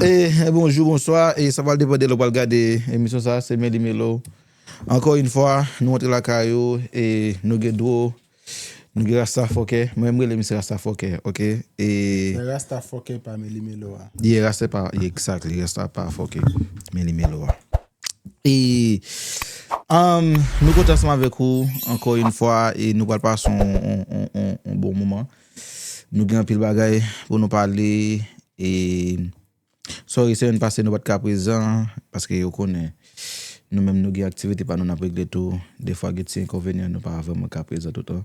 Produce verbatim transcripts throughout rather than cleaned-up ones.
E, e, bonjou, bonswa. E sa pral depann de lè w pral gade emisyon sa, se Meli Melo. Ankò yon fwa, nou antre lakay ou e nou gen dwo, nou gen Rasta Fòkè. Mwen, m rele misye Rasta Fòkè, oke? E Rasta Fòkè pa Meli Melo a. Yeah, Rasta pa, yeah, exactly, Rasta pa Fòkè, Meli Melo a. E um, nou kontan ansanm avèk ou ankò yon fwa e nou pral pase yon, yon, yon, yon, yon bon moman. Nou gen anpil bagay pou nou pale e sorry, semèn pase nou pa t ka prezan paske yo konnen nou menm nou gen aktivite pa nou n ap regle tou. Defwa gen ti enkonvenyan nou pa vrèman ka prezan toutan.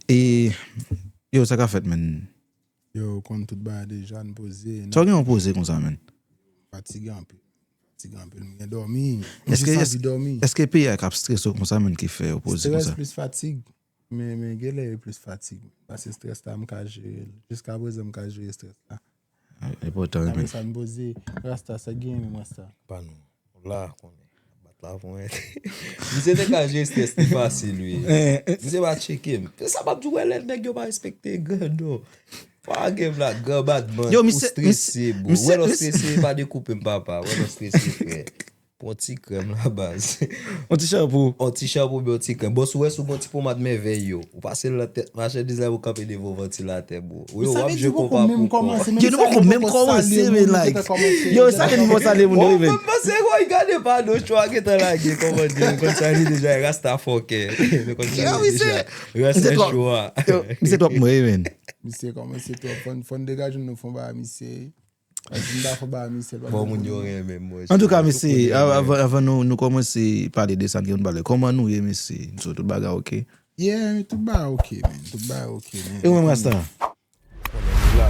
E yo, sa ka fèt, menn? Yo, konn tout bagay deja, n poze. Sa w gen yon poze konsa, menn? Fatige anpil. Fatige anpil. M gen dòmi. M jis anvi dòmi. Èske peyi a k ap strese w konsa, menn, ki fè w poze konsa? Strès plis fatig. Men, men genlè e plis fatig. Paske strès la, m ka jere l. Jiska prezan, m ka jere strès la. Enpòtan wi, menn. Apre sa, m poze. Rasta, sa k genyen menm, Rasta? Pa nou. La, konnen. Bat la pou mwen. Misye te ka jere strès li fasil, wi. Misye pa tcheke m. Se sa m ap di w, wè lè nèg yo pa respekte gran non. Pa gen blag, gran batman, ou strese, bro. Wè lè w strese, pa dekoupe m, papa. Wè lè w strese, frè. Pran ti krèm la, baz. Yon ti chanpou. Yon ti chanpou, yon ti krèm. Bon, si w wè si w gen yon ti pomad mèvèy yo, ou pase l nan tèt, machandiz la pou kanpe devan yon vantilatè, bro. Ou yo, w ap jwe konpa pou kò. Yo, nou poko menm kòmanse, men, like, yo, sa gen bon salye moun yo, men. Bon, mwen panse, woy, gade pa nou, chwa gentan lage, kòman di, nou konn sa li deja, e Rasta Fòkè. Nou konn sa li deja. Rasta chwa. Misye twòp mwen, men. Misye kòmanse twòp, fò n, fò n degaje nou fè yon bagay, misye. Fò moun yo renmen m, monchè. Antouka, mesye, avan, avan nou, nou kòmanse pale de sa n gen pou n pale, kòman nou ye, mesye? So, tout bagay oke? Yeah, tout bagay oke, man. Tout bagay oke, man. E ou menm, Rasta? Konnen nou la.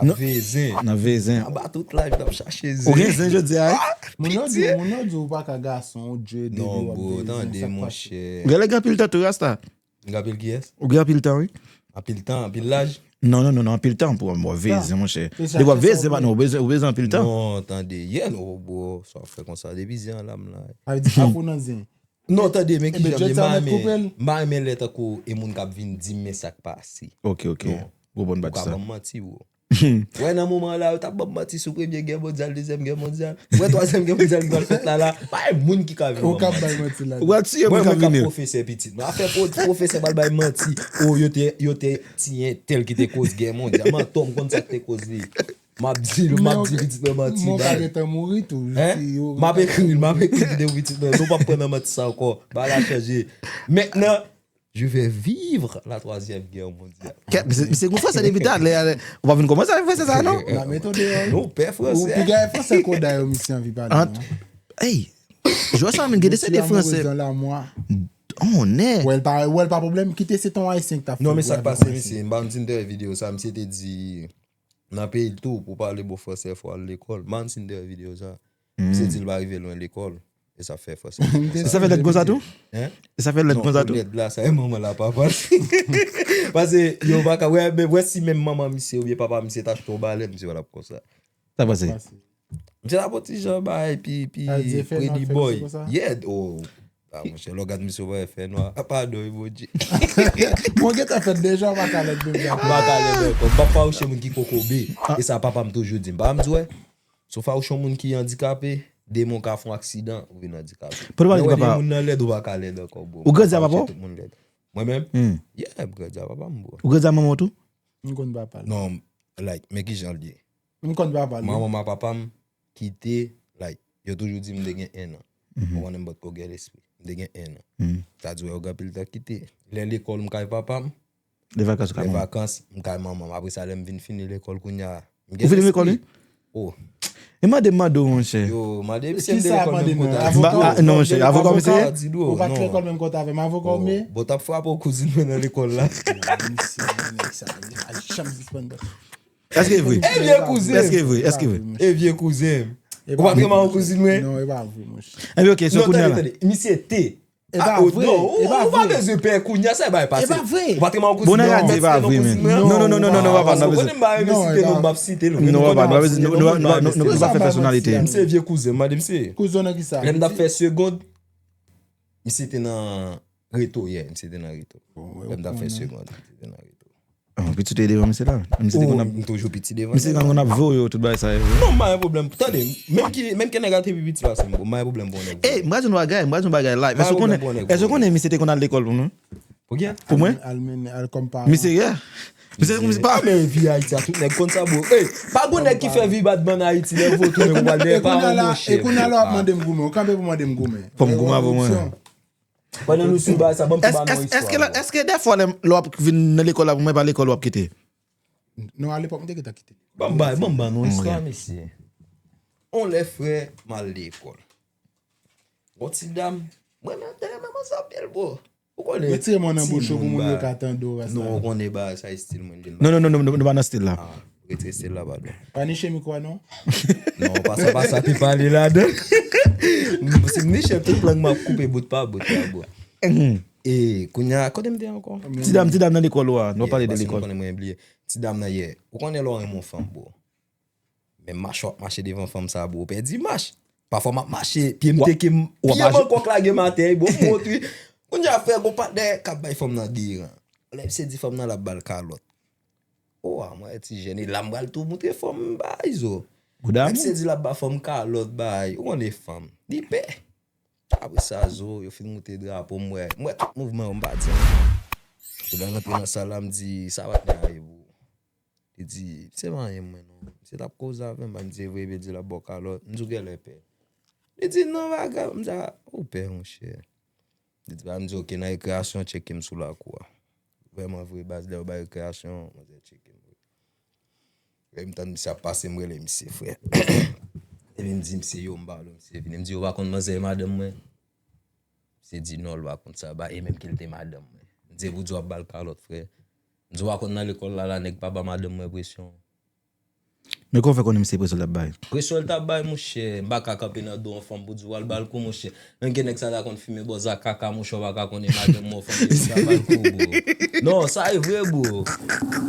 N ap veye zen. N ap veye zen. Anba tout live, n ap chache zen. Ou gen zen jodi a, wi? Moun yo di, moun yo di ou pa ka gason, ou dye depi w ap veye zen, sa k pase? Ou genlè gen anpil tan tou, Rasta. Ou gen anpil kiyès? Ou gen anpil tan, wi. Anpil tan, anpil laj? Non, non, non, non, anpil tan pou w veye zen, monchè. Depi w ap veye zen, pa non, ou bezwen, ou bezwen anpil tan. Non, tande, yeah, non, bro, sa w fè konsa, depi zen an la, m la. Sa vle di afou nan zen. Non, tande, men kijan m ye, m pa renmen, m pa renmen lè tankou e moun k ap vin di m, men sa k pase. Ok, ok. Ou konprann pati sa. Ou ka ban m manti, bro. Wè, nan moman la, yo t ap ban m manti sou Premye Gè Mondyal, Dezyèm Gè Mondyal. Wè, Twazyèm Gè Mondyal ki pral fèt la, la. Pa gen moun ki ka vin ban m manti. Ou ka bay manti la. Ou ka tiye moun k ap vini. Mwen, mwen k ap pwofesè pitit. Mwen, afè pwo-, pwofesè pral bay manti. Oh, yo te, yo te tiye entèl ki te koz gè mondyal. Mantò, m konn sa k te koz li. M ap di, m ap di pitit mwen manti. Men w ka gentan mouri tou. M ap ekri l, m ap ekri videyo pitit mwen. Nou p ap pran nan manti sa ankò. Bagay la chanje. Mentnan, Je vais vivre la troisième guerre mondiale. Kèt, misye, misye gon fransè depi talè, ou pa vin kòmanse avèk fransè sa, non? N ap mete w deyò, wi. Non, pè fransè. Ou pi gaye fransè koda yo, misye anvi pale, non? Ey, jwè sa menm gen de se de fransè. Onè. Wè l pa, wè l pa pwoblèm, kite se ton ayisyen ki t ap fè. Non, men sa k pase, misye, m pa konn si n te wè videyo sa, misye te di, nan peyi l tou, pou pale bon fransè, fò w al lekòl. M pa konn si n te wè videyo sa. Misye di l pa rive lwen lekòl. E sa fè fransè. Sa fè nèg konsa tou? Hein? E sa fè nèg konsa tou? Non, pou nèg la, sa e manman l a papa l. Paske yo pa ka, wè, men wè si menm manman misye oubyen papa misye t achte yon balèn, misye pa t ap konsa. Sa pase? Misye t ap yon ti jan bay, pi, pi pretty boy. Yeah, oh. Ah, monchè, lè w gad misye, w wè fè nwa. Ah, padon, wi, Bondye. Mwen gentan fèt deja, w pa ka lèd menm jan. M pa ka lèd ankò. M p ap fawouche moun ki kokobe. E sa papa m toujou di m. Papa m di, wè, si w fawouche yon moun ki andikape, demen w ka fè yon aksidan, ou vin andikape. Pou nou pale de papa. Lè w wè de moun nan lèd, ou pa ka lèd ankò, bro. Ou grandi a papa w? Tout moun lèd. Mwen menm? Yeah, m grandi a papa m, bro. Ou grandi a manman w tou? M konn papa l. Non, like, men kijan l ye. M konn papa l, wi. Manman m ak papa m kite, like, yo toujou di m te gen en an. Ou konnen m potko gen lespri. M te gen en an. Sa di, wè, yo gen anpil tan kite. Lè lekòl, m kay papa m. Lè vakans, ou kay manman. Lè vakans, m kay manman m. Apre sa, lè m vin fini lekòl kounye a, m gen lespri. Ou fini lekòl, wi? Oh. E mande m, mande w, monchè. Yo, mande m si m te lekòl menm kote a. Non, monchè, avoka w mesye? Ou pa t lekòl menm kote avè m, avoka w m ye? Bon, t ap frape w kouzin mwen nan lekòl la. Misye, nèg sa, li pa janm sispann. Èske e vre? E vye kouzen m. Èske e vre? Èske e vre? E vye kouzen m. Ou pa t renmen yon kouzin mwen? Non, e pa vre, monchè. Enben, ok, so kounye a la. Non, tande, tande. Misye te. E pa vre. Ou pa bezwen pè kounye a, sa e bay pase. E pa vre. Ou pa t renmen yon kouzin mwen? Bon, nan radyo, e pa vre, men. Non, non, non, non, non, papa, nou pa bezwen. Ou konnen m pa renmen site non, m ap site non. Non, papa, nou pa bezwen, nou pa fè pèsonalite. Misye vye kouzen m, mande misye. Kouzen w nan kisa? Lè m t ap fè segond, misye te nan reto yè, misye te nan reto. Lè m t ap fè segond, misye te nan reto. Ah, pitit ou te devan misye la. Misye te konn ap, M toujou piti devan. Misye te konn ap voye yo tout bagay sa yo. Non, m pa gen pwoblèm. Tande, menm ki menm ki nèg la te pi piti pase m, bon, m pa gen pwoblèm pou nèg. Ey, m pral di yon bagay, m pral di yon bagay live. Èske w konnen, èske w konnen misye te konn al lekòl pou mwen? Pou kiyè? Pou mwen? Al men al kòm pa. Misye, yeah. Misye, misye pa. Men vi Ayiti a tout nèg konn sa, bro. Ey, pa gon nèg ki fè vi badman Ayiti lè vo tounen pou pral dèyè pa ou, monchè. E kounye a la w ap mande m goumen, ou kanpe pou mande m goumen. Pou m goumen avè mwen. Pandan nou sou bagay sa, ban m tou ba nou Èske istwa. Èske dèfwa lè lè w ap vin nan lekòl la pou mwen, pa lekòl w ap kite? Non, alepòk m te gentan kite. Ban m ba, ban m ba nou istwa, mesye. On lè frè, m al lekòl. Bon ti dam, mwen menm, te renmen manzè anpil, bro. Ou konnen. Retire mwen nan bouch ou pou moun yo ka tande w, Rasta. Non, ou konnen bagay sa, estil mwen li. Non, non, non, non, nou pa nan stil la. Retire estil la, padon. Pa niche mikwo a, non? Non, pa sa, pa sa, te pale ladan. Si m niche tout lang m ap koupe bout pa bout la, bro. E kounye a, kote m te ankò? Ti dam, ti dam nan lekòl ou a, nou pale de lekòl. Ti dam nan yè. Ou konnen lè w renmen yon fanm, bro. Men mach w ap mache devan fanm sa, bro, ou pèdi mach. Pafwa m ap mache, pye m teke m, pye m ankò k lage m atè, bro, m wont wi. Kounye a frè, gon patnè k ap bay fanm nan deran. Lè misye di fanm nan l ap ba l kalòt. O a, mwen ti jèn, e la m pral tou moutre fanm m bay zo. Lè misye di l ap ba fanm kalòt bay, ou konnen fanm. Li pè. Apre sa, zo, yo fin moute drapo, m wè, m wè tout mouvman yo, m pa di anyen. Epi lè m rantre nan sal la, m di, sa patnè a ye, bro? Li di, misye pa anyen mwen non. Misye t ap koze avè m, m di, e vre, epi l di l ap ba w kalòt. M di, w genlè pè. Li di, non, pa grav. M di, a, ou pè, monchè. Li di, m di, oke, nan rekreyasyon, tcheke m sou lakou a. Vrèman vre, baz, lè yo bay rekreyasyon, manzè tcheke m. Lè m tann misye ap pase, m rele misye, frè. Epi m di misye, yo, m pale, misye vini. M di, yo pa konn manzè e madanm mwen? Misye di, non, l pa konn sa, ba, e menm ke l te madanm mwen. M di, epi w di w ap ba l kalòt, frè. M di, w pa konn nan lekòl la, la, nèg pa ba madanm mwen presyon. Men kòman w fè konnen misye presyon l t ap bay? Presyon l t ap bay, monchè. M pa ka kanpe nan do yon fanm pou di w al ba l kou, monchè. Menm ke nèg sa ta konn fimen bòz a kaka, monchè, w pa ka konnen madanm mwen fanm ki ta ba l kou, bro. Non, sa e vre, bro.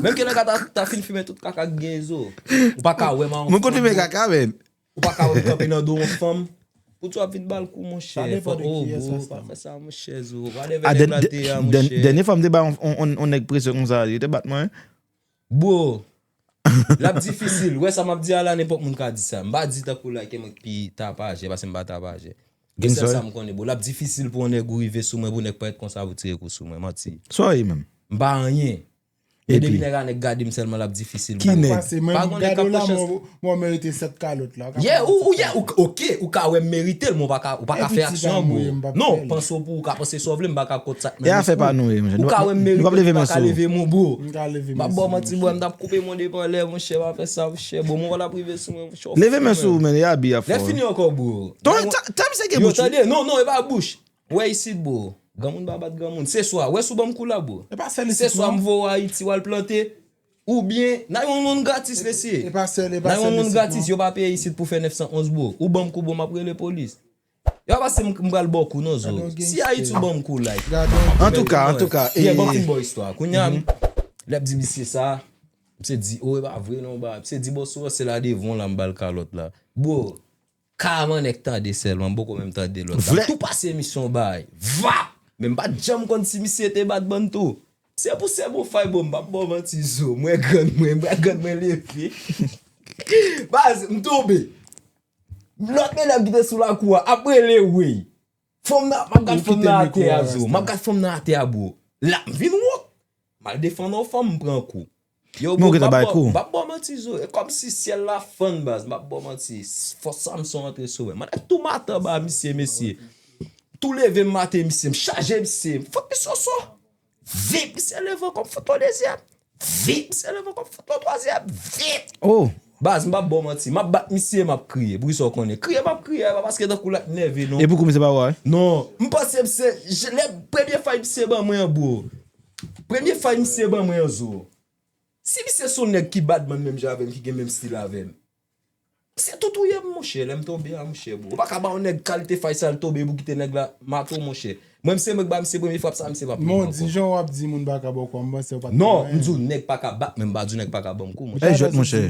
Menm ke nèg la ta, ta fin fimen tout kaka k gen zo. Ou pa ka wè ma. Mwen konn fimen kaka, men. Ou pa ka wè m kanpe nan do yon fanm. Pou di w ap vin ba l kou, monchè. Fò, oh, bro, pa fè sa, monchè, zo. Whatever nèg la te a, monchè. Dènye fwa m te bay yon, yon, yon nèg presyon konsa, yo te bat mwen. Bro, l ap difisil. Wè sa m ap di a la, nenpòt moun ka di sa. M pa di tankou like mwen ki pi tapajè, paske m pa tapajè. Gen sèl sa m konnen, bro. L ap difisil pou yon nèg ou rive sou mwen, pou nèg parèt konsa, pou tire kou sou mwen. Manti. Sa w ye menm? M pa anyen. Men depi nèg a nèg gade m sèlman, l ap difisil. Ki nèg? Pa gon nèg k ap pran chans. Mwen merite sèt kalòt la. Yeah, ou, ou, yeah, ou, oke, ou ka wè m merite l, men ou pa ka, ou pa ka fè aksyon, bro. Non, panse w pou ou ka panse sa w vle, m pa ka kont sa k nan lespri w. E afè pa nou, wi, monchè. Ou ka wè m merite l, ou pa ka leve men w, bro. M ap ba w manti, bro, m t ap koupe men w depi anlè, monchè, pa fè sa, monchè, bro, mwen pa t ap rive sou mwen, monchè. Leve men sou ou, men, e abi a fò. Lè fini ankò, bro. Tan misye gen bouch. Yo, tande, non, non, e pa bouch. Wè isit, bro. Granmoun pa bat granmoun. Se swa, wè si w ban m kou la, bro. Se swa m voye w Ayiti, w al plante. Oubyen, n a yon moun gratis, mesye. N a yon moun gratis, yo pa peye isit pou fè nèf san onz, bro. Ou ban m kou, bro, m ap rele polis. Yo pa panse m, m pral ba w kou, non, zo. Si Ayiti, ou ban m kou, like. Antouka, antouka. Yeah, ban m fin ba w istwa. Kounye a, lè ap di misye sa, misye di, o, e pa vre, non, ba. Misye di, bò, sou se la devan w la, m ba l kalòt la. Bro, Kaman nèg tande sèlman, m poko menm tande lòt la. M tou pase misyon bay. Vap! Men m pa t janm konn si misye te bat bann tou. Se pou se bon fay bon, m p ap ba w manti zo. Mwen grann mwen, mwen grann mwen leve. Baz, m tonbe. Lòt medam ki te sou lakou a ap rele wi. Fanm nan, m ap gad fanm nan atè a zo. M ap gad fanm nan atè a, bro. La, m vin wont. M al defann yon fanm, m pran kou. Yo, bro, m p ap ba w manti zo. E kòmsi syèl la fann, baz. M p ap ba w manti. Fòs Samson antre sou mwen. Mwen tou maten ba misye, mesye. Tou leve m maten, misye. M chaje misye. M fout misye yon so. Vip, misye leve ankò, m fout yon dezyèm. Vip, misye leve ankò, m fout yon twazyèm. Vip. Oh. Baz, m p ap ba w manti. M ap bat misye, m ap kriye. Poukisa w konnen? Kriye, m ap kriye. E pa paske tankou l ap nève, non. E pou kou misye pa wè? Non. M panse misye, lè premye fay misye ban mwen an, bro. Premye fay misye ban mwen an zo. Si misye se yon nèg ki bad man menm jan avè m, ki gen menm stil avè m. Misye tou touye m, monchè, lè m tonbe a, monchè, bro. Ou pa ka ba yon nèg kalite fay sa l tonbe pou kite nèg la mate w, monchè. Mwen, m se mwen k ba misye premye frap sa, misye p ap rive ankò. Men w di jan w ap di moun pa ka ba w kou a, m panse w pa t... Non, m di w nèg pa ka bat, men m pa di w nèg pa ka ban m kou, monchè. Ay jwèt, monchè.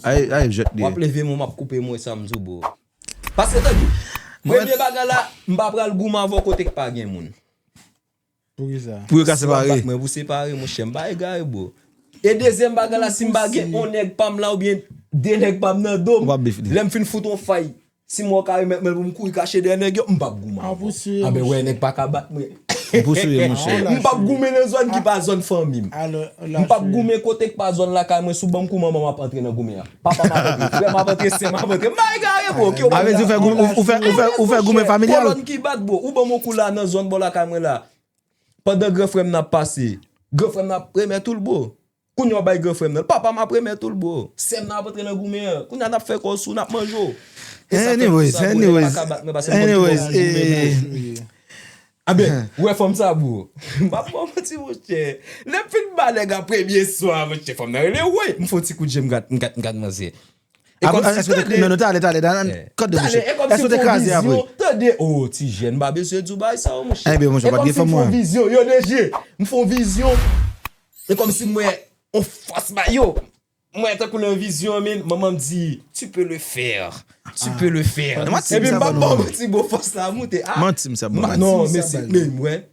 Ay, ay jwèt li ye. W ap leve men w, m ap koupe men w, e sa m di w, bro. Paske tande, premye bagay la, m pa pral goumen avè w kote k pa gen moun. Poukisa? Pou yo ka separe. Mwen pou separe, monchè, m pa egare, bro. E dezyèm bagay la, si m pa gen yon nèg pa m la oubyen de nèg pa m nan do m, lè m fin fout yon fay, si m wè w ka remèt mwen l pou m kouri kache dèyè nèg yo, m p ap goumen avè w. Anben wè, nèg pa ka bat mwen. M p ap goumen nan zòn ki pa zòn fanmi m. M p ap goumen kote k pa zòn lakay mwen, si w ban m kou manman m ap antre nan goumen an. Papa m ap antre, frè m ap antre, sè m ap antre. M pa egare bro, ke w pa egare. Ou fè goumen familyal. Kolòn ki bat bro, ou ban m yon kou la nan zòn bò lakay mwen la. Pandan gran frè m nan ap pase, gran frè m nan ap remèt ou l bro. Kounye a w bay gran frè m nan. Papa m ap remèt ou l bro. Sè m nan ap antre nan goumen an. Kounye a n ap fè kò sou, n ap manje w. E sa fè pou sa bro, nèg pa ka bat mwen paske m konn ki bò pou m goumen bro. Anben, ou wè fanm sa bro. M p ap ba w manti monchè. Lè m fin ba nèg la premye swa monchè, fanm nan rele woy. M fè yon ti kout je, m gad, m gad, m gad manzè. E kòmsi, tande. Non, non, talè, talè, talè, talè, talè, e kòmsi m fè yon vizyon. Tande, o ti jèn, m pa bezwen di w bagay sa yo monchè. Ebyen monchè, w pa t gen fanm mwen. E kòmsi m fè yon vizyon, yo de je. M fè yon vizyon. E kòmsi m wè yon fòs ba yo. Mwen tankou nan vizyon an, men manman m di, tu peux le faire. Tu peux le faire. Epi m pa ba w manti bro, fòs la moute. Manti m sa bon. Non, mesye, men mwen,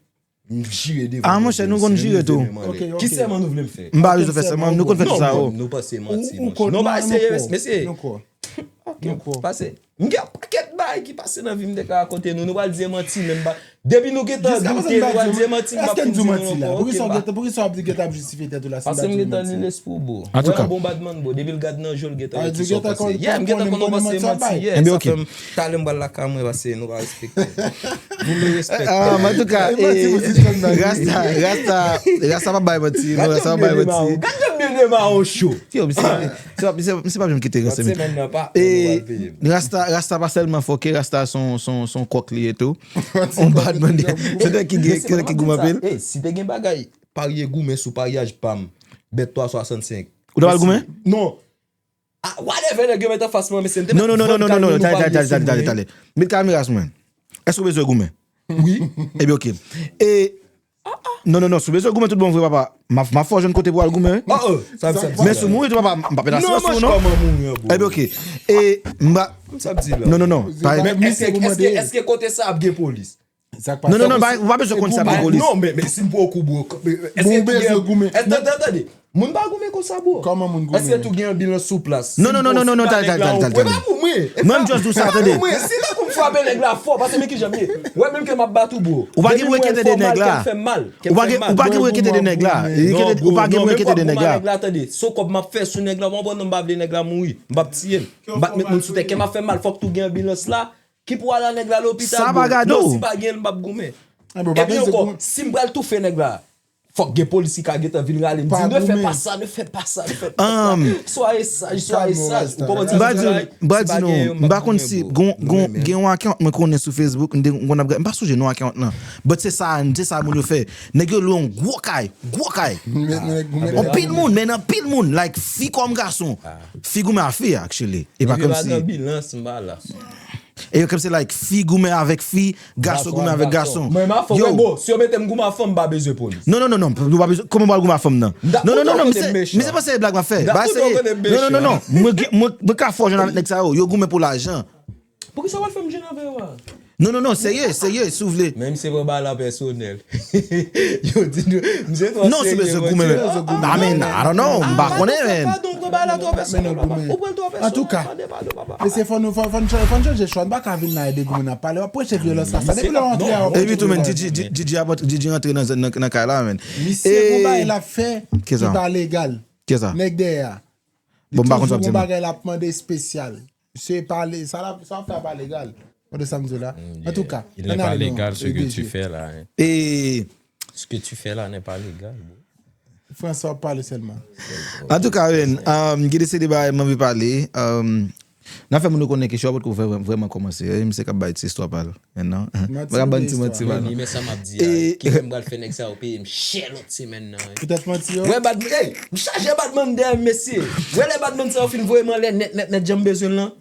m jire devan. Ah monchè, nou konn jire tou. Ki sèman nou vle m fè? M pa bezwen fè sèman, nou konn fè tout sa yo. Non, nou panse manti monchè. Non, pa serye mesye. Ok, pase. M gen yon pakèt bagay ki pase nan vi m te ka rakonte nou. Nou pral di manti menm ba. Depi nou gentan doute, nou pral di manti, m p ap fin di nou ankò. Poukisa w ap di gentan ap jistifye tèt ou la si m pa di manti? Paske m gentan li lespri w bro. Antouka. Mwen yon bon badman bro. Depi l gad nan je w l gentan wè kisa w panse. Yeah, m gentan konn ou panse manti. Yeah, sa fè m talè m pral lakay mwen paske nou pa respekte. Vou nou respekte. Antouka, Rasta, Rasta, Rasta pa bay manti. Rasta pa bay manti. Gad jan m byen demare w cho. Yo, misye, misye pa janm kite ranse men. Rasta, Rasta pa sèlman fòkè, Rasta se yon, se yon, se yon kòk li ye tou. On badman li. Se nèg ki gen, ki nèg ki goumen anpil. Si te gen bagay parye goumen sou paryaj pa m, bèt twa swasannsenk. Ou ta pral goumen? Non. Ah, whatever nèg yo met anfas mwen, mesye, m te met vann kay mwen, nou parye sou mwen. Met kamera sou mwen. Èske w bezwen goumen? Wi. Ebyen, ok. E, non, non, non, si w bezwen goumen tout bon vre, papa, m ap, m ap fè w jwenn kote pou w al goumen, wi. Oh, oh, sa, sa, sa. Men si w mouri tou, papa, m pa pèt asirans pou ou, non. Ebyen, ok. E, m pa, non, non, non. Men èske, èske, èske kote sa ap gen polis? Non, non, non, ou pa bezwen konn si ap gen polis. Non, men, men si m pran yon kou bro, èske tou gen, èske, tande, tande. Moun pa goumen konsa bro. Kòman moun goumen? Èske tou gen anbilans sou plas? Non, non, non, non, non, talè, talè, talè, talè. Mwen m just di w sa, tande. Mwen si la kou m frape nèg la fò, paske men kijan m ye. Wè menm ke m ap bat ou bro. Ou pa gen pou enkyete de nèg la. Ou pa gen, ou pa gen pou enkyete de nèg la. Ou pa gen pou enkyete de nèg la. Nèg la, tande. Se yon kòb m ap fè sou nèg la, w konprann non, m pa vle nèg la mouri. M p ap tiye l. M p ap met moun sou tè. Kè m ap fè mal, fòk tou gen anbilans la. Ki pou al a nèg la lopital bro. Non, si pa gen l, m p ap goumen. Epi ankò, si m pral toufe nèg la, fòk gen polis ki ka gentan vin rale m, di, ne fais pas ça, ne fais pas ça, ne fais pas ça. Soyez sage, soyez sage. Ou konprann sa m di la? M pa di nou, m pa konn si, gon, gon, gen yon akant mwen konnen sou Facebook, m te, m konn ap gade, m pa sonje non akant lan. But se sa, se sa moun yo fè. Nèg yo lwe yon gwo kay, gwo kay. Anpil moun, men anpil moun, like, fi kòm gason. Fi goumen a fi, actually. E pa kòmsi. E yo kòmsi like fi goumen avèk fi, gason goumen avèk gason. Mwen m a fanm, bro, si yo mete m goumen a fanm, m pa bezwen polis. Non, non, non, non, ou pa bezwen, kòman w pral goumen a fanm nan? Non, non, non, non, misye, misye panse se blag m ap fè. Ba serye. Non, non, non, non, mwen, mwen, mwen ka fè w jwenn avèk nèg sa yo, yo goumen pou lajan. Poukisa w al fè m jwenn avè yo a? Non, non, non, serye, serye, si w vle. Men misye pran bagay la pèsonèl. Yo di nou, misye twò serye. Non, si bezwen goumen, men. I mean, I don't know, m pa konnen, men. Padon, pran bagay la twò pèsonèl, papa. Ou pran l twò pèsonèl, mande padon, papa. Mesye, fò nou, fò, fò n chanje, fò n chanje chwa. Nou pa ka vin la epi goumen ap pale. W ap preche vyolans la. Sa depi lè w antre a, w ap preche vyolans. Djidji, Djidji ap antre, Djidji rantre nan, nan, nan kay la, men. Misye gon bagay l ap fè ki pa legal. Kisa? Nèg dèyè a. Bon, m pa konn sa w ap di non. Li toujou gon bagay l ap mande espesyal. Misye pale, sa l ap, sa w ap fè a pa legal. Mwen de sa m di w la. Antouka, il n'est pas légal ce que tu fais là, hein. E ce que tu fais là n'est pas légal, bro. François ap pale sèlman. Antouka, men, um, gen de seri de bagay m anvi pale. Um, n ap fè moun yo konnen ke show a potko vrè-, vrèman kòmanse. E misye k ap bay ti istwa pa l. Men non. Mwen ka ban ti manti ba nou. Men sa m ap di a, ki jan m pral fè nèg sa yo peye m chè lòt semèn nan, wi. Poutèt manti yo? Wè, bad, ey, m chaje badman dèyè m, mesye. Wè lè badman sa yo fin voye m anlè nèt, nèt, nèt, jan m bezwen l lan.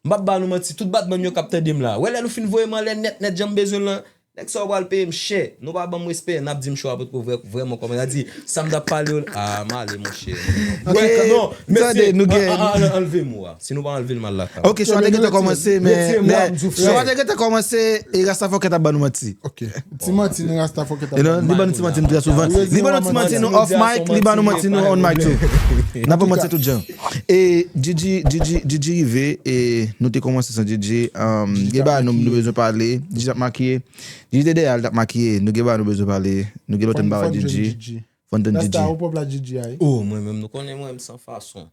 M p ap ba nou manti, tout badman yo k ap tande m la. Wè lè nou fin voye m anlè nèt, nèt, jan m bezwen l lan. Nèg sa yo pral peye m chè. Nou pa ban m respè, n ap di m cho a potko vrè, vrèman kòman. N a di, sa m t ap pale yo, a, m ale, monchè. Ok, non, mesye, tande, nou gen an- an- an- anlve mo a. Si nou pa anlve l, m al lakay. Ok, cho a te gentan kòmanse, men, men, cho a te gentan kòmanse, e Rasta Fòkè t ap ban nou manti. Ok. Ti manti, non, Rasta Fòkè t ap ban nou manti. Li ban nou ti manti, nou trè souvan. Li ban nou ti manti, nou off mic, li ban nou manti, nou on mic tou. N ap ban manti tout jan. E Gigi, Gigi, Gigi rive, e nou te kòmanse san Gigi. Gen bagay nou, nou bezwen pale. Gigi t ap makiye. Gigi te dèyè a, li t ap makiye. Nou gen bagay nou bezwen pale. Nou gen lòt tan n pa wè Gigi. Fò n tann Gigi. Rasta, ou pwòp la Gigi a, wi. Oh, mwen menm, nou konnen mwen, m san fason.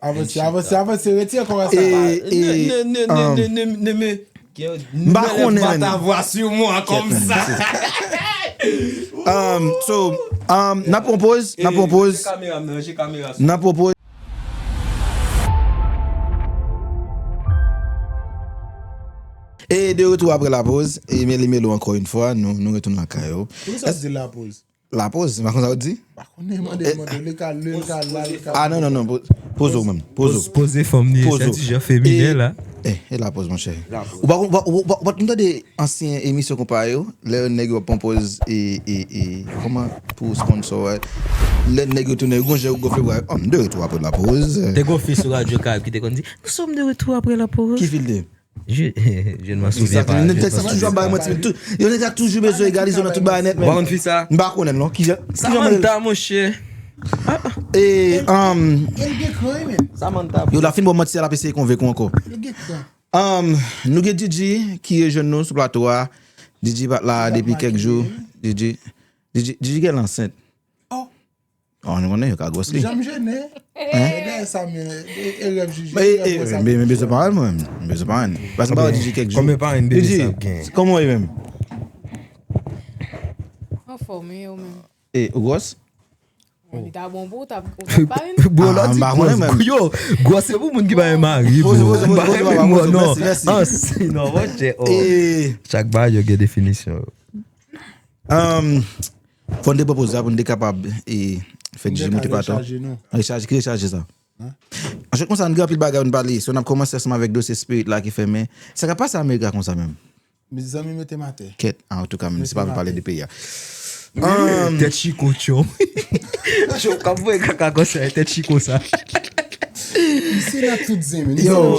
Avanse, avanse, avanse, retire kò a sa. E, e, ne, ne, ne, um, ne, ne, ne, ne, ne, m pa konnen, man. Batavwa sou mwen kòmsa. Um, so, um, n ap pran poz, n ap pran poz. Ranje kamera m nan, ranje kamera sou. N ap pran poz. E de retou apre la poz, e Meli Melo ankò yon fwa, nou, nou retounen lakay yo. Poukisa w di la poz? Lapoz, m pa konn sa w di. Pa konnen, mande, mande, li ka, li ka la, li ka. Ah, non, non, non, po-, poze w menm, poze w. Poze fanm ni, se ti jan feminen la. E, e lapoz, monchè. Ou pa konn, ou pa, ou pa, ou pa tande ansyen emisyon konpa yo, lè nèg yo ap pran poz, e, e, e, kòman pou sponsor, wè. Lè nèg yo tounen, yo gon jan yo gonfle bra yo, oh, m de retour après la pause. Te gon fi sou Radyo Karayib ki te konn di, nous sommes de retour après la pause. Ki fi l te? Je, je ne m'en souviens pas. Nèg sa toujou ap bay manti, men tout, yo nèg sa toujou bezwen egalize nan tout bagay nèt, men. Ou pa konn fi sa? M pa konnen l non. Kijan, kijan Samantha, monchè. E, um, Samantha. Yo, l ap fin ba w manti, l ap eseye konvenk ou ankò. Um, nou gen Gigi ki rejwenn nou sou plato a. Gigi pa t la depi kèk jou. Gigi, Gigi, Gigi gen l ansent. Oh, nou konnen yo ka gwòs li. Jan m jene. Dèyè sa, men, e, e rèv Gigi, e rèv sa. Men, men bezwen pa wè l, mwen. M bezwen pa wè l. Paske m pa wè Gigi kèk jou. Konbyen parenn bebe sa ap gen? Gigi, kòman w ye menm? Anfòm, e ou menm? E, ou gwòs? Li ta bon pou ou, t ap, ou t ap parenn. Bro, lè w di gwòs, yo, gwòs se pou moun ki pa gen mari, bro. M pa renmen mò, non. Ansi, non, monchè, oh. Chak bagay yo gen definisyon yo. Um, fò n te pran poz la pou n te kapab, e, fè Gigi moute paton. Rechaje, ki rechaje sa? An fèt, konsa, n gen anpil bagay pou n pale. So, n ap kòmanse ansanm avèk dosye Spirit la ki fèmen. Sa k ap pase Amerika konsa menm? Mezanmi, mete m atè. Kèt, an tou ka, menm si pa vle pale de peyi a. Tèt chiko, tchon. Tchon, k ap voye kaka konsa, tèt chiko sa. Isi nan tout zen, men. Yo,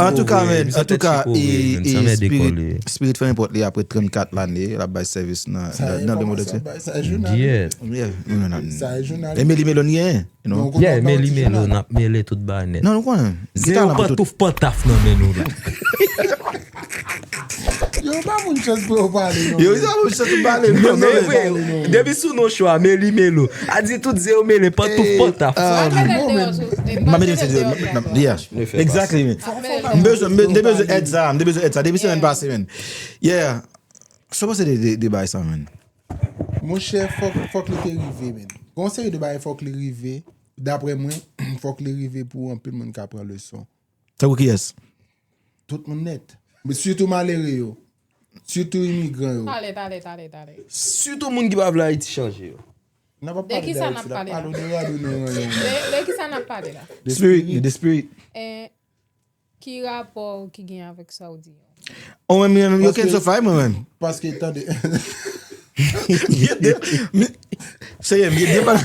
antouka, men, antouka, e, e Spirit, Spirit fè nenpòt li apre trannkat lane, l ap bay sèvis nan, nan, nan lemonn antye. Sa e jounal. E Meli Melo n genyen, you know. Yeah, Meli Melo, n ap mele tout bagay nèt. Non, nou konnen. Zewo pantouf pantaf nan men nou la. Yo, pa moun chans pou yo pale, non. Yo, pa moun chans pou pale, non, men vre. Depi sou non cho a, Meli Melo. A di tout ze yo mele, pantouf pantaf. M pa mete misye deyò, yeah. Exactly, man. M bezwen, m te bezwen èd sa, m te bezwen èd sa. Depi semèn pase, man. Yeah. Sa w panse de, de, de bagay sa, man? Monchè, fòk, fòk li te rive, man. Gon seri de bagay fòk li rive. Daprè mwen, fòk li rive pou anpil moun ka pran leson. Tankou kiyès? Tout moun nèt. Men sitou malere yo. Sitou imigran yo. Talè, talè, talè, talè. Sitou moun ki pa vle Ayiti chanje yo. N ap ap pale de Ayiti la, pale de radyo nou ranyon. De, de kisa n ap pale la? De Spirit, de Spirit. Eh, ki rapò ki gen avèk sa w di yo? Ou menm, menm, yo kenn sofa, mwen menm. Paske, tande. Serye, m gen de pale.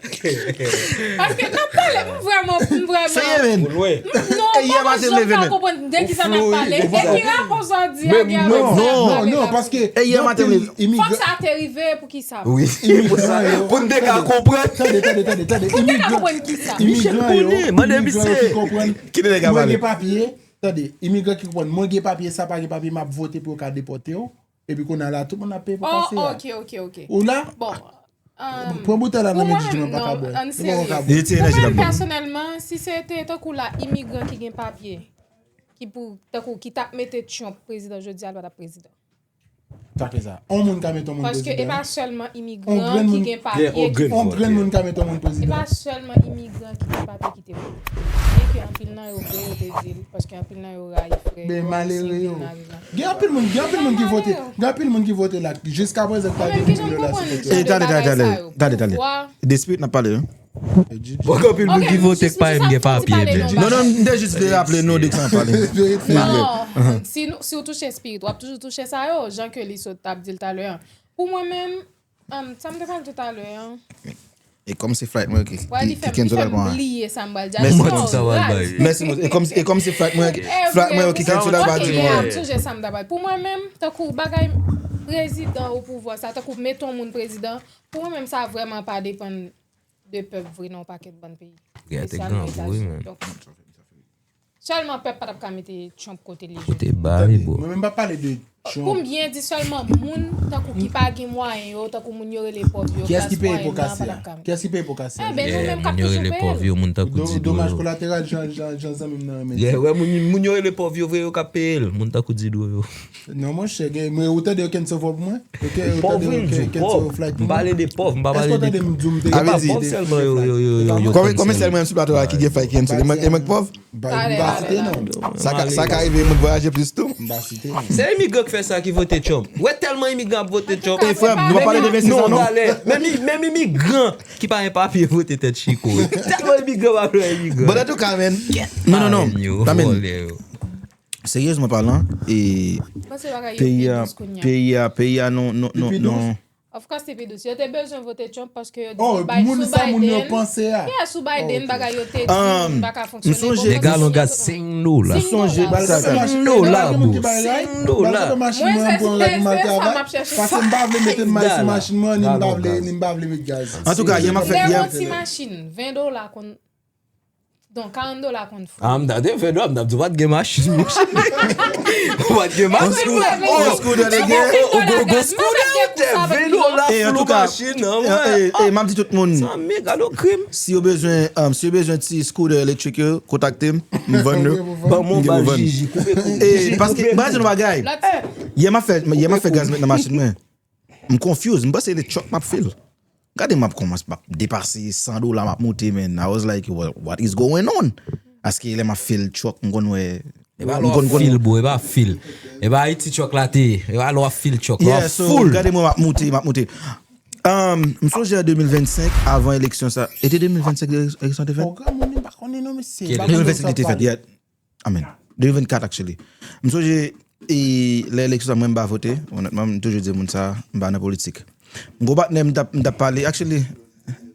Paske n ap pale, m vrèman, m vrèman. Serye, men. Non, e yè maten m leve, men. M pa konprann de kisa n ap pale. E ki rapò sa w di a gen avèk sa n ap pale la? Non, non, paske e yè maten m leve. Fòk sa te rive pou kisa? Wi. Imigran yo. Pou n te ka konprann. Tande, tande, tande, tande. Pou n te ka konprann kisa? Imigran yo, imigran yo ki konprann. Kite nèg la pale. Mwen gen papye. Tande, imigran ki konprann. Mwen gen papye, sa pa gen papye, m ap vote pou yo ka depòte w. Epi kounye a la, tout moun ap peye pou pase a. Oh, ok, ok, ok. Ou la? Bon. Pran boutèy la nan men Gigi, mwen pa ka bwè. Mwen pa ka bwè. Pou mwen, pèsonèlman, si se te tankou la, imigran ki gen papye, ki pou, tankou, ki t ap mete Trump prezidan jodi a, l pa t ap prezidan. Sa ki sa? On moun ka mete on moun prezidan. Paske e pa sèlman imigran ki gen papye ki... On grenn moun ka mete on moun prezidan. E pa sèlman imigran ki gen papye ki te vote. Byenke anpil nan yo vre, yo te di l, paske anpil nan yo rayi frè yo, malere yo. Gen anpil moun, gen anpil moun ki vote, gen anpil moun ki vote la, jiska prezan ki pa gen moun yo la sou tèt yo. E tande, tande, tande, tande, tande. De Spirit n ap pale, wi. Bon, gen anpil moun ki vote k pa menm gen papye, men. Non, non, m te jis vle raple nou de sa m pale. Non, si, nou, si w touche Spirit, w ap toujou touche sa yo, jan ke li sot ap di l talè an. Pou mwen menm, um, sa m te pale talè an. E kòm se flight mwen ki, ki, ki cancel la, pran. Bliye sa m pral di. Mèsi, mèsi. E kòm, e kòm se flight mwen, flight mwen ki cancel la, pa di mwen. Pou mwen menm, tankou bagay prezidan ou pouvwa sa, tankou mete yon moun prezidan, pou mwen menm sa vrèman pa depann de pèp vre nan yon pakèt bann peyi. Espesyalman Etazini. Donk, sèlman pèp pa t ap ka mete Trump kote li ye. Kote ba li, bro. Mwen menm pa pale de Trump. Pou m byen di, sèlman moun tankou ki pa gen mwayen yo, tankou moun yo rele pòv yo, klas mwayèn nan pa t ap ka mete. Kiyès ki peye pou kase a? Kiyès ki peye pou kase a? Enben, nou menm k ap toujou peye l. Domaj kolateral, jan zanmi m nan renmen di. Wè, moun yo rele pòv yo vre, yo k ap peye l. Moun tankou Didro yo. Non, monchè, gen, men ou tande yo cancel vòl pou mwen? Pòv, wi, m di w, pòv. M pale de pòv, m pa pale de. Èske w tande m di w m te. Epa pòv sèlman yo, yo, yo, yo. Konbyen, konbyen sèl mwen sou plato a ki gen fay cancel? E mwen k pòv? M pa site non. Sa ka, sa ka rive moun vwayaje plis tou. M pa site non. Se imigran k fè sa ki vote Trump. Wè tèlman imigran ap vote Trump. Ey, frè m, nou pa pale de Vincent sa non. Menm, menm imigran ki pa gen papye vote tèt chiko. Tèlman imigran pa vle imigran. Bon, antouka, men. Non, non, non. Tanmen. Seryezman palan, e peyi a, peyi a, peyi a, non, non, non, non. Of course, se pi dous. Yo te bezwen vote Trump paske yo di sou Biden, yeah, sou Biden, bagay yo te di, pa ka fonksyone. De galon gaz senk dola. Senk dola, bro. Senk dola, bro. Mwen, se, se, se sa m ap chèche. Paske m pa vle mete m sou machin mwen, ni m pa vle, ni m pa vle met gaz. Antouka, yè m ap fè, yè m ap fè. Ti machin, ven dola konn Donk, karant dola konn fou. Ah, m ta te fè dwa, m t ap di w pa t gen machin, monchè. Ou pa t gen machin, ou pa t gen. On scooter, nèg. On scooter, on scooter, ven dola pou yon machin, non, mwen. E, e, m ap di tout moun. Sa, men, gade yon krim. Si yo bezwen, um, si yo bezwen ti scooter elektrik yo, kontakte m, m vann yo. Ban m yon bal Jiji, koupe, koupe. E, paske, m pral di nou bagay. Yè m ap fè, yè m ap fè gaz met nan machin mwen. M confuse, m panse se truck m ap fil. Gade m ap kòmanse, m ap depase san dola, m ap moute, man. I was like, "What, what is going on?" Paske lè m ap fil truck, m konn wè, m konn, konn fil, bro, e pa fil. E pa Ayiti truck la te ye. E pa lè w ap fil truck, lè w ap full. Gade mwen, m ap moute, m ap moute. Um, m sonje an de mil vennsenk, avan eleksyon sa. E te de mil vennsenk eleksyon te fèt? Pwogram moun, m pa konnen non, mesye. De mil vennsenk li te fèt, yeah. Amen. De mil vennkat, actually. M sonje, e, lè eleksyon sa, mwen m pa vote. Onètman, m toujou di moun sa, m pa nan politik. M gon patnè, m t ap, m t ap pale, actually,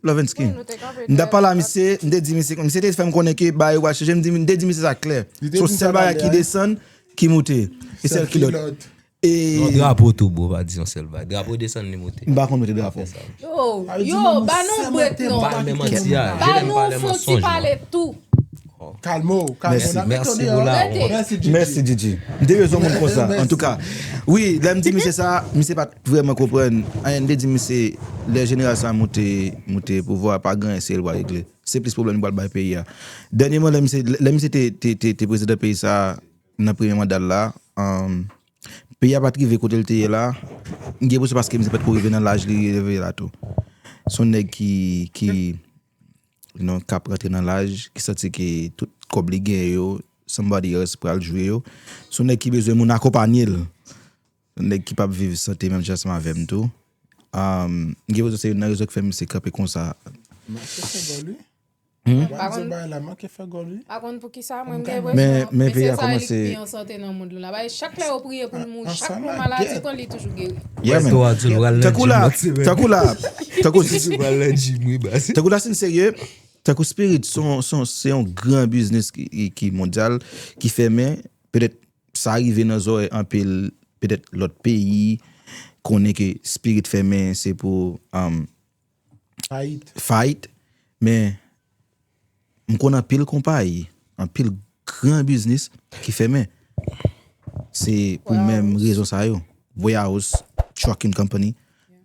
Lovensky. M t ap pale a misye, m te di misye, misye te fè m konnen ke bagay yo pral chanje, m di, m te di misye sa klè. Se yon sèl bagay ki desann, ki moute. E sèl kilòt. E non, drapo tou, bro, pa di yon sèl bagay. Drapo desann, li moute. M pa konn mete drapo. Yo, yo, ba nou brek non. Pa menm manti a. Ba nou fon ti pale tou. Kalme w, kalme w. Mèsi, mèsi pou la. Mèsi, Djidji. M te bezwen moun konsa, antouka. Wi, lè m di misye sa, misye pa t vrèman konprann. Anyen, m te di misye, lè jeneral sa moute, moute pouvwa, pa gen anyen serye l pral regle. Se plis pwoblèm li pral bay peyi a. Dènyèman, lè misye, lè misye te, te, te, te prezidan peyi sa, nan premye manda l la, um, peyi a pa t rive kote l te ye la, m gen enpresyon paske misye pa t ko rive nan laj li rive la tou. Se yon nèg ki, ki, you know, k ap rantre nan laj, ki santi ke tout kòb li genyen yo, somebody else pral jwe yo. Se yon nèg ki bezwen moun akonpanye l. Se yon nèg ki p ap viv sante menm jan ansanm avè m tou. Um, m gen enpresyon se youn nan rezon ki fè misye kanpe konsa. Mache fè gòl, wi. Hmm? Pa konn, pa konn poukisa mwen m gen enpresyon. Men, men peyi a kòmanse. Pi an sante nan mond lan. Chak lè yo priye pou l mouri, chak lè maladi pran li toujou geri. Yeah, man. Tankou la, tankou la, tankou si, tankou la, si n serye, tankou Spirit, se yon, se yon, se yon gran biznis ki, ki, ki mondyal, ki fèmen, petèt sa rive nan zòrèy anpil, petèt lòt peyi, konnen ke Spirit fèmen, se pou, um, fayit. Fayit, men m konn anpil konpayi, anpil gran biznis ki fèmen. Se pou menm rezon sa yo. Warehouse, trucking company,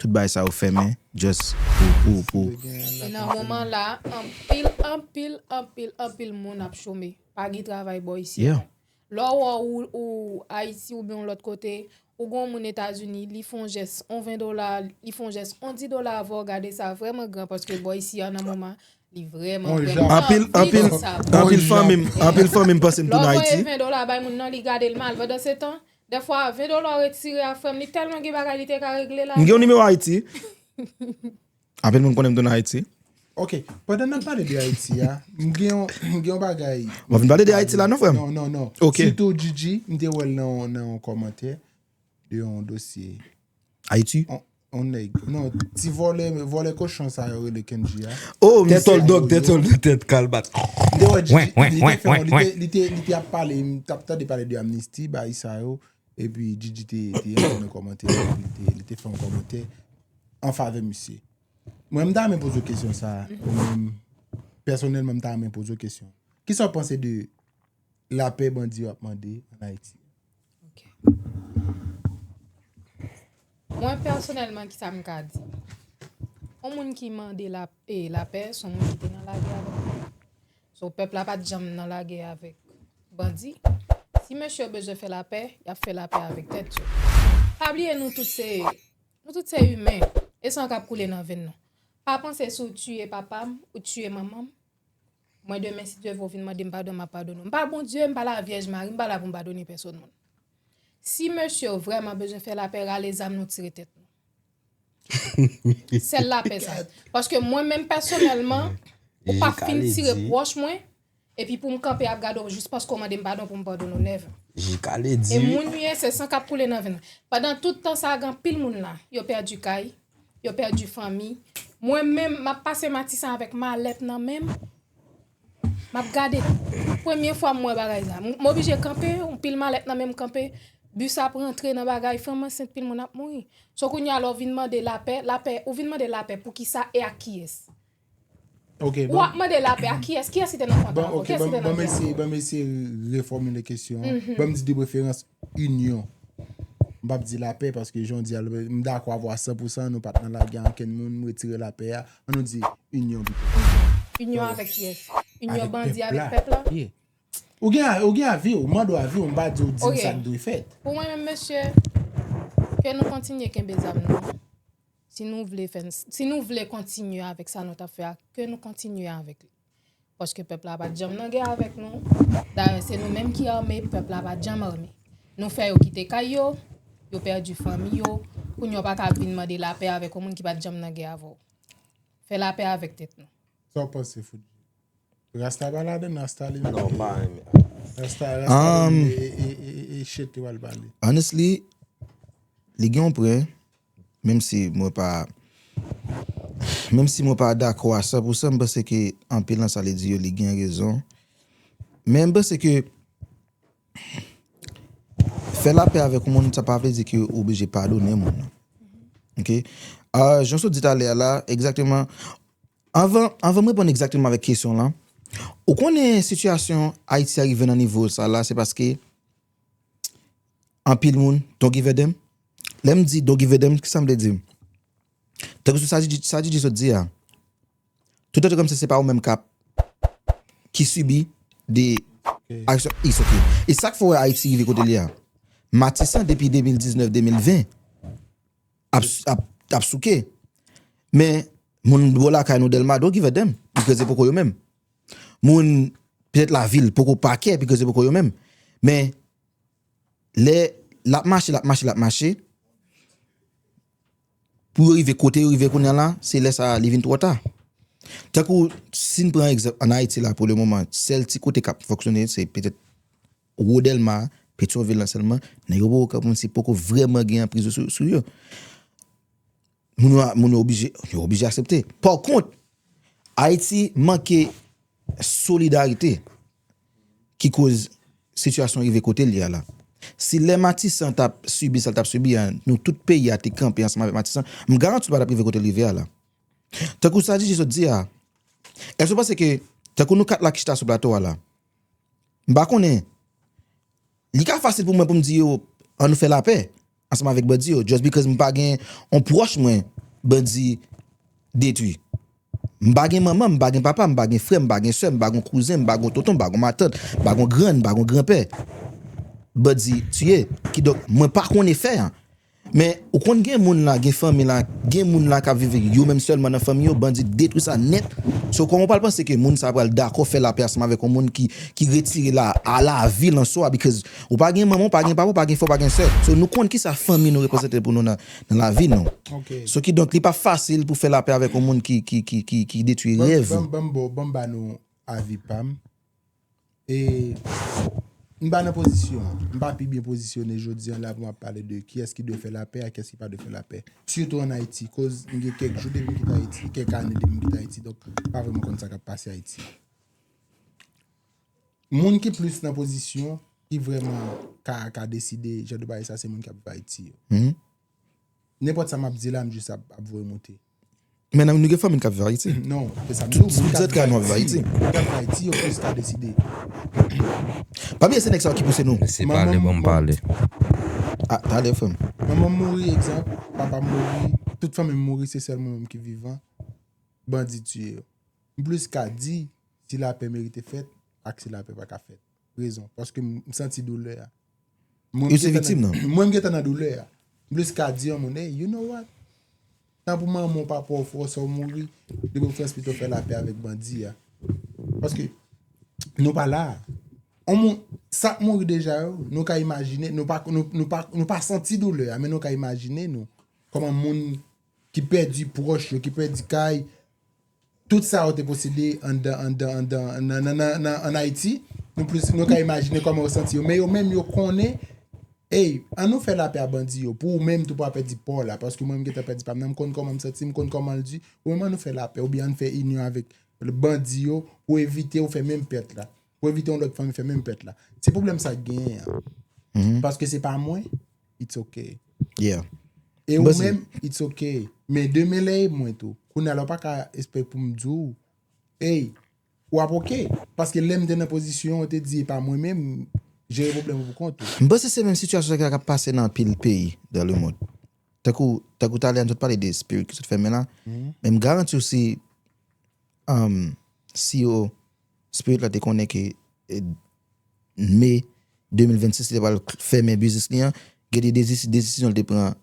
tout bagay sa yo fèmen, just pou, pou, pou. E nan moman la, anpil, anpil, anpil, anpil moun ap chome. Pa gen travay bò isi a. Lè w wè ou, ou Ayiti oubyen yon lòt kote, ou gen yon moun Etazini, li fè yon jès, yon ven dola, li fè yon jès, yon dis dola avè w, gade sa vrèman gran, paske bò isi a nan moman, li vrèman, vrèman anpil, anpil, anpil fanmi m, anpil fanmi m panse m tounen Ayiti. Lè w voye ven dola bay moun nan, li gade l mal. Pandansetan, dèfwa, ven dola w retire a, frè m, li tèlman gen bagay li te ka regle la. M gen yon nimewo Ayiti. Anpil moun konnen m tounen Ayiti. Ok, pandan n ap pale de Ayiti a, m gen yon, m gen yon bagay. W ap vin pale de Ayiti la, non, frè m? Non, non, non. Ok. Sitou Djidji, m te wè l nan, nan yon kòmantè de yon dosye. Ayiti? On, on nèg. Non, ti vòlè, vòlè kochon sa yo rele Kendji a. Oh, Tèt misye. Old Dog, tèt Old Dog, tèt Kalbat. M te wè Djidji, li te fè, li te, li te, li te ap pale, m t ap tande pale de amnisti, bagay sa yo, epi Djidji te, te antre nan kòmantè, li te, li te fè yon kòmantè an favè misye. Mwen, m ta renmen poze w kesyon sa, ou menm, pèsonèlman, m ta renmen poze w kesyon. Kisa w panse de lapè bandi yo ap mande ann Ayiti? Ok. Mwen, pèsonèlman, kisa m ka di? Yon moun ki mande la, e, lapè, se yon moun ki te nan lagè avèk nou. So, pèp la pa t janm nan lagè avèk bandi. Si mesye yo bezwen fè lapè, y ap fè lapè avèk tèt yo. Pa bliye nou tout se, nou tout se imen. E san k ap koule nan venn nou. Pa panse si w tiye papa m, ou tiye manman m, mwen demen, si Dye vle, w vin mande m padon, m ap padone w. M pa Bondye, m pa Lavyèj Mari, m pa la pou m padone pèsonn moun. Si mesye yo vrèman bezwen fè lapè, rale zam nou tire tèt nou. Sèl lapè sa. Paske mwen menm pèsonèlman, ou pa fin tire pwòch mwen, epi pou m kanpe ap gade w jis paske w mande m padon pou m padone w, never. Jikale E di. Moun yo ye, se san k ap koule nan venn. Pandan tout tan sa a, gen anpil moun la, yo pèdi kay, yo pèdi fanmi. Mwen menm, m ap pase Matisan avèk malèt nan men m. M ap gade. Premye fwa m wè bagay sa. M m oblije kanpe, yon pil malèt nan men m kanpe. Bis ap rantre nan bagay, fanm ansent, pil moun ap mouri. So kounye a la, w vin mande lapè, lapè, ou vin mande lapè pou kisa e ak kiyès? Ok, Ou ap mande lapè a kiyès? Kiyès ki te nan kontra Bon, avè w? ok, Kiyès ki ban, te ban nan m gè? Eseye, ban m eseye refòmile kesyon an. Ban m di de preferans inyon. M p ap di lapè paske jan w di a, m dakò avè w a san pou san, nou pa t nan lagè ankenn moun, m retire lapè a. An nou di inyon pito. Inyon avèk kiyès? Inyon Avèk bandi pèp avèk la. Pèp la? Yeah. Ou gen, ou gen avi w, ou mande w avi w, m pa di w di m Ok. sa k dwe fèt. Pou mwen menm, mesye, ke nou kontinye kenbe zam nou. Si nou vle fè, si nou vle kontinye avèk sa nou t ap fè a, ke nou kontinye avèk li. Paske pèp la pa t janm nan gè avèk nou. Dayè, se nou menm ki ame, pèp la pa t janm ame. Nou fè yo kite kay yo, yo pèdi fanmi yo. Kounye a w pa ka vin mande lapè avèk yon moun ki pa t janm nan gè avè w. Fè lapè avèk tèt nou. Sa w panse, Foudji? Rasta pa ladann, Rasta li menm. Non, pa renmen. Rasta, Rasta li menm e, e, e, e, e shit li pral pale. Honestly, li gen yon pwen, menm si mwen pa menm si mwen pa dakò a san pou san, m panse ke anpil nan sa li di yo, li gen rezon. Men m panse ke fè lapè avèk yon moun, sa pa vle di ke ou oblije padone moun nan. Ok? Ah, jan w sot di talè a la, egzakteman, anvan, anvan m reponn egzakteman avèk kesyon lan, ou konnen sitiyasyon Ayiti a rive nan nivo sa la, se paske anpil moun, don't give a damn. Lè m di don't give a damn, kisa m vle di? Tankou sa Djidji, sa Djidji sot di a. Toutan kòmsi se pa ou menm k ap, ki sibi de aksyon, it's ok. E sa k fè w wè Ayiti rive kote li a. Matisan depi de mil diznèf, de mil ven, ap, ap, ap souke. Men, moun bò lakay nou Dèlma, don't give a damn, because se poko yo menm. Moun, petèt lavil, poko pa kè, because se poko yo menm. Men, lè l ap mache, l ap mache, l ap mache, pou yo rive kote yo rive kounye a la, se lè sa a li vin twò ta. Tankou, si n pran egzanp, ann Ayiti la, pou le moman, sèl ti kote k ap fonksyone, se petèt Wo Dèlma, Petyonvil lan sèlman, nèg yo poko, kòmsi poko vrèman gen anpriz sou, sou yo. Moun yo, moun yo oblije, yo oblije aksepte. Pa kont, Ayiti manke solidarite ki koz sitiyasyon rive kote l ye a la. Si lè Matisan t ap sibi sa l t ap sibi a, nou tout peyi a te kanpe ansanm avèk Matisan, m garanti w pa t ap rive kote l rive a la. Tankou sa Djidji sot di a, èske w panse ke, tankou nou kat la ki chita sou plato a la, m pa konnen, li ka fasil pou mwen pou m di yo, ann nou fè lapè ansanm avèk bandi yo, just because m pa gen yon pwòch mwen bandi detwi. M pa gen manman, m pa gen papa, m pa gen frè, m pa gen sè, m pa gen kouzen, m pa gen tonton, m pa gen matant, m pa gen grann, m pa gen granpè. Bandi tiye. Kidonk, mwen pa konnen fè an. Men ou konn gen moun la, gen fanmi la, gen moun la k ap viv yo menm sèlman nan fanmi yo, bandi detwi sa nèt. So kòman w pral panse ke moun sa pral dakò fè lapè ansanm avèk yon moun ki, ki retire la a lavil an swa, because ou pa gen manman, ou pa gen papa, ou pa gen frè, ou pa gen sè. So nou konn kisa fanmi nou reprezante pou nou nan, nan lavi nou. Ok. So kidonk li pa fasil pou fè lapè avèk yon moun ki, ki, ki, ki, ki detwi Ban rèv ban ou. ban m ba w- ban m ba nou avi pa m. E m pa nan pozisyon an. M pa pi byen pozisyone jodi an la pou m ap pale de kiyès ki dwe fè lapè ak kiyès ki pa dwe fè lapè. Sitou ann Ayiti, koz m gen kèk jou depi m kite Ayiti, kèk ane depi m kite Ayiti, donk m pa vrèman konn sa k ap pase Ayiti. Moun ki plis nan pozisyon, ki vrèman ka, ka deside jan de bagay sa, se moun k ap viv Ayiti yo. Mhm. Nenpòt sa m ap di la, m jis ap, ap voye monte. Men nou gen fanmi k ap viv Ayiti. Non, se sa m di w. Tout zantray nou ap viv Ayiti. Moun k ap viv Ayiti yo plis ka deside. Pa bliye se nèg sa yo ki pouse nou. Lese pale, ban m pale. Ah, talè frè m. Manman m mouri, egzanp, papa m mouri, tout fanmi m mouri, se sèl mwen menm ki vivan. Bandi tiye yo. M plis ka di si lapè merite fèt ak si lapè pa ka fèt. Rezon, paske m m santi doulè a. Mwen m Yo se gentan viktim nan- nan. Mwen m gentan nan doulè a. M plis ka di yon moun, hey, you know what? Tan pou manman w, papa w, frè w, sè w mouri, li prefere pito fè lapè avèk bandi a. Paske nou pa la. On moun, sa k mouri deja yo, nou ka imajine, nou pa, nou, nou pa, nou pa santi doulè a, men nou ka imajine nou. Kòman moun ki pèdi pwòch yo, ki pèdi kay, tout sa yo te posede anndan, anndan, anndan, nan, nan, nan, nan, ann Ayiti, nou plis, nou ka imajine kòman yo santi yo. Men yo menm, yo konnen, hey, an nou fè lapè a bandi yo. Pou ou menm tou pa pèdi pa w la, paske mwen m gentan pèdi pa m nan, m konn kòman m santi, m konn kòman l di, ou menm an nou fè lapè, oubyen an fè inyon avèk bandi yo, pou evite ou fè menm pèt la. Pou evite yon lòt fanmi fè menm pèt la. Se pwoblèm sa k genyen an. Paske se pa mwen, it's ok. Yeah. E ou Bon, se- menm, it's ok. Men demen lè e mwen tou. Kounye a la, w pa ka espere pou m di w, hey, w ap ok. Paske lè m te nan pozisyon, w te di, e pa mwen menm, jere pwoblèm ou pou kont ou. M panse se menm sitiyasyon sa k ap pase nan anpil peyi dans le monde. Tankou, tankou talè a nou sot pale de spirit ki sot fèmen la. Men m garanti w si, um, si yo, spirit la te konnen ke eh, me de mil vennsis li te pral fèmen biznis li an, gen de desi- desizyon li te pran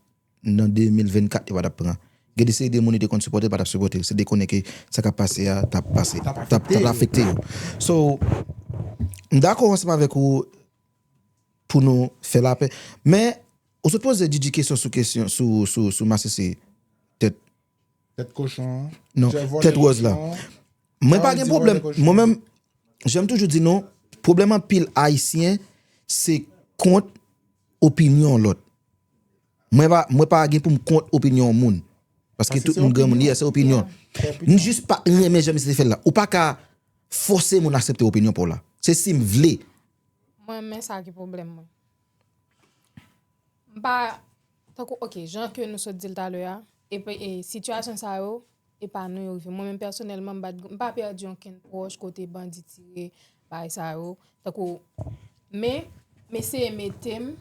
nan de mil vennkat li pa t ap pran. Gen de seri de moun li te konn sipòte, li pa t ap sipòte. Se te konnen ke sa k ap pase a t ap pase, T ap t ap t ap afekte yo. Afekte yo. So, m dakò ansanm avèk ou pou nou fè lapè. Men, ou sot poze Djidji kesyon sou kesyon, sou, sou, sou masisi tèt Tèt kochon an. Non, Jan vòlè tèt wòz la. kochon an. Mwen Sa pa w gen di pwoblèm. vòlè kochon. Mwen menm, jan m toujou di nou, pwoblèm anpil Ayisyen, se kont opinyon lòt. Mwen pa, mwen pa gen pou m kont opinyon moun. Paske Paske tout se moun gen moun, opinyon. Yeah, se opinyon. Trè M jis pa renmen jan misye te fè l la. Ou pa ka fòse moun aksepte opinyon pa w la. Se si m vle. Mwen, men sa ki pwoblèm mwen. M pa, tankou, ok, jan ke nou sot di l talè a, e, pe- e sitiyasyon sa yo, e pa nou yo rive. Mwen menm pèsonèlman, m pa t- m pa pèdi ankenn pwòch kote bandi tire, bagay sa yo. Tankou, men, m eseye mete m,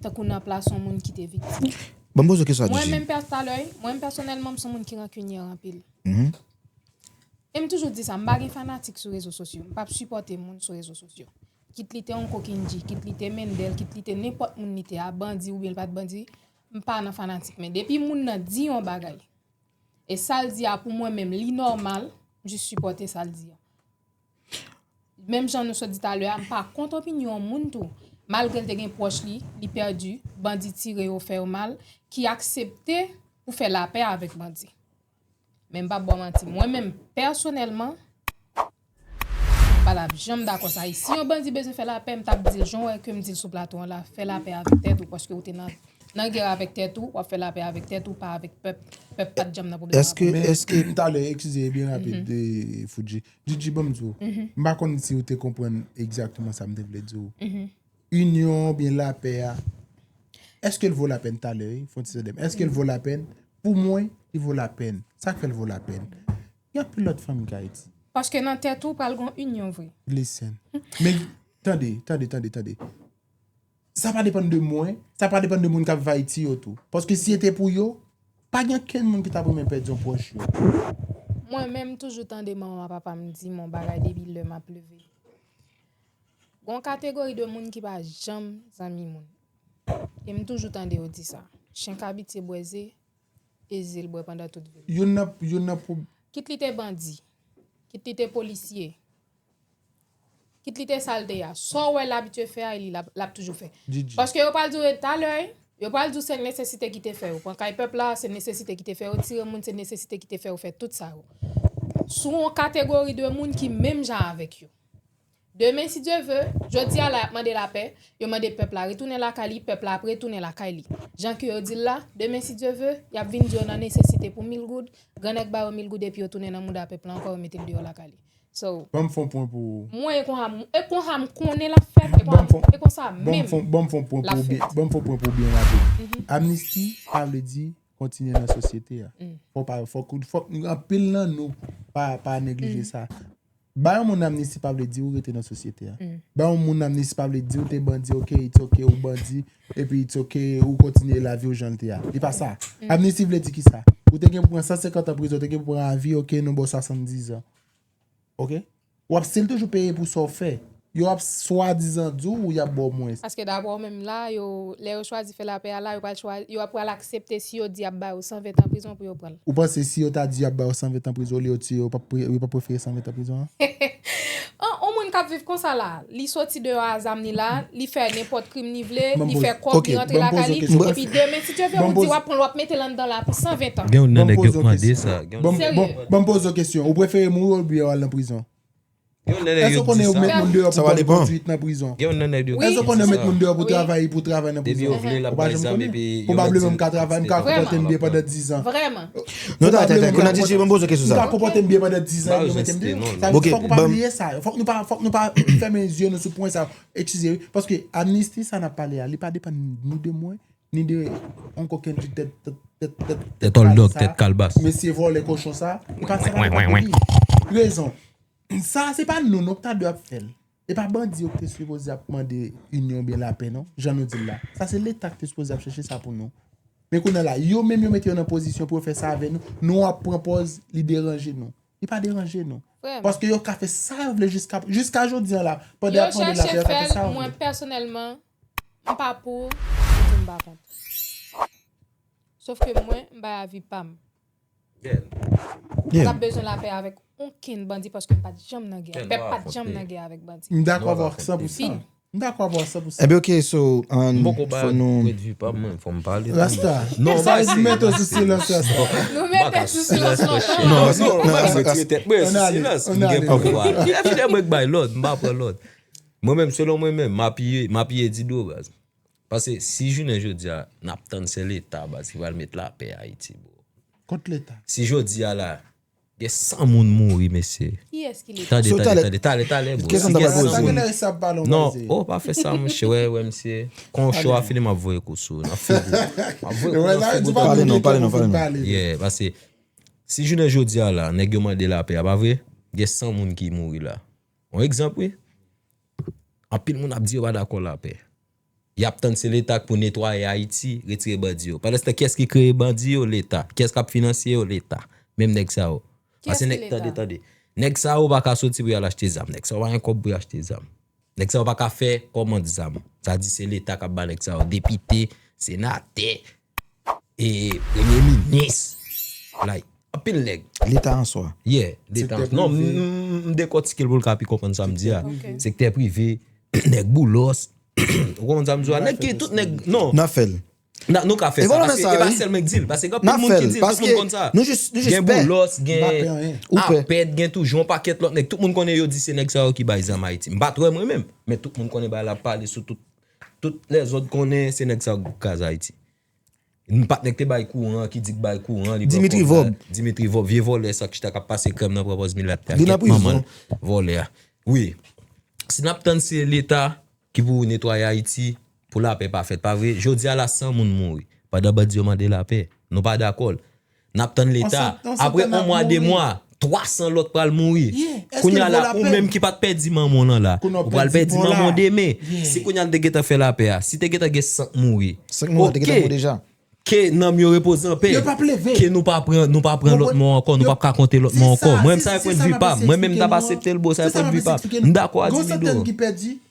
tankou nan plas yon moun ki te viktim. Ban m poze w kesyon a Mwen Djidji. Menm pèsonèlman, mwen pèsonèlman, m se yon moun ki rankinyè anpil. E m toujou di sa, m pa gen fanatik sou rezo sosyo. M p ap sipòte moun sou rezo sosyo. Kit li te yon kokinji, kit li te Mendel, kit li te nenpòt moun li te a, bandi oubyen l pa t bandi, m pa nan fanatik. Men depi moun nan di yon bagay, e sa l di a pou mwen menm li nòmal, m jis sipòte sa l di a. Menm jan nou sot di talè a, m pa kont opinyon moun tou. Malgre l te gen pwòch li, li pèdi, bandi tire yo fè yo mal, ki aksepte pou fè lapè avèk bandi. Men m p ap ba w manti. Mwen menm, pèsonèlman, m pa t ap janm dakò sa. E si yon bandi bezwen fè lapè, m t ap di l, jan w wè ke m di l sou plato an la, fè lapè avèk tèt ou, paske ou te nan, nan gè avèk tèt ou, w ap fè lapè avèk tèt ou, pa avèk pèp. Pèp pa t janm nan pwoblèm. Èske, Men, èske, talè, eskize, byen rapid, eh, Fuji. Djidji, ban m di w. M pa konn si w te konprann egzakteman sa m te vle di w. Inyon oubyen lapè a, èske l vo lapèn talè, wi? Fon ti tande m. Èske l vo lapèn? Pou mwen, li vo lapèn. Sa k fè l vo lapèn? Gen anpil lòt fanmi k Ayiti. Paske nan tèt ou pral gon inyon vre. Listen. Men, tande, tande, tande, tande. Sa pa depann de mwen, sa pa depann de moun k ap viv Ayiti yo tou. Paske si se te pou yo, pa gen kenn moun ki t ap renmen pèdi yon pwòch yo. Mwen menm, m toujou tande manman papa m di m yon bagay depi lè m ap leve. Gon kategori de moun ki pa janm zanmi moun. E m toujou tande yo di sa. Chen k abitye bwè ze, e ze l bwè pandan tout vi l. Youn nan, youn nan pou Kit li te bandi, kit li te polisye, kit li te sa l te ye a. Sa w wè l abitye fè a, li l ap, l ap toujou fè. Djidji. Paske yo pral di w talè, yo pral di w se nesesite ki te fè yo pran kay pèp la, se nesesite ki te fè yo tire moun, se nesesite ki te fè yo fè tout sa yo. Sou yon kategori de moun ki menm jan avèk yo. Demen, si Dye ve, jodi a la, y ap mande lapè, yo mande pèp la retounen lakay li, pèp la ap retounen lakay li. Jan ke yo di l la, demen, si Dye ve, y ap vin di yo nan nesesite pou mil goud, grannèg ba yo mil goud epi yo tounen nan mouda pèp la ankò, yo mete l deyò lakay li. So, Ban m fè yon pwen pou ou. Mwen, e konsa m, e konsa m konnen l ap fèt, e Ban m konsa, fè- e konsa Ban m menm. fè- ban m fè yon pwen l ap pou ou byen- fèt. Ban m fè yon pwen pou ou byen rapid. Amnisti pa vle di kontinye nan sosyete a. Fòk pa, fòk, fòk anpil nan nou pa, pa neglije sa. Ba yon moun amnisti pa vle di ou rete nan sosyete a. Ba yon moun amnisti pa vle di ou te bandi, ok, it's ok, ou bandi, epi it's ok, ou kontinye lavi w jan l te a. Li pa sa. Amnisti vle di ki sa? Ou te gen pou pran san senkant an prizon, ou te gen pou pran avi, ok, nou ba w swasanndizan. Ok? W ap still toujou peye pou sa w fè. Yo ap swadizan di w y ap ba w mwens. Paske daprè w menm la, yo, lè yo chwazi fè lapè a la, yo pral chwa, yo ap pral aksepte si yo di y ap ba yo san ven tan prizon pou yo pran l. Ou panse si yo ta di y ap ba yo san ven tan prizon olye yo tiye yo, yo p ap pre- yo p ap prefere san ven tan prizon an? An, on moun k ap viv konsa la, li soti deyò a zam li la, li fè nenpòt krim li vle, Ban m li poze- fè kòb, ok, li rantre ban m lakay poze li, yon kesyon. Epi demen, si Dye ve, Ban m ou di poze- w ap pran l, w ap mete l anndan la pou san ven tan. Gen yon Ban m nèg yo poze yon mande kesyon. sa. Gen Ban yon m- Serye. ban- ban m poze yon kesyon. Ou prefere mouri oubyen w al nan prizon? Gen yon nèg Èske yo w konnen di yo sa. met moun deyò pou Sa va bòn depan. Kondwit nan prizon? Gen yon nèg yo Wi. Èske w konnen yo met moun deyò pou Wi. travay, pou travay nan Depi yo prizon? vle l ap Ou pa bay janm zam konnen. epi yo Pwobableman m ka mete travay, m ka Vrèman. konpòte m byen pandan diz an. Non, ta, ta, ta, konnen di ban m poze kesyon M ka sa. konpòte m byen pandan diz an, yo mete m deyò. Sa vle di fòk nou pa bliye sa. Fòk nou pa, fòk nou pa fèmen zye nou sou pwen sa. Eskize, wi. Paske amnisti sa n ap pale a, li pa depann ni de mwen, ni de yon kokenn tèt, tèt, tèt, tèt, Tèt oldog, tèt kalbas. Mesye vòlè kochon sa. Li pa, sa pa depann de li. Rezon. Sa, se pa nou, non, k ta dwe ap fè l. E pa bandi yo ki te sipoze ap mande inyon oubyen lapè, non, jan nou di l la. Sa se Leta ki te sipoze ap chèche sa pou nou. Men kounye a la, yo menm yo mete yo nan pozisyon pou yo fè sa avè nou, nou ap pran pòz li deranje nou. Li pa deranje nou. Vrèman. Paske yo ka fè sa yo vle jiska, jiska jodi an la. Pandan Yo y ap mande chèche lapè, yo ka fè fè sa l, yo mwen vle. Pèsonèlman, m pa pou, m di m pa kont. Sof ke mwen, m bay avi pa m. M pa t ap bezwen lapè avèk okenn bandi paske m pa t janm nan gè. Pèp pa t janm nan gè avèk bandi. M dakò avè w san pou san. M dakò avè w san pou san. Ebyen, ok, so, an, M poko ba fò nou. Pwendvi pa mwen, fò m pale. Rasta. Non, Sa ba vle di mete w sou silans, Rasta. Nou mete sou silans lontan. Non, non, non, mwen sa- retire tèt mwen sou Ann ale, silans. ann M ale. gen pouvwa. Lè fini mwen k bay lòd, m pa pran lòd. Mwen menm, selon mwen menm, m apiye, m apiye Dido, baz. Paske si jounen jodi a, n ap tann se Leta, baz, ki pral met lapè Ayiti, bro. Kont Leta. Si jodi a la, gen san moun mouri, mesye. Kiyès ki Leta? Tande, So, tande, talè- tande, tale, tale, bro. Kèsan Si ta gen pral san poze? moun. Talè sa ap pale, Non, baz. oh, pa fè sa, monchè. Wè, wè, mesye. Kon show a fini, m ap voye kou sou ou. N ap fè kou. M ap voye kou, Wè, n ap sa fè di kou. pa Pale nou non, gen pale tan non, pou pale non. pale. Yeah, paske si jounen jodi a la, nèg yo mande lapè a, pa vre? Gen san moun ki mouri la. Yon egzanp, wi. Anpil moun ap di yo pa dakò lapè. Y ap tann se Leta k pou netwaye Ayiti, retire bandi yo. Pandanstan, kiyès ki kreye bandi yo? Leta. Kiyès k ap finanse yo? Leta. Menm nèg sa yo. Kiyès Paske ki nèg, Leta? Tande, tande. Nèg sa yo pa ka soti pou y al achte zam. Nèg sa yo pa gen kòb pou y achte zam. Nèg sa yo pa ka fè kòmand zam. Sa di se Leta k ap ba nèg sa yo. Depite, senatè, e premye minis. Like, anpil nèg. Leta an swa. Yeah, Leta. Sektè Non, m, prive. m, m dekòtike l pou l ka pi konprann sa m di a. Ok. Sektè prive, nèg boulos, nèg boulos, nèg ki tout nèg. Non. N ap fè l. Na, nou ka fè E sa. vòlò Paske sa, e pa wi. sèlman k di l. Paske gen N ap moun fè ki l. di l, tout Paske moun konn sa. nou jis, nou jis Gen pè. boulos, gen Pa pè anyen. Ou pè. apèd, gen tou, Jon pakèt lòt nèg. Tout moun konnen yo di se nèg sa yo ki bay zam Ayiti. M pa t wè mwen menm, men tout moun konnen bagay la ap pale sou tout. Tout lèzòt konnen se nèg sa yo k kraze Ayiti. M pa t nèg te bay kouran, ki di k bay kouran, li pran Dimitri kòb la. Vorbe. Dimitri Vorbe, vye vòlè sa ki chita k ap pase krèm nan pran pòz milat la. Li nan Kèt manman prizon. l, vòlè a. Wi. Si n ap tann se Leta ki pou netwaye Ayiti, pou lapè pa fèt, pa vre? Jodi a la, san moun mouri. Pandan bandi yo mande lapè. Nou pa dakò. N ap tann Leta. On san- on Apre santèn yon ap mwa, de mouri. mwa, twa san lòt pral mouri. Yeah, èske Kounye a l la, vo lapè? Ou menm ki pa t pèdi manman w lan la, Kounye a ou pral pèdi pèdi bò la. Manman w demen. Yeah. Si kounye a l te gentan fè lapè a, si te gentan gen san k mouri. San k mouri te gentan Ok. mouri deja. Ke nanm yo repoze anpè. Yo p ap leve. Ke nou pa pran, nou pa pran lòt mò ankò, nou p ap ka konte lòt mò ankò. Mwen menm sa e pwendvi pa m. Mwen menm m t ap aksepte l, bro, sa e pwendvi pa m. M dakò a Dimitri. Ki pèdi,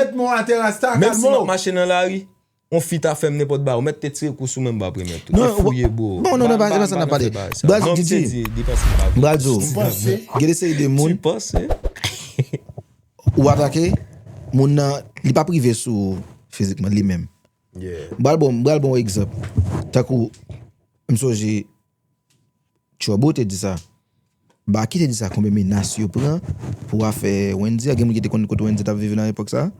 Met mo atè, rasta. Menm si m ap mache nan lari, yon fi ta fè m nenpòt bagay, ou mèt te tire kou sou mwen, m pa premye tou. E fouye, bro. Non, non, non, pa sa n ap pale. Braz, Didi, Braz, ou panse? Gen de seri de moun ou atake, moun nan, li pa prive sou ou fizikman, li menm. M pral bon, m pral bon egzanp. Tankou, m sonje, Trouble te di sa. Baky te di sa, konbyen menas yo pran pou afè Wendy a. Gen moun ki te konn kote Wendy t ap viv nan epòk sa?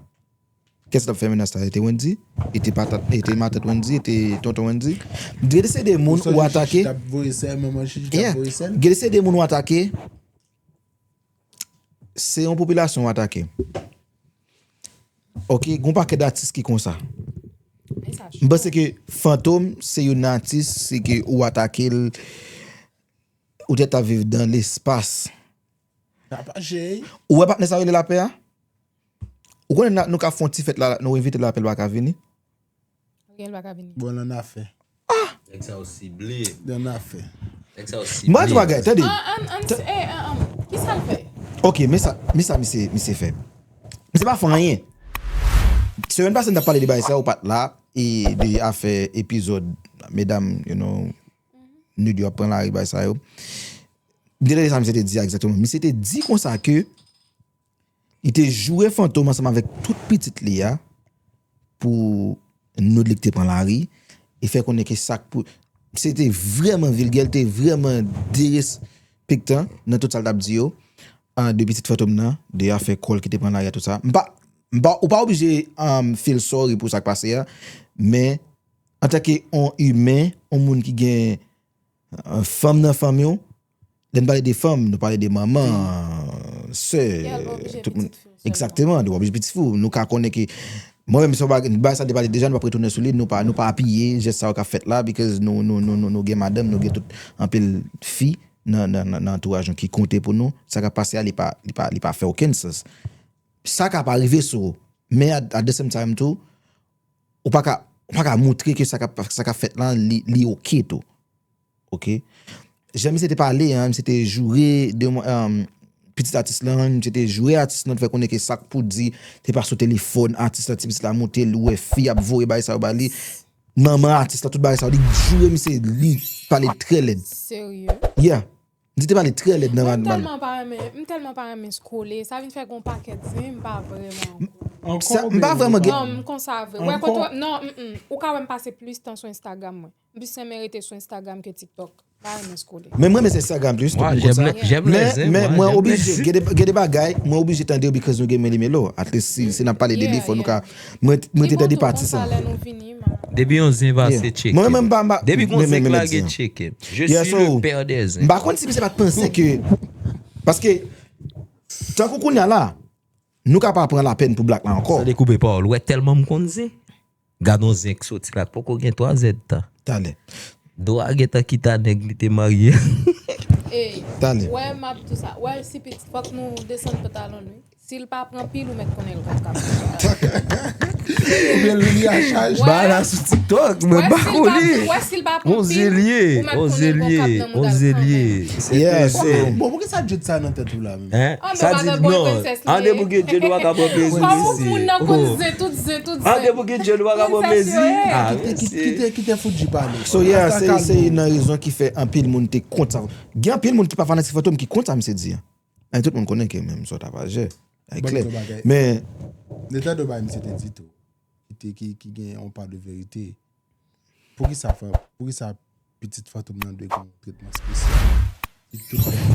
Kiyès ki t ap fè menas la? E te Wendy? E te patat, e te matant Wendy? E te tonton Wendy? Gen de seri de moun ou atake. Gen de seri de moun ou atake. Se yon popilasyon w atake. Ok, gon pakèt atis ki konsa. M panse ke Fantom se youn nan atis, se ke ou atake l, ou tèt ap viv dan lespas. Ou wè patnè sa rele Lapè a? Ou konnen na- nou ka fè yon ti fèt la, nou envite Lapè, l pa ka vini. Ariel pa ka vini. Bon, l annafè. Nèg sa yo sible. L annafè. Nèg sa yo sible. M pa di bagay, tande. An, an, an, eh, an, an, kisa l fè? Ok, men sa, men sa misye, misye fè. Misye pa fè anyen. Semèn pase, n t ap pale de bagay sa, ou pa t la, e de afè epizòd medam, you know, nude yo ap pran lari, bagay sa yo. M te tande sa misye te di a egzakteman. Misye te di konsa ke Li te joure Fantom ansanm avèk tout pitit li a pou noud li ki te pran lari e fè konnen ke sa k pou. Se te vrèman vilgè, li te vrèman derespektan nan tout sa l t ap di yo. Ah, de pitit Fantom nan, de afè kò l ki te pran lari a, tout sa. M pa, m pa, ou pa oblije um, feel sorry pou sa k pase a, men antanke yon imen, yon moun ki gen uh, fanm nan fanmi w, lè n pale de fanm, nou pale de manman, sè, tout moun. Egzakteman, nou pa oblije pitit fi w. Nou ka konnen ke mwen menm, se yon bagay sa te pale deja, nou p ap retounen sou li, nou pa, nou pa apiye jès sa yo k ap fèt la, because nou, nou, nou, nou, nou gen madanm, nou gen tout anpil fi nan, nan, nan, nan antouraj nou ki konte pou nou. Sa k ap pase a, li pa, li pa, li pa fè okenn sans. Sa ka pa rive sou ou, men at, at the same time tou, ou pa ka, ou pa ka moutre ke sa k ap, sa k ap fèt lan, li, li oke tou. Oke? Jan misye te pale an, misye te joure de, um, pitit atis lan, misye te joure atis lan, fè konnen ke sa k pou di, te pa sou telefòn, atis lan, ti pitit la moute, li wè fi ap voye bagay sa yo ba li. Manman atis lan, tout bagay sa yo, li joure misye, li pale trè lèd. Serye? Yeah. Misye te pale trè lèd nan. Mwen m tèlman pa renmen, m tèlman pa renmen scrolle, sa vin fè gon pakèt zen, m pa vrèman. Ankò sa, m pa vrèman gen. Non, m konsa vre. Wè kote, non, mm, mm. Ou ka wè m pase plis tan sou Instagram mwen. M plis renmen rete sou Instagram ke TikTok. Pa renmen scrolle. Men mwen renmen Instagram plis, tout moun konn sa. Men, men mwen oblije, gen de, gen de bagay, mwen oblije tande yo because nou gen men li melo. At least si, si n ap pale de li, fò nou ka. Mwen, mwen te tande pati sa. Depi yon zen pase, tcheke. Mwen menm m pa, m pa. Depi gon zen k lage, tcheke. Je suis le père des zen. M pa konn si misye pa t panse ke, paske, tankou kounye a la, nou ka pa pran lapèn pou Black la ankò. Sa dekoupe pawòl. Ou wè tèlman m konn zen. Gad on zen k soti la, poko gen twa zèdtan. Talè. Dwa gentan kite a nèg li te marye. Ey, talè. Wè m ap di w sa. Wè si pitit, fòk nou desann pantalon nou. Si l pa pran pil, ou mèt konnen l gon kap. Oubyen li a chaj. Ba la sou TikTok, mwen pa konnen. Wè si l pa pran pil, ou mèt konnen l gon kap nan mouda l kanmenm. Yeah, so. Bon, poukisa Jude sa nan tèt ou la menm? Hein? Sa di non. An debouke Jude ou pa ka pran plezi isi. Kòm moun nan konn zen, tout zen, tout zen. An debouke Jude ou pa ka pran plezi. Ah, kite, kite, kite Fuji pale. So yeah, se, se youn nan rezon ki fè anpil moun te kont sa. Gen anpil moun ki pa fanatik Fantom ki kont sa misye di an. Men tout moun konnen ke menm sa w t ap aje. Li klè. Men. Neta do bay misye te di tou. Ki te, ki, ki gen yon pa de verite. Poukisa fè, poukisa pitit Fantom nan dwe gen yon tretman espesyal?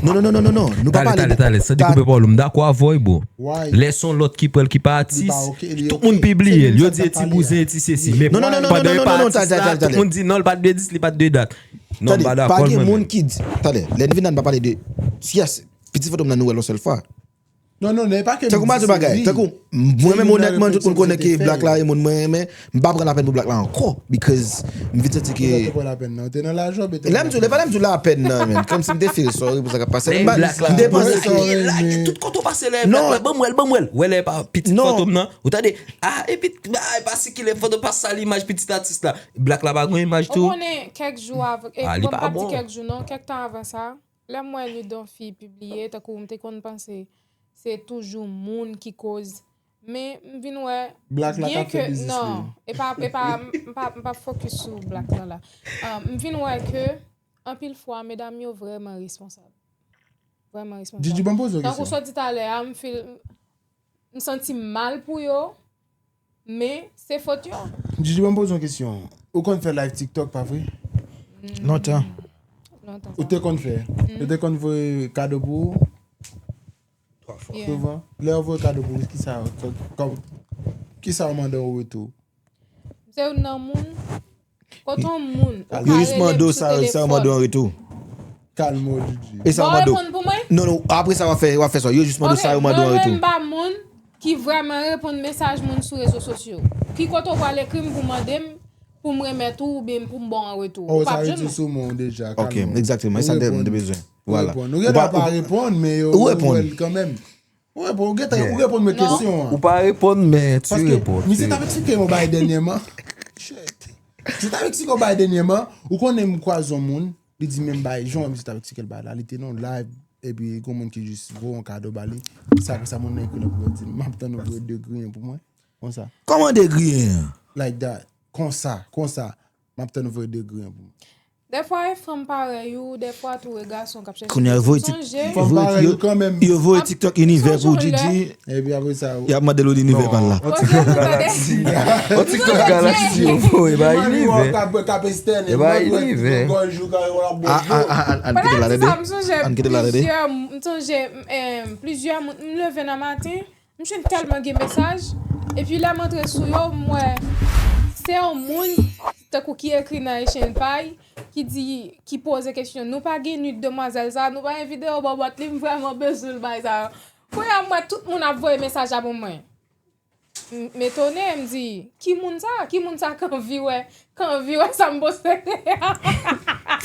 Non, non, non, non, non, non. Nou pa pale de. Talè, talè, talè, san dekoupe pawòl ou, m dakò avè w, bro. Lè se yon lòt ki pran l ki pa atis, tout moun pibliye l. Yo di e ti bouzen, e ti sesi. Men pandan e pa atis la, tout moun di non, l pa t dwe dis, li pa t dwe dat. Non, m pa dakò l mwen menm. Tande, pa gen moun ki di, talè, lè n vin la n pa pale de, yes, pitit Fantom nan nou wè l yon sèl fwa. Non, non, non, e pa ke. Tankou m a di w bagay, tankou mwen menm onètman, tout moun konnen ke Black la e moun mwen renmen, m pa pran lapèn pou Black la ankò, because m vin santi ke. Ou te pran lapèn nan, ou te nan lajòb, e te. Lè m di w, lè pa lè m di w lapèn nan, men, kòmsi m te feel sorry pou sa k ap pase. M pa, m te panse ke. Tout kote w pase lè Black la, ban m wè l, ban m wè l. Wè lè pa pitit Fantom nan, ou tande, ah, epi, ah, e pa sikile Fantom, pa sal imaj pitit atis la. Black la pa gen imaj tou. Ou konnen, kèk jou avan, e bon, m p ap di kèk jou non, kèk tan avan sa. Lè m wè Ludonfi pibliye, tankou m te konn panse se toujou moun ki koz. Men m vin wè, byen ke, non, e pa, e pa, m pa, m pa fokis sou Black lan la. Ah, m vin wè ke anpil fwa, medam yo vrèman responsab. Vrèman responsab. Didi, ban m poze w kesyon. Tankou sa w di talè a, m feel, m santi m mal pou yo, men se fòt yo. Didi, ban m poze w kesyon. Ou konn fè live TikTok, pa vre? Lontan. Lontan. Ou te konn fè? Yo te konn voye kado pou ou? Souvan. Lè yo voye kado pou ou, kisa, kòm, kisa yo mande w an retou? Se youn nan moun. Kote yon moun ou ka rele m sou telefòn. Yo jis mande w sa, sa yo mande w an retou. Kalme w, Didi. E sa yo mande w. Bon, reponn pou mwen. Non, non, apre sa w ap fè, w ap fè sa. Yo jis mande w sa yo mande w an retou. Ok, mwen menm m pa moun ki vrèman reponn mesaj moun sou rezo sosyo. Ki kote w pral ekri m pou mande m, pou m remèt ou, oubyen pou m ba w an retou? Ou p ap jwenn mwen. Oh, sa yo di sou mwen deja, kalme w. Ok, egzakteman. E sa m te bezwen. Vwala. Ou reponn. Ou gen dwa pa reponn, men yo, ou wè l kanmenm. Ou reponn, ou gentan, ou reponn mwen kesyon an. Ou pa reponn, men tu reponn. Paske misye t ap eksplike yon bagay dènyèman. Shit. Misye t ap eksplike yon bagay dènyèman. Ou konnen m kwaze yon moun, li di menm bagay, jan misye t ap eksplike l bagay la, li te nan yon live, epi gon moun ki jis voye yon kado ba li. Se apre sa moun nan ekri nan privè, di, "M ap tann ou voye de griyen pou mwen." Konsa. Kòman de griyen an? Like that. Konsa, konsa. "M ap tann ou voye de griyen pou mwen." Dèfwa e fanm parèy ou, dèfwa tou e gason k ap chèche. Kounye a yo voye tik- yo voye- yo- yo voye TikTok inivè pou Djidji. Epi apre sa, y ap mande l ou inivè pa l la. On TikTok galaksi. On TikTok galaksi yo voye ba inivè. E ba inivè. Ann kite la tande. Ann kite la tande. M sonje plizyè moun, m leve nan maten, m jwenn tèlman gen mesaj. Epi lè m antre sou yo, m wè se yon moun tankou ki ekri nan echanj pay ki di, ki poze kesyon, nou pa gen nude demwazèl sa, nou pa gen videyo bòbòt li, m vrèman bezwen l bay sa. Kounye a m wè tout moun ap voye mesaj la pou mwen. M etone, m di, ki moun sa? Ki moun sa k anvi wè, k anvi wè sa m poste?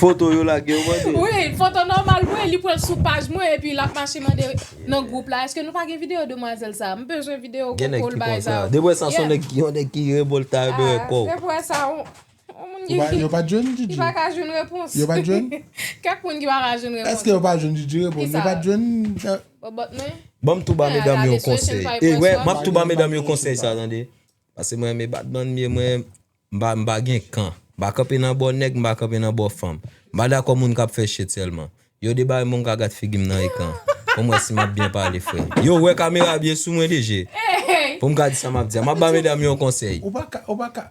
Foto yo lage yo mande. Wi, foto nòmal mwen, li pran l sou paj mwen epi l ap mache mande nan gwoup la, èske nou pa gen videyo demwazèl sa? M bezwen videyo koko l bay sa. Depi wè sa se yon nèg ki, yon nèg ki revòlte a yo bezwen kò w. Depi wè sa, Yo pa jwenn Djidji. Li pa ka jwenn repons. Yo pa jwenn. Kèk moun ki pa ka jwenn repons. Èske yo pa jwenn Djidji reponn? Yo pa jwenn. Bòbòt mwen. Ban m tou ba medam yo konsèy. E wè, m ap tou ba medam yo konsèy sa, tande. Paske mwen renmen Batman, men mwen, m pa, m pa gen kan. M pa kanpe nan bò nèg, m pa kanpe nan bò fanm. M pa dakò moun k ap fè shit sèlman. Yo debare mwen, m ka gad figi m nan ekran. Pou m wè si m ap byen pale, frè. Yo wè kamera byen sou mwen deje. Pou m ka di sa m ap di a. M ap ba medam yo yon konsèy. Ou pa ka, ou pa ka.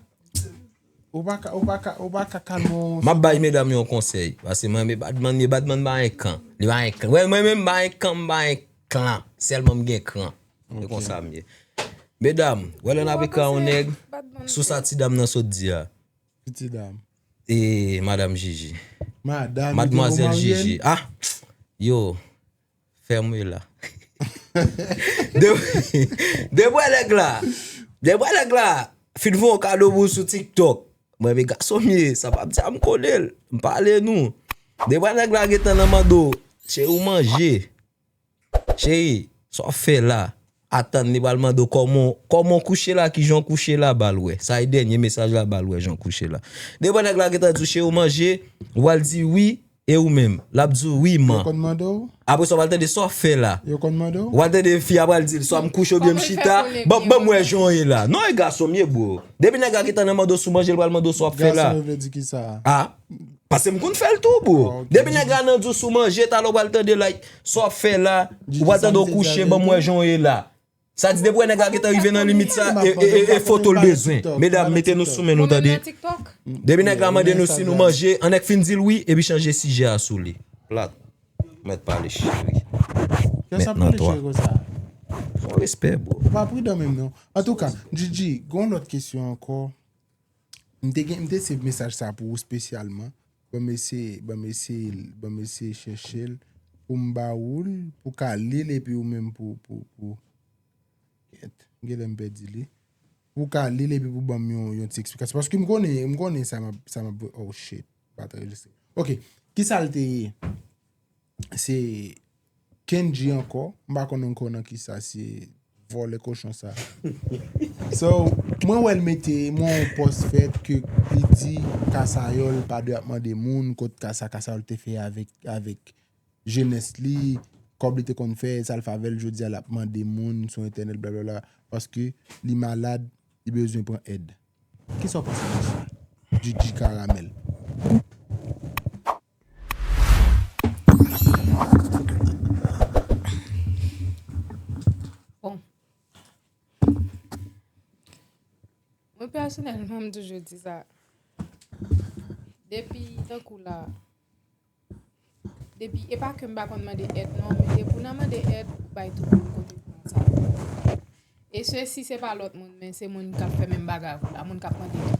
Ou pa ka, ou pa ka, ou pa ka kalme yon. M ap bay medam yon konsèy. Paske mwen, men Batman, men Batman pa gen kan. Li pa gen kan. Wè, mwen menm, m pa gen kan, m pa gen kan. Sèlman m gen kran. Se konsa m ye. Medam, wè lè n ap ekri a yon nèg, sou sa ti dam nan sot di a. Ki ti dam? E, madanm Jiji. Madanm, Madmwazèl Jiji. Ah! Yo, fèm wi la. Depi, depi nèg la, depi nèg la fin fè yon kado pou sou TikTok. Mwen, men gason m ye, sa pa vle di a m konnen l. M pale nou. Depi nèg la gentan nan mande w, cheri, ou manje. Cheri, sa w ap fè la? Atann, li pral mande w kòman, kòman w kouche la, kijan w kouche la, ba l wè. Sa e dènye mesaj la, ba l wè jan w kouche la. Depi nèg la gentan di w, cheri, ou manje, ou pral di wi, e ou menm? L ap di w wi, man. Yo konn mande w? Apre sa, w pral tande sa w ap fè la. Yo konn mande w? W pral tande fi a pral di l, swa m kouche oubyen m chita, ban, ban m wè jan w ye la. Non, e gason m ye, bro. Depi nèg la gentan nan mande w si w manje, l pral mande w sa w ap fè la. Gason yo vle di kisa? A. Paske m konn fè l tou, bro. Depi nèg la nan di w si w manje, talè w pral tande, like, sa w ap fè la, ou pral tande w kouche, ban m wè jan w ye la. Sa di depi wè nèg la gentan rive nan limit sa, e, e, e, e foto l bezwen. Medam, mete nou sou men nou, tande. Depi nèg la mande nou si nou manje, an nèg fin di l wi, epi chanje sijè a sou li. Plat. Mèt pale, cheri. Mèt nan twa. Fò respè, bro. Ou pa pridan menm, non. Antouka, Djidji, gon lòt kesyon ankò. M te gen, m te save mesaj sa pou ou espesyalman. Ban m eseye, ban m eseye, ban m eseye chèche l pou m ba ou l, pou ka li l epi ou menm pou, pou, pou. Kèt, m genlè m pèdi li. Pou ka li l epi pou ban m yon, yon ti eksplikasyon. Paske m konnen, m konnen sa m ap, sa m ap, oh shit, pa t anrejistre. Ok, kisa l te ye? Se Kendji ankò, m pa konn ankò nan kisa, se vòlè kochon sa. So, mwen wè l mete, mwen yon pòs fèt ke li di Kasayòl pa dwe ap mande moun kot kasa Kasayòl te fè avèk, avèk jenès li, kòb li te konn fè, sa l fè avè l, jodi a l ap mande moun sou entènèt, blablabla, paske li malad, li bezwen pran èd. Kisa w panse de sa? Djidji Karamèl. Bon. Mwen pèsonèlman, m toujou di sa. Depi tankou la, depi, e pa ke m pa konn mande èd non, men depi w nan mande èd, ou bay tout moun kote pou moun sa. E se si se pa lòt moun, men se moun k ap fè menm bagay avè w la, moun k ap mande èd.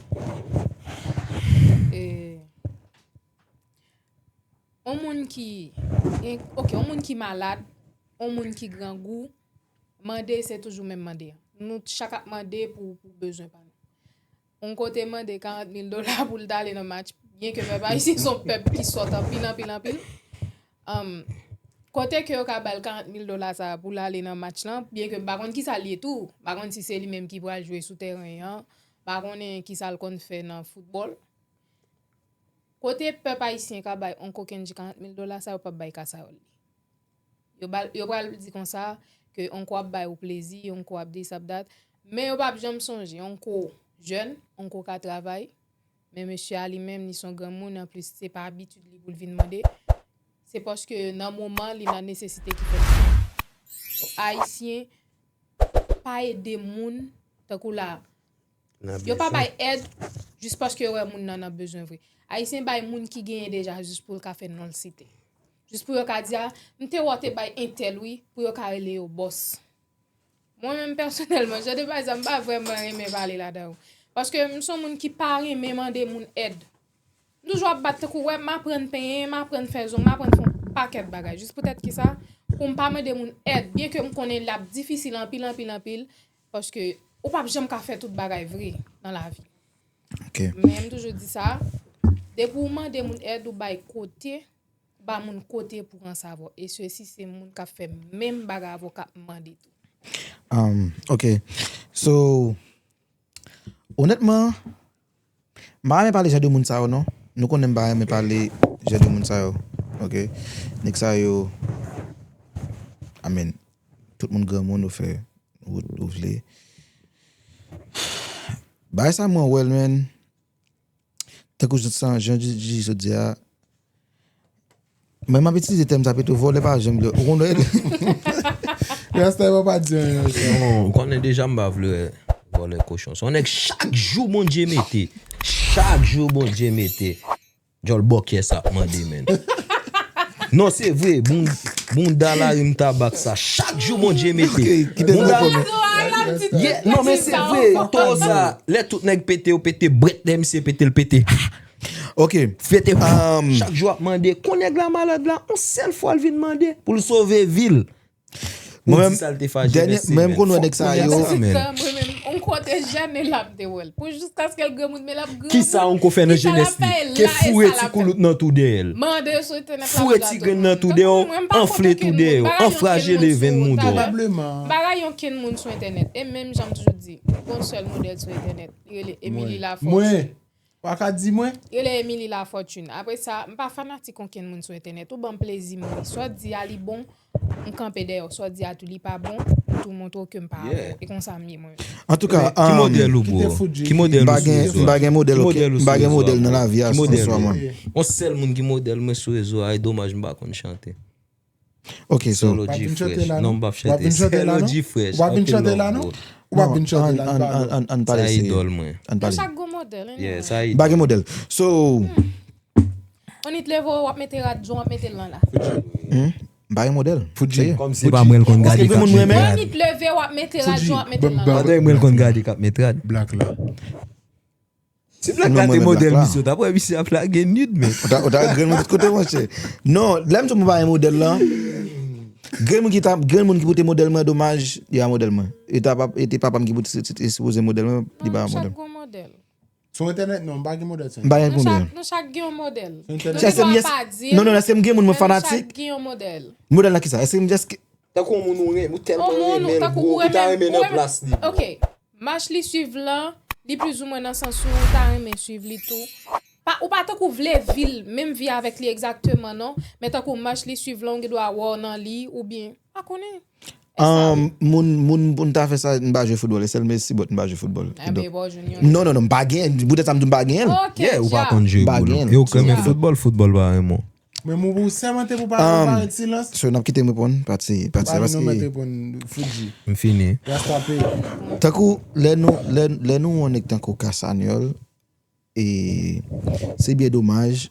E, yon moun ki, ok, yon moun ki malad, yon moun ki grangou, mande se toujou menm mande a. Nou chak ap mande pou, pou bezwen pa nou. Yon kote mande karant mil dola pou l t ale nan match, byen ke pèp ayisyen se yon pèp ki sòt anpil, anpil, anpil. Kote ke yo ka ba l karant mil dola sa a pou l ale nan match lan, byen ke m pa konn kisa l ye tou, m pa konn si se li menm ki pral jwe sou tèren an, m pa konnen kisa l konn fè nan foutbòl. Kote pèp ayisyen ka bay Onko Kendji karant mil dola sa, yo p ap bay Kasayòl li. Yo ba l, yo pral di konsa ke Onko ap bay ou plezi, Onko ap this, ap that. Men yo p ap janm sonje Onko jèn, Onko ka travay. Men mesye a li menm, li se yon granmoun, anplis, se pa abitid li pou l vin mande. Se paske nan moman, li nan nesesite ki fè l vin. Ayisyen pa ede moun, tankou la, yo pa bay èd jis paske yo wè moun nan nan bezwen vre. Ayisyen bay moun ki genyen deja jis pou l ka fè non l site. Jis pou yo ka di, a, m te wè w te bay entèl wi, pou yo ka rele yo bòs. Mwen menm pèsonèlman, jan de bagay sa, m pa vrèman renmen pale ladan yo. Paske m se yon moun ki pa renmen mande moun èd. M toujou ap bat tankou, wè, m aprann penyen, m aprann fè zong, m aprann fè yon pakèt bagay. Jis poutèt ki sa, pou m pa mande moun èd, byen ke m konnen l ap difisil anpil, anpil, anpil, paske ou p ap janm ka fè tout bagay vre nan lavi. Ok. Men m toujou di sa, depi w mande moun èd, ou bay kote, ou ba moun kote pou ansevwa. E sesi se moun k ap fè menm bagay avè w k ap mande tou. Um, ok. So, onètman, m pa renmen pale jan de moun sa yo, non. Nou konnen m pa renmen pale jan de moun sa yo. Ok? Nèg sa yo, I mean, tout moun granmoun, ou fè wout ou vle. Bagay sa mwen wè l, men, tankou jan, jan Gigi sot di a, mwen m ap itilize tèm sa pito, vòlè pa janm vle. Ou konn wè l? Rasta yo pa di anyen. Non, ou konnen deja m pa vle wè vòlè kochon. Se yon nèg chak jou Bondye mete. Chak jou Bondye mete. Djòl bòkyè sa ap mande, men. Non, se vre. Boun-, bounda lari m tabak sa. Chak jou Bondye mete. Ok, kite l Bounda reponn. Yeah, non, men se vre. Towo sa, lè tout nèg pete, yo pete, brèt lè misye pete, l pete. Ok. Pete. Um, Chak jou ap mande, kon nèg la malad la, yon sèl fwa l vin mande, pou l sove vi l. Pou Mwen di menm, sa l te fè dènye, jenès li, mwen menm men. konn wè nèg sa Fòk yo. konnen sa, men. Mwen menm, on kote jène l ap te wè l. Pou jiskaske l granmoun, men l ap granmoun. Kisa ou ko fè nan Kisa l ap jenès li? fè la, Ke e foure sa l ti ap koulout nan tou dèyè l. Mande yo sou entènèt la. Foure ti grenn nan tou dèyè w, anfle tou dèyè w, anfraje le venn moun dèyè w. Bagay yon kenn moun sou entènèt. E menm jan m toujou di, gon sèl modèl sou entènèt. Li rele Emily Lafortune. Mwen, pa ka di mwen. Li rele Emily Lafortune. Apre sa, m pa fanatik okenn moun sou entènèt. Ou ban m plezi m ri. Sa w di a li bon, m kanpe dèyè w. Sa w di a tou li pa bon, m tou montre w ke m pa avè w. E konsa m ye mwen. Antouka, Ki modèl ou, Kite bro? Foodji. Ki modèl m ou pa gen, sou rezo m pa gen modèl, Ki ok. modèl ou M sou pa gen rezo modèl a, nan bro? lavi a, Ki modèl swa ou? Mwen. Yon sèl moun ki modèl mwen sou rezo a, e domaj m pa konn chante. Ok, so. Solo G Fresh. Non, m p ap W ap vin chante. chante la, non? Selo G Fresh. W ap vin chante la, non? Ou p ap vin chante la, An, an, an, an, an pale Sa serye. Idòl mwen. An Nou pale chak serye. Gon modèl, hein? Yeah, sa M pa gen Idòl. Modèl. So, On it leve w ap mete rad, jan w ap mete l lan la. Hmm? M pa gen modèl. Foodji. Serye. Kòm se pa mwen l konn gade Paske k ap moun mwen met renmen. rad. On it leve w ap mete rad, jan w ap mete l lan Ban- la. Pandan mwen l konn gade k ap met rad. Black la. Si Black Non, mwen Mwen te renmen modèl Black la. misye, w t ap wè misye ap lage nud, men. Ou ta, ou ta grenn mwen tout kote, monchè. Non, lè m di w mwen pa gen modèl lan, grenn moun ki ta, grenn moun ki pote modèl mwen, domaj, li a modèl mwen. E ta pa, e te papa m ki pote, se, se, se sipoze modèl mwen, li pa Nou modèl. Chak gon modèl. Sou entènèt, non, m pa gen modèl sa. M pa gen Nou modèl. chak, nou chak gen yon modèl. Sou entènèt. Chè, se m, Ou yes. pa di, Non, non, se m gen moun mwen men nou fanatik. Chak gen yon modèl. Modèl la ki sa? Èske m just Tankou yon moun ou renmen, ou tèlman On moun ou, renmen l, tankou bro, ou ou ta renmen, renmen ou nan renmen. Plas li. Ok. Mach li swiv lan, li plizoumwen nan sans ou, ou ta renmen swiv li tou. Pa, ou pa tankou vle vi l, menm vi avèk li egzakteman, non. Men tankou mach li swiv lan, ou gen dwa wè w nan li, oubyen, pa konnen. E sa, Um, moun, moun pou n ta fè sa, m pa jwe foutbòl. E sèl Messi bòt m pa jwe foutbòl. Enben, bon, Junior. Non, non, non, m pa gen. Poutèt sa m di m pa gen. Ok, Yeah, ou pa ja. konn jwe, Pa bro. gen. E ou krenmen So- foutbòl, foutbòl pa renmen w. Men mou pou sèmante pou pa Um, pa rete silans. So, n ap kite m reponn, pati, pati, Pa nou paske mèt reponn Foodji. M fini. Rasta peye. Tankou, lè nou, lè, lè nou wè yon nèg tankou Cassaniol, e se byen domaj,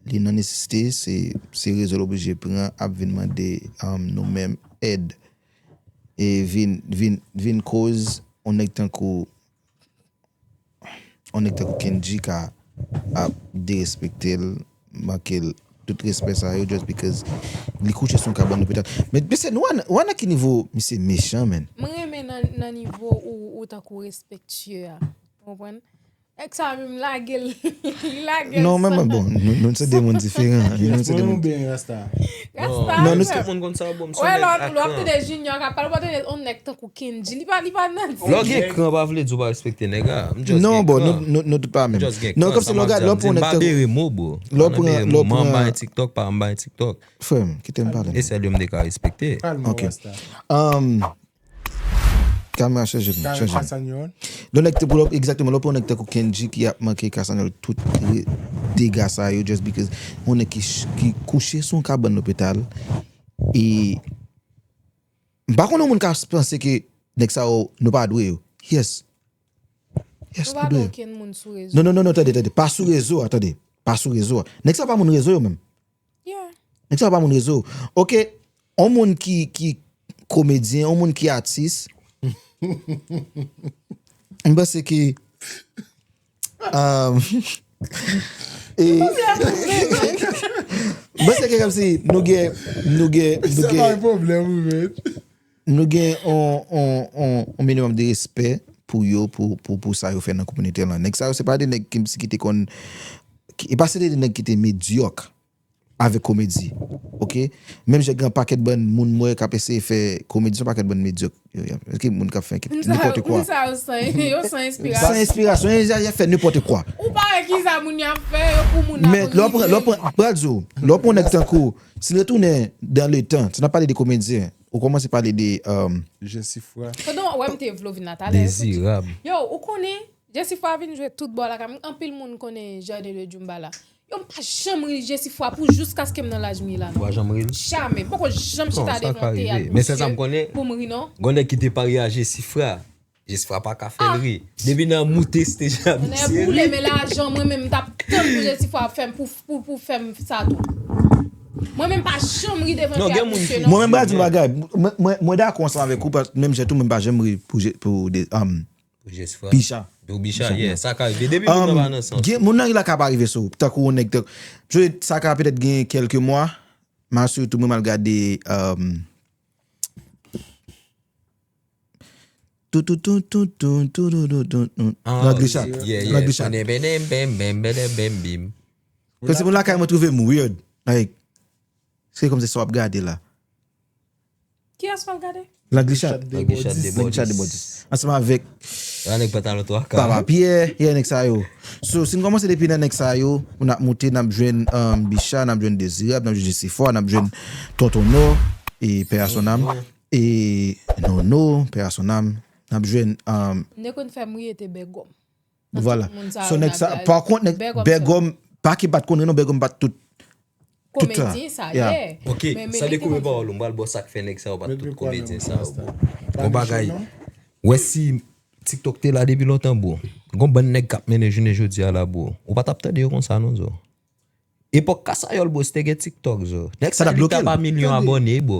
li nan nesesite, se, se rezo l oblije pran, ap vin mande, um, nou menm èd. E vin, vin, vin koz, yon nèg tankou, yon nèg tankou Kendji ka ap derespekte l, manke l tout respè sa yo, just because li kouche sou yon kabann lopital. Men, mesye, nou wè nan, wè nan ki nivo misye mechan, man. Mwen renmen nan, nan nivo ou, ou tankou respektye a. Ou konprann? Nèg sa menm lage l. Li lage l. Non, men mwen, bon, nou, nou se de moun diferan. Nou se de Mwen moun. Ou byen Rasta? Rasta. Non, nou Tout moun konn sa, bon, m se Wè, yon lè nèg w ap akan. tande Junior k ap pale, w ap tande yon nèg tankou Kendji. Li pa, li pa nan Lè w gen kran pa vle di w pa respekte nèg la. M just Non, gen bon, kran. nou, nou, nou tout pa menm. M just gen Non, kran, kòm si sa lè w m ap gade, di lè a. w pran M yon di m nèg pa tankou bere mo, bro. Lè w M pa pran, bere lè w mo. Mwen, m pa pran yon TikTok, pa, m pa yon TikTok. Frè m, kite m pale. E sèl yo m te ka respekte. Kalme w, Ok. Rasta. Um, Kamera chanje m, Ka- chanje m. Cassaniol. Lè w nèg te pou lòp, egzakteman, lè w pran yon nèg tankou Kendji ki ap manke Kasanyòl tout re- dega sa yo, just because yon nèg ki, ch- ki kouche sou yon kabann lopital, e m pa konnen yon moun ka panse ke nèg sa yo, nou pa dwe yo. Yes. Yes, nou dwe. Non, non, non, non, tande, tande. Pa sou rezo a, tande. Pa sou rezo a. Nèg sa pa moun rezo yo menm. Nèg sa pa moun rezo. Ok, yon moun ki, ki komedyen, yon moun ki atis. M panse ke, um, e, m panse ke kòmsi nou gen, nou gen, nou gen, nou gen yon, yon, yon, yon minimum de respè pou yo, pou, pou, pou sa yo fè nan kominote lan. Nèg sa yo, se pa de nèg ki, ki te konn, ki, e pa se de nèg ki te medyòk avèk komedi. Ok? Menm jan gen yon pakèt bann moun mwen k ap eseye fè komedi, se yon pakèt bann medyòk. Yo, yo, eske moun k ap fè ki, nenpòt kwa. Moun sa yo san, yo san enspirasyon. San enspirasyon, y ap fè nenpòt kwa. Ou pa wè ki sa moun y ap fè, yo pou moun la. Men lè w pran, lè w pran, pral di w, lè w pran yon nèg tankou, si n retounen dan le tan, si n ap pale de komedyen, ou kòmanse pale de, um, Jesifra. Pandan w wè m te vle w vin la talè, Dezirab. Yo, ou konnen, Jesifra vin jwe tout bò lakay m. Anpil moun konnen Jardin de Djoumba la. Yo, m pa janm ri Jesifra pou jiskaske m nan laj m ye la, non. Ou pa janm ri l? Jamè. M poko janm chita devan teyat misye pou m ri, non. Gon nèg ki te parye a Jesifra. Jesifra pa ka fè l ri. Depi nan moute, se te jan misye ri. Boule, men lajan, mwen menm, m t ap tann pou Jesifra fè m, pou, pou, pou fè m sa tou. Mwen menm pa janm ri devan teyat misye, non. Mwen menm, m pral di yon bagay. Mwen, mwen, mwen dakò ansanm avèk ou, pas-, menm jan tou, mwen pa janm ri pou, pou de, um, Bicha. Pou Bicha, yeah, sa ka rive. Depi moun nan pa nan sans. Gen moun nan ri la ka pa rive sou ou. Tankou yon nèg, tank-, sa ka petèt gen kèlke mwa, m asire tou mwen m al gade, um, tou, tou, tou, tou, tou, tou, tou, tou, tou, Langlichad. Langlichad. Kòm se moun lakay mwen twouve m weird. Like, se kòm se sa w ap gade la. Kiyès w al gade? Langlichad. Langlichad Debòdis. Ansanm avèk Papa Pyè, yeah, nèg sa yo. So, si n kòmanse depi nan nèg sa yo, n ap moute, n ap jwenn, um, Bicha, n ap jwenn Dezirab, n ap jwenn Jesifwa, n ap jwenn Tonton Nò, e Pè a son âme, e Nono, Pè a son âme, n ap jwenn, um, Nèg konn fè m ri ete Bègòm. Vwala. So, nèg sa, pa kont, nèg Bègòm pa ki pa t konn ri non, Bègòm pa t tout. Tout sa. Komedyen sa, yeah. Ok, san dekoupe pawòl ou, m pral ba w sa k fè nèg sa yo pa t tout komedyen sa yo, bro. Gon bagay, wè si TikTok te la depi lontan, bro. Gon bann nèg k ap mennen jounen jodi a la, bro. Ou pa t ap tande yo konsa non, zo. Epòk Kasayòl, bro, si te gen TikTok, zo. Nèg sa yo li t ap a milyon abòne, bro.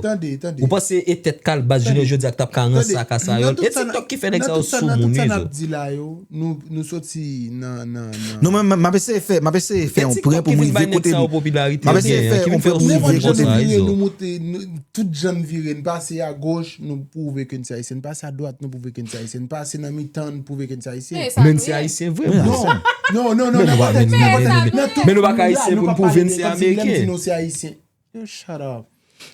Ou panse e tèt kalbas jounen jodi a k t ap ka ranse a Kasayòl? E TikTok ki fè nèg sa yo sou moun, wi, zo. Nan tout sa n ap di la yo, nou, nou soti nan, nan, nan. Non, mwen, m ap eseye fè, m ap eseye fè yon pwen pou m rive kote m. M ap eseye fè yon pwen pou m rive kote m. Nou moute, nou, tout jan n vire, n pase a goch, nou pwouve ke n se ayisyen. N pase a dwat, nou pwouve ke n se ayisyen. N pase nan mitan, n pwouve ke n se ayisyen. Men n se ayisyen vre, bro. Non, non, non, non, nan konntèks, nan konntèks, nan tout moun la, nou pa ka ayisyen pou n pwouve n se ameriken. Lè m di nou se ayisyen. Yo, shut up.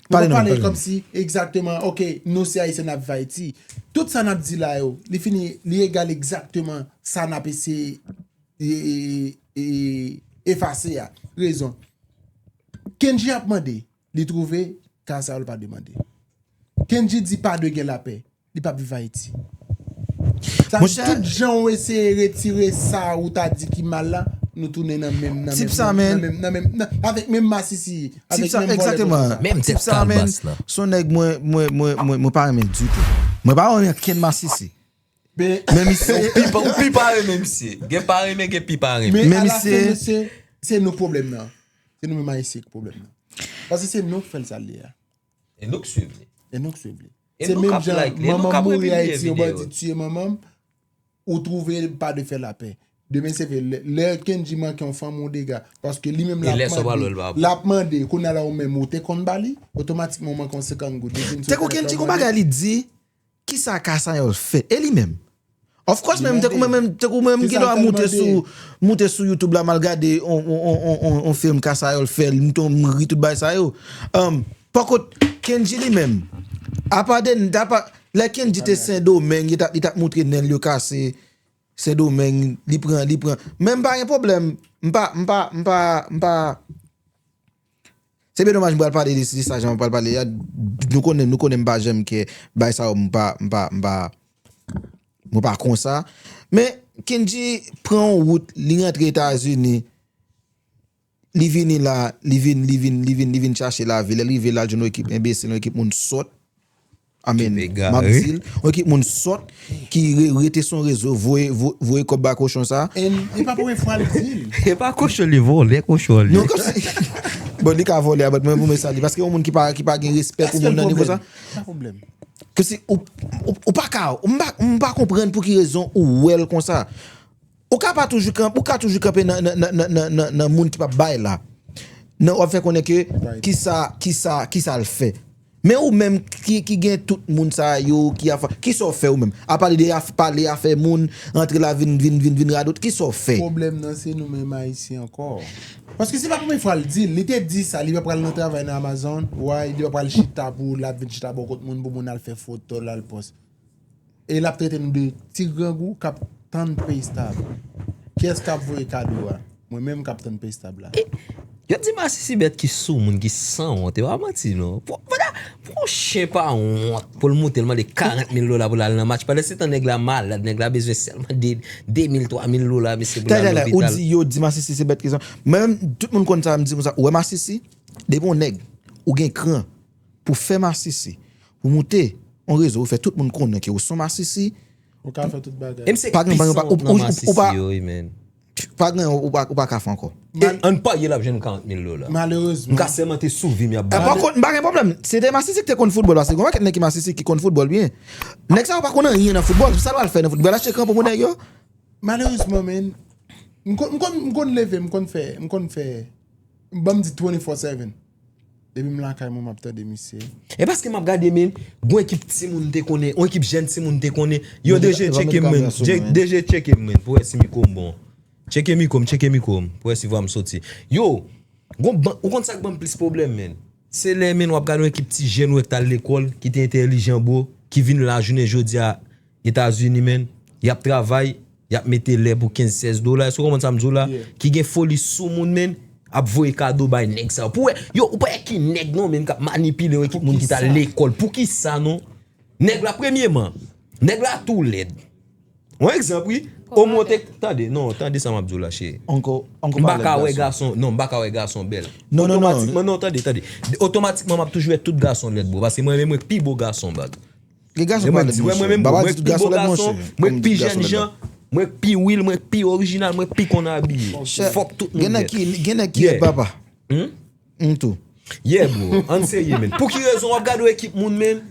Nou pa pale kòmsi, egzakteman, ok, nou se ayisyen, n ap viv Ayiti. Tout sa n ap di la yo, li fini, li egal egzakteman sa n ap eseye, e, e, e, efase a. Rezon. Kendji ap mande, li twouve, Kasayòl pa demande. Kendji di pa dwe gen lapè. Li p ap viv Ayiti. Sa di tout jan w eseye retire sa ou ta di ki mal la, nou tounen nan menm, nan menm, nan menm, nan menm, nan, avèk menm masisi, avèk menm vòlè. Egzakteman. Menm tèt kalbas la. Se yon nèg mwen, mwen, mwen, mwen, mwen pa renmen ditou. Mwen pa renmen okenn masisi. Men misye, ou pi pa, ou pi pa renmen misye. Gen pa renmen, gen pi pa renmen. Men alafen, mesye, se nou pwoblèm nan. Se nou menm ayisyen ki pwoblèm nan. Paske se nou k fè l sa l ye a. E nou k swiv li. E nou k swiv li. Se menm jan manman m mouri Ayiti, yon bandi tiye manman m, ou twouve pa de fè lapè. Demen se vre, lè, lè Kendji manke yon fanm, yon dega, paske li menm l ap mande, l ap mande, kounye a la ou menm, ou te konn ba li, otomatikman ou manke yon senkant goud. Tankou Kendji gon bagay li di, kisa Kasayòl fè? E li menm? Of course, menm, tankou mwen menm, tankou mwen menm, m gen dwa moute sou, moute sou YouTube la, m al gade on, on, on, on, on, on fim Kasayòl fè, m tonbe, m ri tout bagay sa yo. Um, pa kont, Kendji li menm, apa de, apa, lè Kendji te Sendomeng, li t ap, li t ap moutre nen l yo kase, Sendomeng, li pran, li pran. Men m pa gen pwoblèm, m pa, m pa, m pa, m pa, Se byen domaj m pral pale de, de sa jan m pral pale a. Nou konnen, nou konnen m pa janm kè bay sa yo, m pa, m pa, m pa, Mwen pa konsa. Men Kendji pran yon wout, li rantre Etazini. Li vini la, li vin, li vin, li vin, li vin chache lavi. Lè l rive la, l jwenn yon ekip enbesil, yon ekip moun sòt. Amen. M ap di l, yon ekip moun sòt ki re- rete sou rezo, voye vo- voye kòb ba kochon sa. E pa premye fwa l di l. E pa kochon li vòlè kochon li. Non, kòmsi. Bon, li ka vòlè a, but mwen pou mwen sa li. Paske yon moun ki pa, ki pa gen respè pou moun nan nivo sa. Pa pwoblèm. Kòmsi ou, ou, ou pa ka, m pa, m pa konprann pou ki rezon ou wè l konsa. Ou ka pa toujou kanpe, ou ka toujou kanpe nan, nan, nan, nan, nan, nan, nan moun ki p ap bay la. Nan w ap fè konnen ke kisa, kisa, kisa l fè. Men ou menm ki, ki gen tout moun sa yo, ki ap fè, kisa w fè ou menm? Apa li de af, pale afè moun, antre la vin, vin, vin, vin radot, kisa w fè? Pwoblèm nan se nou menm Ayisyen ankò. Paske se pa premye fwa l di l, li te di sa, li pa pral nan travay nan Amazon, why, li pa pral chita pou l ap vin chita bò kot moun, pou moun al fè foto l, al pòs. E l ap trete nou de ti grangou k ap tann pay stab. Kiyès k ap voye kado a? Mwen menm k ap tann pay stab la. Yo di masisi bèt ki sou moun ki sanwont, e pa manti non. Pou, pou, pou yon chen pa wont pou l moute l mande karant mil dola pou l al nan match, pandan se tan nèg la malad, nèg la bezwen sèlman de, de mil, twa mil dola, mesye, pou l al lopital. Ou di yo di masisi se bèt ki sanwont. Mwen menm, tout moun konn sa, m di konsa, ou wè masisi, depi yon nèg, ou gen kran pou fè masisi, pou moute yon rezo, ou fè tout moun konnen ke ou se yon masisi. Ou ka fè tout bagay. E m se pi sanwont nan masisi yo wi, man. Pa gen, ou pa, ou pa ka fè ankò. E ann parye l ap jwenn karant mil dola. Malerezman. M ka sèmante sou vi m y ap ba. Pa kont, m pa gen pwoblèm. Se te masisi ki te konn foutbòl, paske gen yon pakèt nèg ki masisi ki konn foutbòl byen. Nèg sa yo pa konn anyen nan foutbòl, sa l pral fè nan foutbòl? Achte kranpon pou nèg yo? Malerezman, men, m konn, m konn, m konn leve, m konn fè, m konn fè, ban m di twenty-four seven. Depi m lakay mwen, m ap tande misye. E paske m ap gade, men, gon ekip timoun te konnen, yon ekip jèn timoun te konnen. Yo, D J, tcheke m, men. D J, tcheke m, men, pou wè si mikwo m bon. Tcheke mikwo m, tcheke mikwo m, pou wè si vwa m soti. Yo, gon ban, ou konn sa k ban m plis pwoblèm, men? Se lè, men, w ap gade yon ekip ti jèn ou wè k t al lekòl, ki te entèlijan, bro, ki vin la jounen jodi a, Etazini, men, y ap travay, y ap mete lè pou kenz, sèz dola. Èske w konprann sa m di w la? Ki gen foli sou moun, men, ap voye kado bay nèg sa yo. Pou wè, yo, ou pa wè ki nèg non, men, k ap manipile yon ekip moun ki t al lekòl. Poukisa non? Nèg la, premyeman, nèg la tou lèd. Yon egzanp, wi. Omwen w te, tande, non, tande sa m ap di w la, cheri. M pa ka wè gason, non, m pa ka wè gason bèl. Otomatikman, non, tande, tande. Otomatikman, m ap toujou wè tout gason lèd, bro. Paske mwen menm, mwen k pi bo gason, bag. Gen gason k pa lèd, monchè. Baba di tout gason lèd, monchè. Mwen k pi jènjan, mwen k pi wil, mwen k pi orijinal, mwen k pi konn abiye. Fòk tout moun lèd. Gen nèg ki lèd, papa. M tou. Yeah, bro. Ann serye, men. Pou ki rezon w ap gade yon ekip moun, men,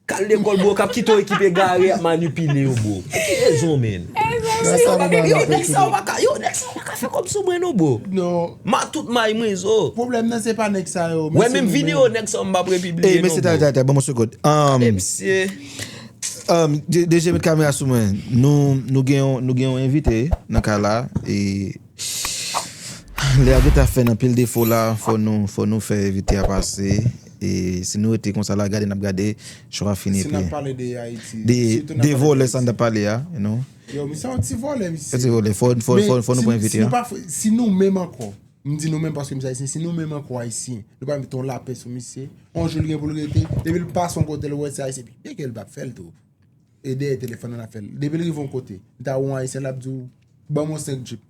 k al lekòl, bro, k ap kite yon ekip egare ap manipile yo, bro? Pou ki rezon, men? Yo, nèg sa yo pa ka, yo, nèg sa yo pa ka fè kòb sou mwen, non, bro. Non. M a tout may mwen, zo. Pwoblèm nan se pa nèg sa yo, men se nou menm. Wè menm videyo nèg sa yo m p ap repibliye, non, bro. Ey, mesye, talè, talè, talè, ban m yon segond. Gade misye. D J, met kamera sou mwen. Nou, nou gen yon, nou gen yon envite nan kay la. E lè a gentan fè n anpil defo la, fò nou, fò nou fè envite a pase. E si nou rete konsa la, gade n ap gade, cho a fini epi. Si n ap pale de Ayiti, de, de vòlè sa n ap pale a, you know. Yo, misye yon ti vòlè, misye. Yon ti vòlè, fò, fò, fò, fò nou pran envite a. Si nou pa, si nou menm ankò, m di nou menm paske m se ayisyen, si nou menm ankò ayisyen, nou pa mete yon lapè sou misye, yon jou l gen pou l rete, depi l pase yon kote l wè se ayisyen, byen ke l p ap fè l tou. E dèyè telefòn nan l ap fè l. Depi l rive yon kote, li ta wè yon ayisyen, l ap di w, ban m yon senk djip.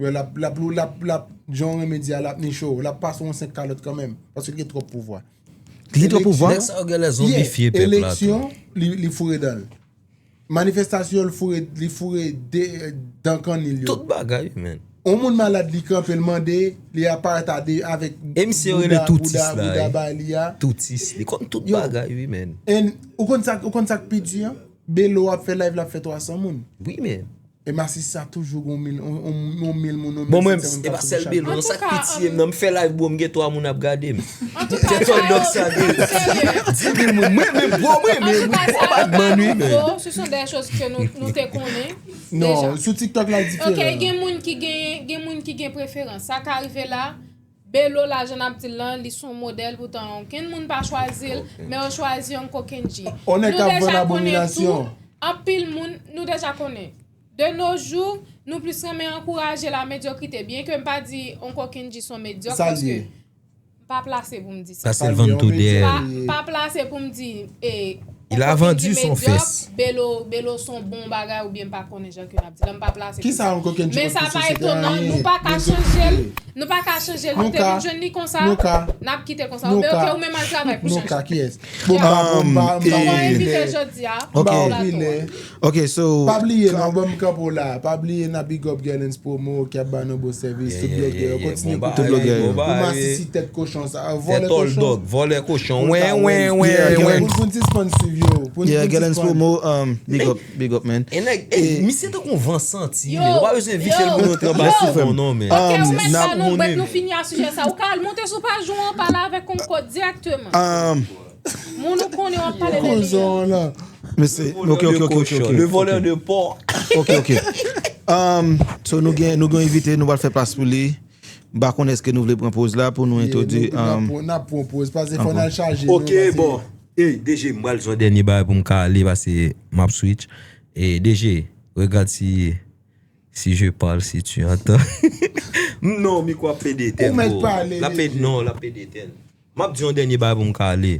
Wè, l ap, l ap, l ap, l ap, jan w renmen di a, l ap niche w, l ap pase w yon senk kalòt kanmenm, paske l gen twòp pouvwa. Li gen twòp pouvwa? Nèg sa yo genlè zonbifye pèp la tou. Eleksyon, li, li foure dan l. Manifestasyon, li foure, li foure de, dan kannil yo. Tout bagay, men. Yon moun malad, li kanpe, l mande, li aparèt a de, avèk bouda, bouda, bouda ba li a. Toutis. Li konn tout bagay, wi, men. And, ou konn sa, ou konn sa k pi di a? Belo ap fè live, l ap fè twa san moun. Wi, men. E masisi sa toujou gon mil, on, on, on mil moun, on mil senk san moun k ap swiv chak jou. Bon, men, e pa sèl Belo, non, sa k pi tiye m nan, m fè live, bro, m gen twa moun ap gade m. Antouka, yo, serye. Di mil moun, mwen menm, bro, mwen menm, wi, bro, badman, wi, men. Ce sont des choses que nou, nou te konnen deja. Non, sou TikTok la diferan. Ok, gen moun ki gen, gen moun ki gen preferans. Sa ka rive la, Belo la, jan n ap di l lan, li se yon modèl, poutan okenn moun pa chwazi l, men yo chwazi Uncle Kendji. Nou deja konnen tou, anpil moun, nou deja konnen. De nos jours, nou plis renmen ankouraje la medyokrite. Byen ke m pa di Uncle Kendji se yon medyòk, paske m pa plase pou m di sa. Pase l vann tou dèyè. Pa, pa plase pou m di, e, Il a vendu son fesse. Belo, Belo se yon bon bagay oubyen m pa konnen jan ke n ap di la, m pa plase pou sa. Kisa yon kokenn ti kont pou sosyete a ye? Men sa pa etonan, nou pa ka chanje l. Nou pa ka chanje l, nou te vin jwenn li konsa, n ap kite l konsa. Oubyen, ok, ou menm al travay pou chanje. Nou ka, kiyès? Bon, m pa, bon, m pa, m pa opinè. M pa opinè. Ok, so, pa bliye non, ban m kanpe w la. Pa bliye n ap big up Guerlens Promo ki ap ba nou bon sèvis. Tout blogè yo, kontinye koute blogè yo. Pou masisi tèt kochon sa, vòlè kochon. Tèt oldog, vòlè kochon. Wen, wen, wen, wen. Pou n sispann swiv yo. Yeah, Guerlens Promo, um, big up, big up, man. E nèg, ey, misye tankou yon van santi li. Ou pa bezwen vise l pou nou tranbase fè m. Ok, ou mèt la, nou mèt nou fini a sijè sa. Ou ka al monte sou paj ou an, pale avèk Concorde dirèkteman. Moun ou konnen w ap pale de li an. Mesye, ok, ok, ok, ok, ok. Le voleur de porc. Ok, ok. Um, so nou gen, nou gen yon envite, nou pral fè plas pou li. M pa konnen èske nou vle pran poz la pou nou entwodui, um, n ap pran poz, paske fò n al chaje nou, paske. Ok, bon. Ey, D J, m pral di yon dènye bagay pou m ka ale, paske m ap switch. E D J, regarde si, si je parle, si tu entends. Non, mikwo ap pede etèn, bro. Ou mèt pale, D J. L ap pede, non, l ap pede etèn. M ap di yon dènye bagay pou m ka ale.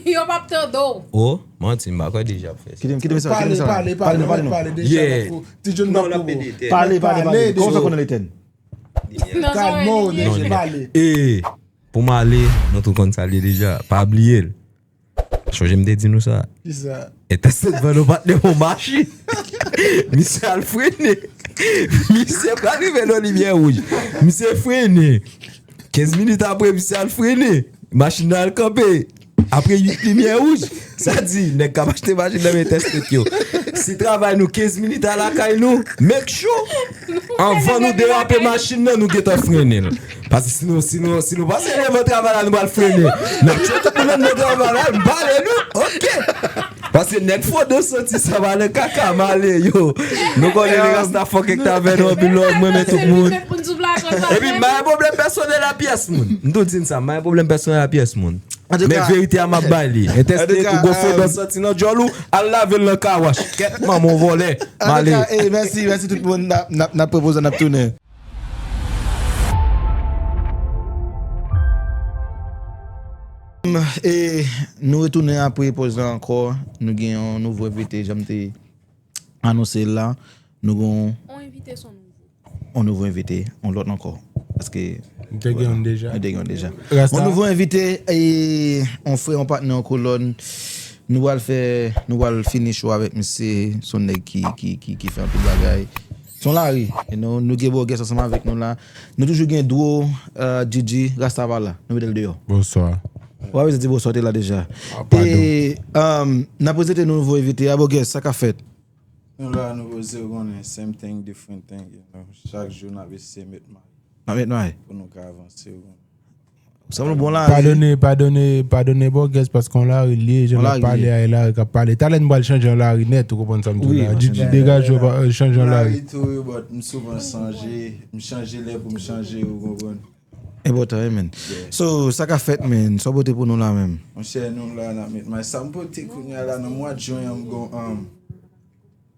Yo p ap tande w. Oh, manti, m pa kwè D J ap fè sa. Kite m, kite m sa, kite m sa. Pale, pale, pale, pale, pale, D J ap pou, Ti John ap pou. Non, l ap pede etèn. Pale, pale, pale. Kòman w fè konnen l etèn? Kalme w, D J, pale. E, pou m ale, nou tout konn sa l ye deja. Pa bliye l. Sonje m te di nou sa. Kisa? Entèsèl vann yon patnè m yon machin. Misye al frennen. Misye pral rive nan limyè wouj. Misye frennen. Kenz minit apre, misye al frennen. Machin nan al kanpe. Apre uit limyè wouj. Sa di, nèg k ap achte machin nan men entèsèl yo. Si travay nou kenz minit a lakay nou, make sure, anvan nou derape machin nan, nou gentan frennen l. Paske si nou, si nou, si nou pase devan travay la, nou pral frennen. N ap tchwe tout moun anndan travay la, m pale nou. Ok. Paske nèg fò de santi sa va nan kaka, m ale, yo. Nou konnen nèg Rasta fòk ek ta vè nou anpil lòv, mwen renmen tout moun. Epi, m pa gen pwoblèm pèsonèl a pyès moun. M tou di n sa, m pa gen pwoblèm pèsonèl a pyès moun. Men verite a m ap bay li. Entèsèl ou gon fodò santi nan djòl ou, al lave l nan kawach. Kèt manman w vòlè. M ale. Antouka, ey, mèsi, mèsi tout moun. N ap, n ap, n ap pran poz la, n ap tounen. E nou retounen apre poz la ankò. Nou gen yon nouvo envite, jan m te anonse l la. Nou gen yon, yon envite, se yon nouvo. Yon nouvo envite, yon lòt ankò. Paske nou te gen youn deja. Nou te gen youn deja. Yon nouvo envite, e, yon frè, yon patnè, yon kolòn. Nou pral fè, nou pral fini show avèk misye. Se yon nèg ki, ki, ki, ki fè anpil bagay. Se yon lari. E nou, nou gen Bògès ansanm avèk nou la. Nou toujou gen Dwo, euh, Djidji, Rasta pa la. Nou mete l deyò. Bonswa. W ap di bonswa, te la deja. Ah, padon. E, um, n ap prezante nou nouvo envite a, Bògès, sa k ap fèt? Nou la, nou poze, ou konnen, same thing, different thing, you know. Chak jou, n ap eseye met may. N ap met may. Pou nou ka avanse, ou konnen. Sa nou bon lari. Padone, padone, padone Bògès, paske yon lari l ye, jan l ap pale a, e lari k ap pale. Talè n pral chanje yon lari nèt, ou konprann sa m di w la. Djidji, degaje w, chanje yon lari. Lari tou, wi, but m souvan chanje, m chanje lè pou m chanje, ou konprann. Enpòtan, wi, man. So, sa k ap fèt, man? Sa w pote pou nou la menm? Monchè, nou la, n ap met may. Sa m pote kounye a la, nan mwa jen an, m gon, um,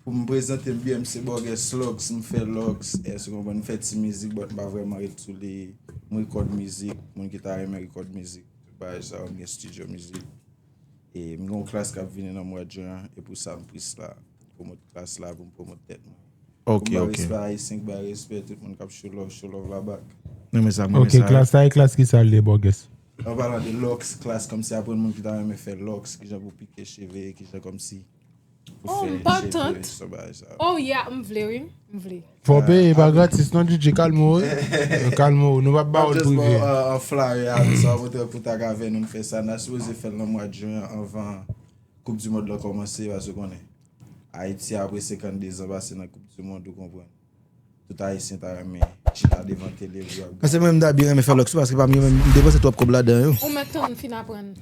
pou m prezante m byen, m se Bògès Lòks, m fè lòks, èske w konprann? M fè ti mizik, but m pa vrèman ret sou li. M rekòd mizik, moun ki ta renmen rekòd mizik, tout bagay sa yo, m gen estidyo mizik. E m gen yon klas k ap vini nan mwa jen an, e pou sa m plis la, pwomot klas la, pou m pwomot tèt mwen. Ok, ok. Pou m ba respè Ayisyen k bay respè, tout moun k ap show love, show love la back. Mwen renmen sa, mwen renmen sa. Ok, klas la, e klas ki sa l ye, Bògès? An palan de lòks, klas kòmsi aprann moun ki ta renmen fè lòks, kijan pou pike cheve, kijan kòmsi pou fè cheve, sa bagay sa. Oh, yeah, m vle, wi, m vle. Fò peye, pa gratis non, Djidji, kalme w, wi. Kalme w, nou p ap ba w l prive. An flyer, avè sa w pote pou w ta ka avè nou, n fè sa, n a sipoze fè l nan mwa jen an, anvan Koup di mond lan kòmanse, paske w konnen, Ayiti, apre senkannde zan pase nan Koup di mond, ou konprann. Tout Ayisyen ta renmen chita devan tele pou y ap gade. Paske mwen menm, m ta byen renmen fè lòks tou, paske pa m, yo menm, m depanse twòp kòb ladan yo. Ou mèt tann fin aprann.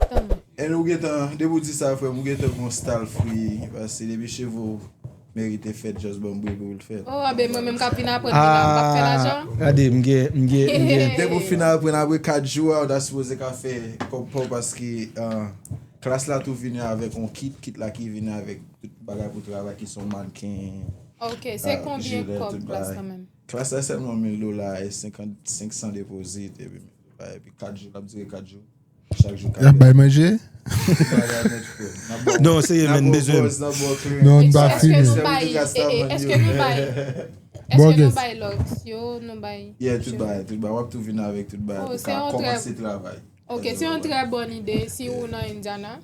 Tann. E nou gentan, depi w di sa, frè m, ou gentan gon style free, paske depi cheve w merite fèt, just ban m bri pou l fèt. Oh, a ben mwen menm k ap vin aprann, m p ap fè lajan. Gade, m gen, m gen, m gen. Depi w fin aprann, apre kat jou a, ou ta sipoze ka fè kòb pa w, paske, ah, klas la tou vini avèk yon kit, kit la ki vini avèk tout bagay pou travay ki se yon mannken. Ok, se konbyen kòb klas la menm? Klas la sèlman mil dola e senkant, senk san depozit, epi mil dola, epi kat jou, l ap dire kat jou. Chak jou ka. Y ap bay manje? Non, serye, men, bezwen. Non, n pa fini. Èske nou bay, èske nou bay, èske nou bay lòks yo, nou bay. Yeah, tout bay, tout bay. W ap tou vin avèk tout bay. Ou ka kòmanse travay. Ok, se yon trè bòn ide si ou nan Indiana.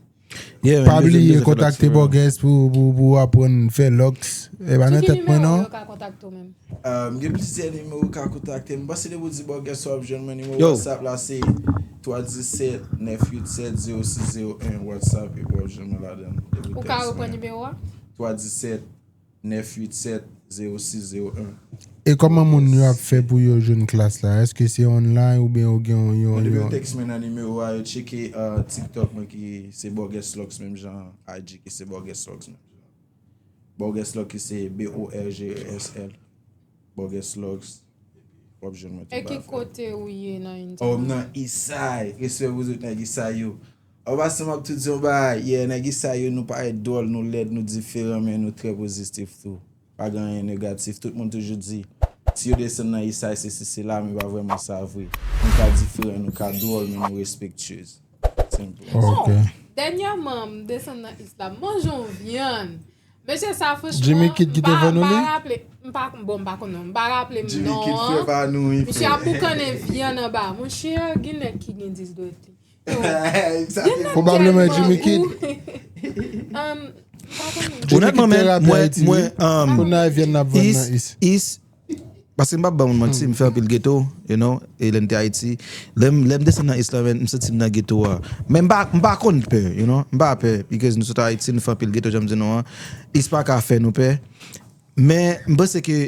Pa bliye kontakte Bògès pou, pou, pou aprann fè lòks. E pa nan tèt mwen non. M gen plizyè nimewo ou ka kontakte m. M panse depi w di Bògès w ap jwenn mwen. Nimewo WhatsApp la se twa disèt nèf uit sèt zewo sis zewo en. WhatsApp epi w ap jwenn mwen ladan. Ou ka reprann nimewo a? Twa disèt nèf uit sèt zewo sis zewo en. E kòman moun yo ap fè pou yo jwenn klas la? Èske se online oubyen yo gen yon, yon, yon... Depi yo tèks mwen nan nimewo a, yo tcheke TikTok mwen ki se Bògès Lòks menm jan, I G ki se Bògès Lòks menm jan. Bògès Lòks ki se B O R G E S L. Bògès Lòks. W ap jwenn mwen tou. E ki kote ou ye nan Indiana? Oh, m nan Eastside. Respè pou tout nèg Eastside yo. Anba sa m ap tou di yon bagay, yeah, nèg Eastside yo, nou parèt dwòl, nou lèd, nou diferan, men nou trè pozitif tou. Pa gen anyen negatif. Tout moun toujou di, si yo desann nan Eastside, sesi, sela, men pa vrèman sa vre. Nou ka diferan, nou ka dwòl, men nou respektyez. Simple. Ok. Dènyèman, m desann nan East la, m manje yon vyann. Mesye sa, franchman, Jimmy Kid ki te vann ou li? M pa, bon, m pa konn non. M pa raple m non an. Misye ap boukannen vyann anba. Monchè, gen nèg ki gen dis dwèt li. Pwobableman Jimmy Kid. Onètman, men, mwen, mwen, um, East, paske m p ap ba moun manti, m fè anpil geto, you know, e lè m te Ayiti. Lè m, lè m desann nan East la, men, m santi m nan geto a. Men m pa, m pa konn pè, you know, m pa pè, because nou sot Ayiti, nou fè anpil geto, jan m di nou an. East pa ka fè nou pè. Men, m panse ke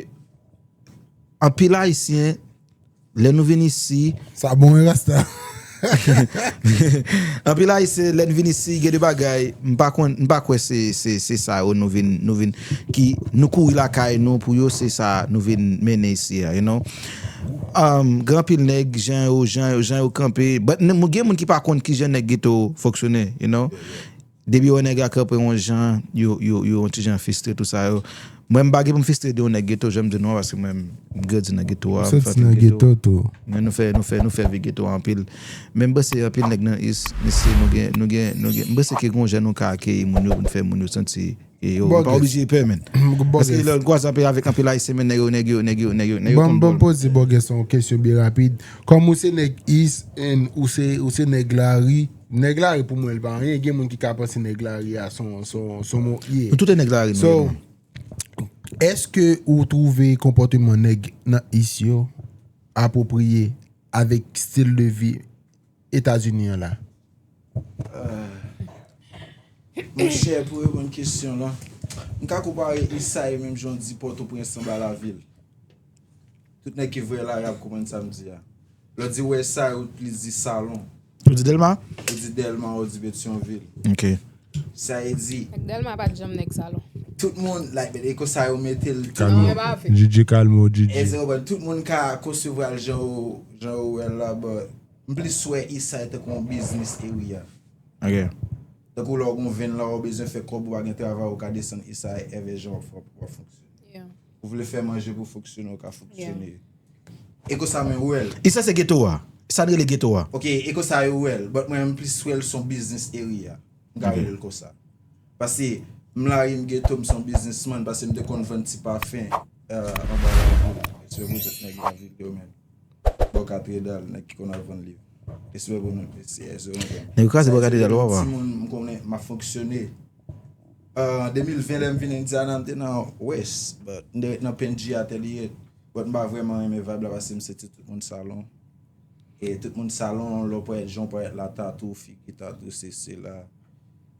anpil Ayisyen, lè nou vin isi. Sa bon, wi, Rasta. Anpil Ayisyen, lè n vin isi, gen de bagay, m pa konn, m pa kwè se, se, se sa yo nou vin, nou vin, ki, nou kouri lakay nou pou yo, se sa nou vin mennen isi a, you know. Um, gen anpil nèg, jan yo, jan yo, jan yo kanpe. But, gen moun ki pa konn kijan nèg geto fonksyone, you know. Depi yo wè nèg la kanpe yon jan, yo, yo, yo yon ti jan fistre, tou sa yo. Mwen, m pa gen pou m fistre de yon nèg geto, jan m di nou an, paske mwen, m grandi nan geto a, m fè anpil geto. Men nou fè, nou fè, nou fè vi geto a anpil. Men m panse anpil nèg nan East, mesye, nou gen, nou gen, nou gen, m panse ke gon jan nou ka akeyi moun yo pou n fè moun yo santi ke yo, yo pa oblije pè, men. Paske lè n kwaze anpil avèk anpil Ayisyen, men nèg yo, nèg yo, nèg yo, nèg yo, nèg yo konn. Bon, bon, poze Bògès yon kesyon byen rapid. Kòm ou se nèg East and ou se, ou se nèg lari, Nèg lari pou mwen, li pa anyen. Gen moun ki ka panse nèg lari a se yon, se yon, se yon mo ye. Nou tout nèg lari, nou ye, non. So, èske ou twouve konpòteman nèg nan East yo apwopriye avèk stil de vi Etazini an la? Monchè, pou reponn kesyon lan, m ka konpare Eastside menm jan w di Pòtoprens anba lavil. Tout nèg ki voye lari ap konprann sa m di a. Lè w di West Side, ou plis di Salon. Ou di Dèlma? Ou di Dèlma, ou di Petyonvil. Ok. Sa e di. Nèg Dèlma pa t janm nèg Salon. Tout moun, like, e konsa yo mete l tou. Kalmo. Djidji Kalmo, Djidji. Èske w konprann? Tout moun ka konsevwa l jan yo, jan yo wè l la, but m plis wè Eastside tankou yon biznis area. Ok. Tankou lè w gen yon venn la, ou bezwen fè kòb, ou pa gen travay, ou ka desann Eastside, èvè jan w ap, w ap fonksyone. Ou vle fè manje pou fonksyone, ou ka fonksyone. E konsa mwen wè l. Eastside se geto a. Sa n rele geto a. Ok, e konsa yo wè l. But mwen, m plis wè l se yon biznis area. M ka rele l konsa. Paske m lari, m geto, m se yon biznismann, paske m te konn vann ti pafen, euh, anba lavil. Respè pou tout nèg lavil yo, men. Bò Katredal, nèg ki konn al vann liv. Respè pou nou, mesye, èske w konprann? Nèg yo kraze Bò Katredal, papa. Timoun, m konnen, m ap fonksyone. Euh, an de mil ven, lè m vin Indiana, m te nan West, but m te ret nan P N G Atelier, but m pa vrèman renmen vibe la, paske m santi tout moun Salon. E tout moun Salon, lè w parèt, jan w parèt la, tatou, figi tatou, sesi, sela.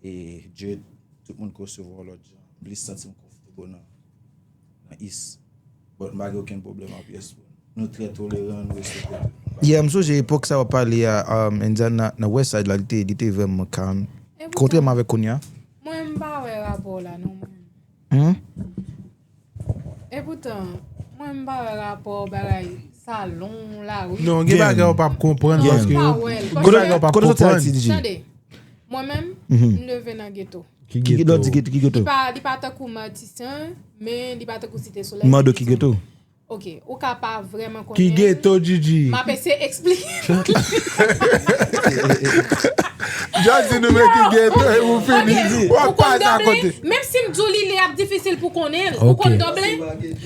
E dread, tout moun konsevwa w lòt jan. M plis santi m konfòtab nan, nan East. But m pa gen okenn pwoblèm ak pyès moun. Nou trè toleran, nou respekte tout moun. Yeah, m sonje epòk sa w ap pale a, um, Indiana, nan West Side la, li te, li te vrèman calm. Kontrèman avèk kounye a. Mwen, m pa wè rapò la, non, mwen. Hmm? Epoutan, mwen m pa wè rapò bagay Salon, lari. Non, gen bagay ou p ap konprann paske gen bagay ou p ap konprann. Tande, mwen menm, m leve nan geto. Ki geto? Ki geto? Ki geto? Li pa, li pa tankou Matisan, men li pa tankou Site Solèy. Mando ki geto? Ok, ou ka pa vrèman konnen. Ki geto, Djidji? M ap eseye eksplike. Jodi nou met ki geto e ou fini. W ap pase akote. Menm si m di w li, li ap difisil pou konnen l. Ou konn Doble?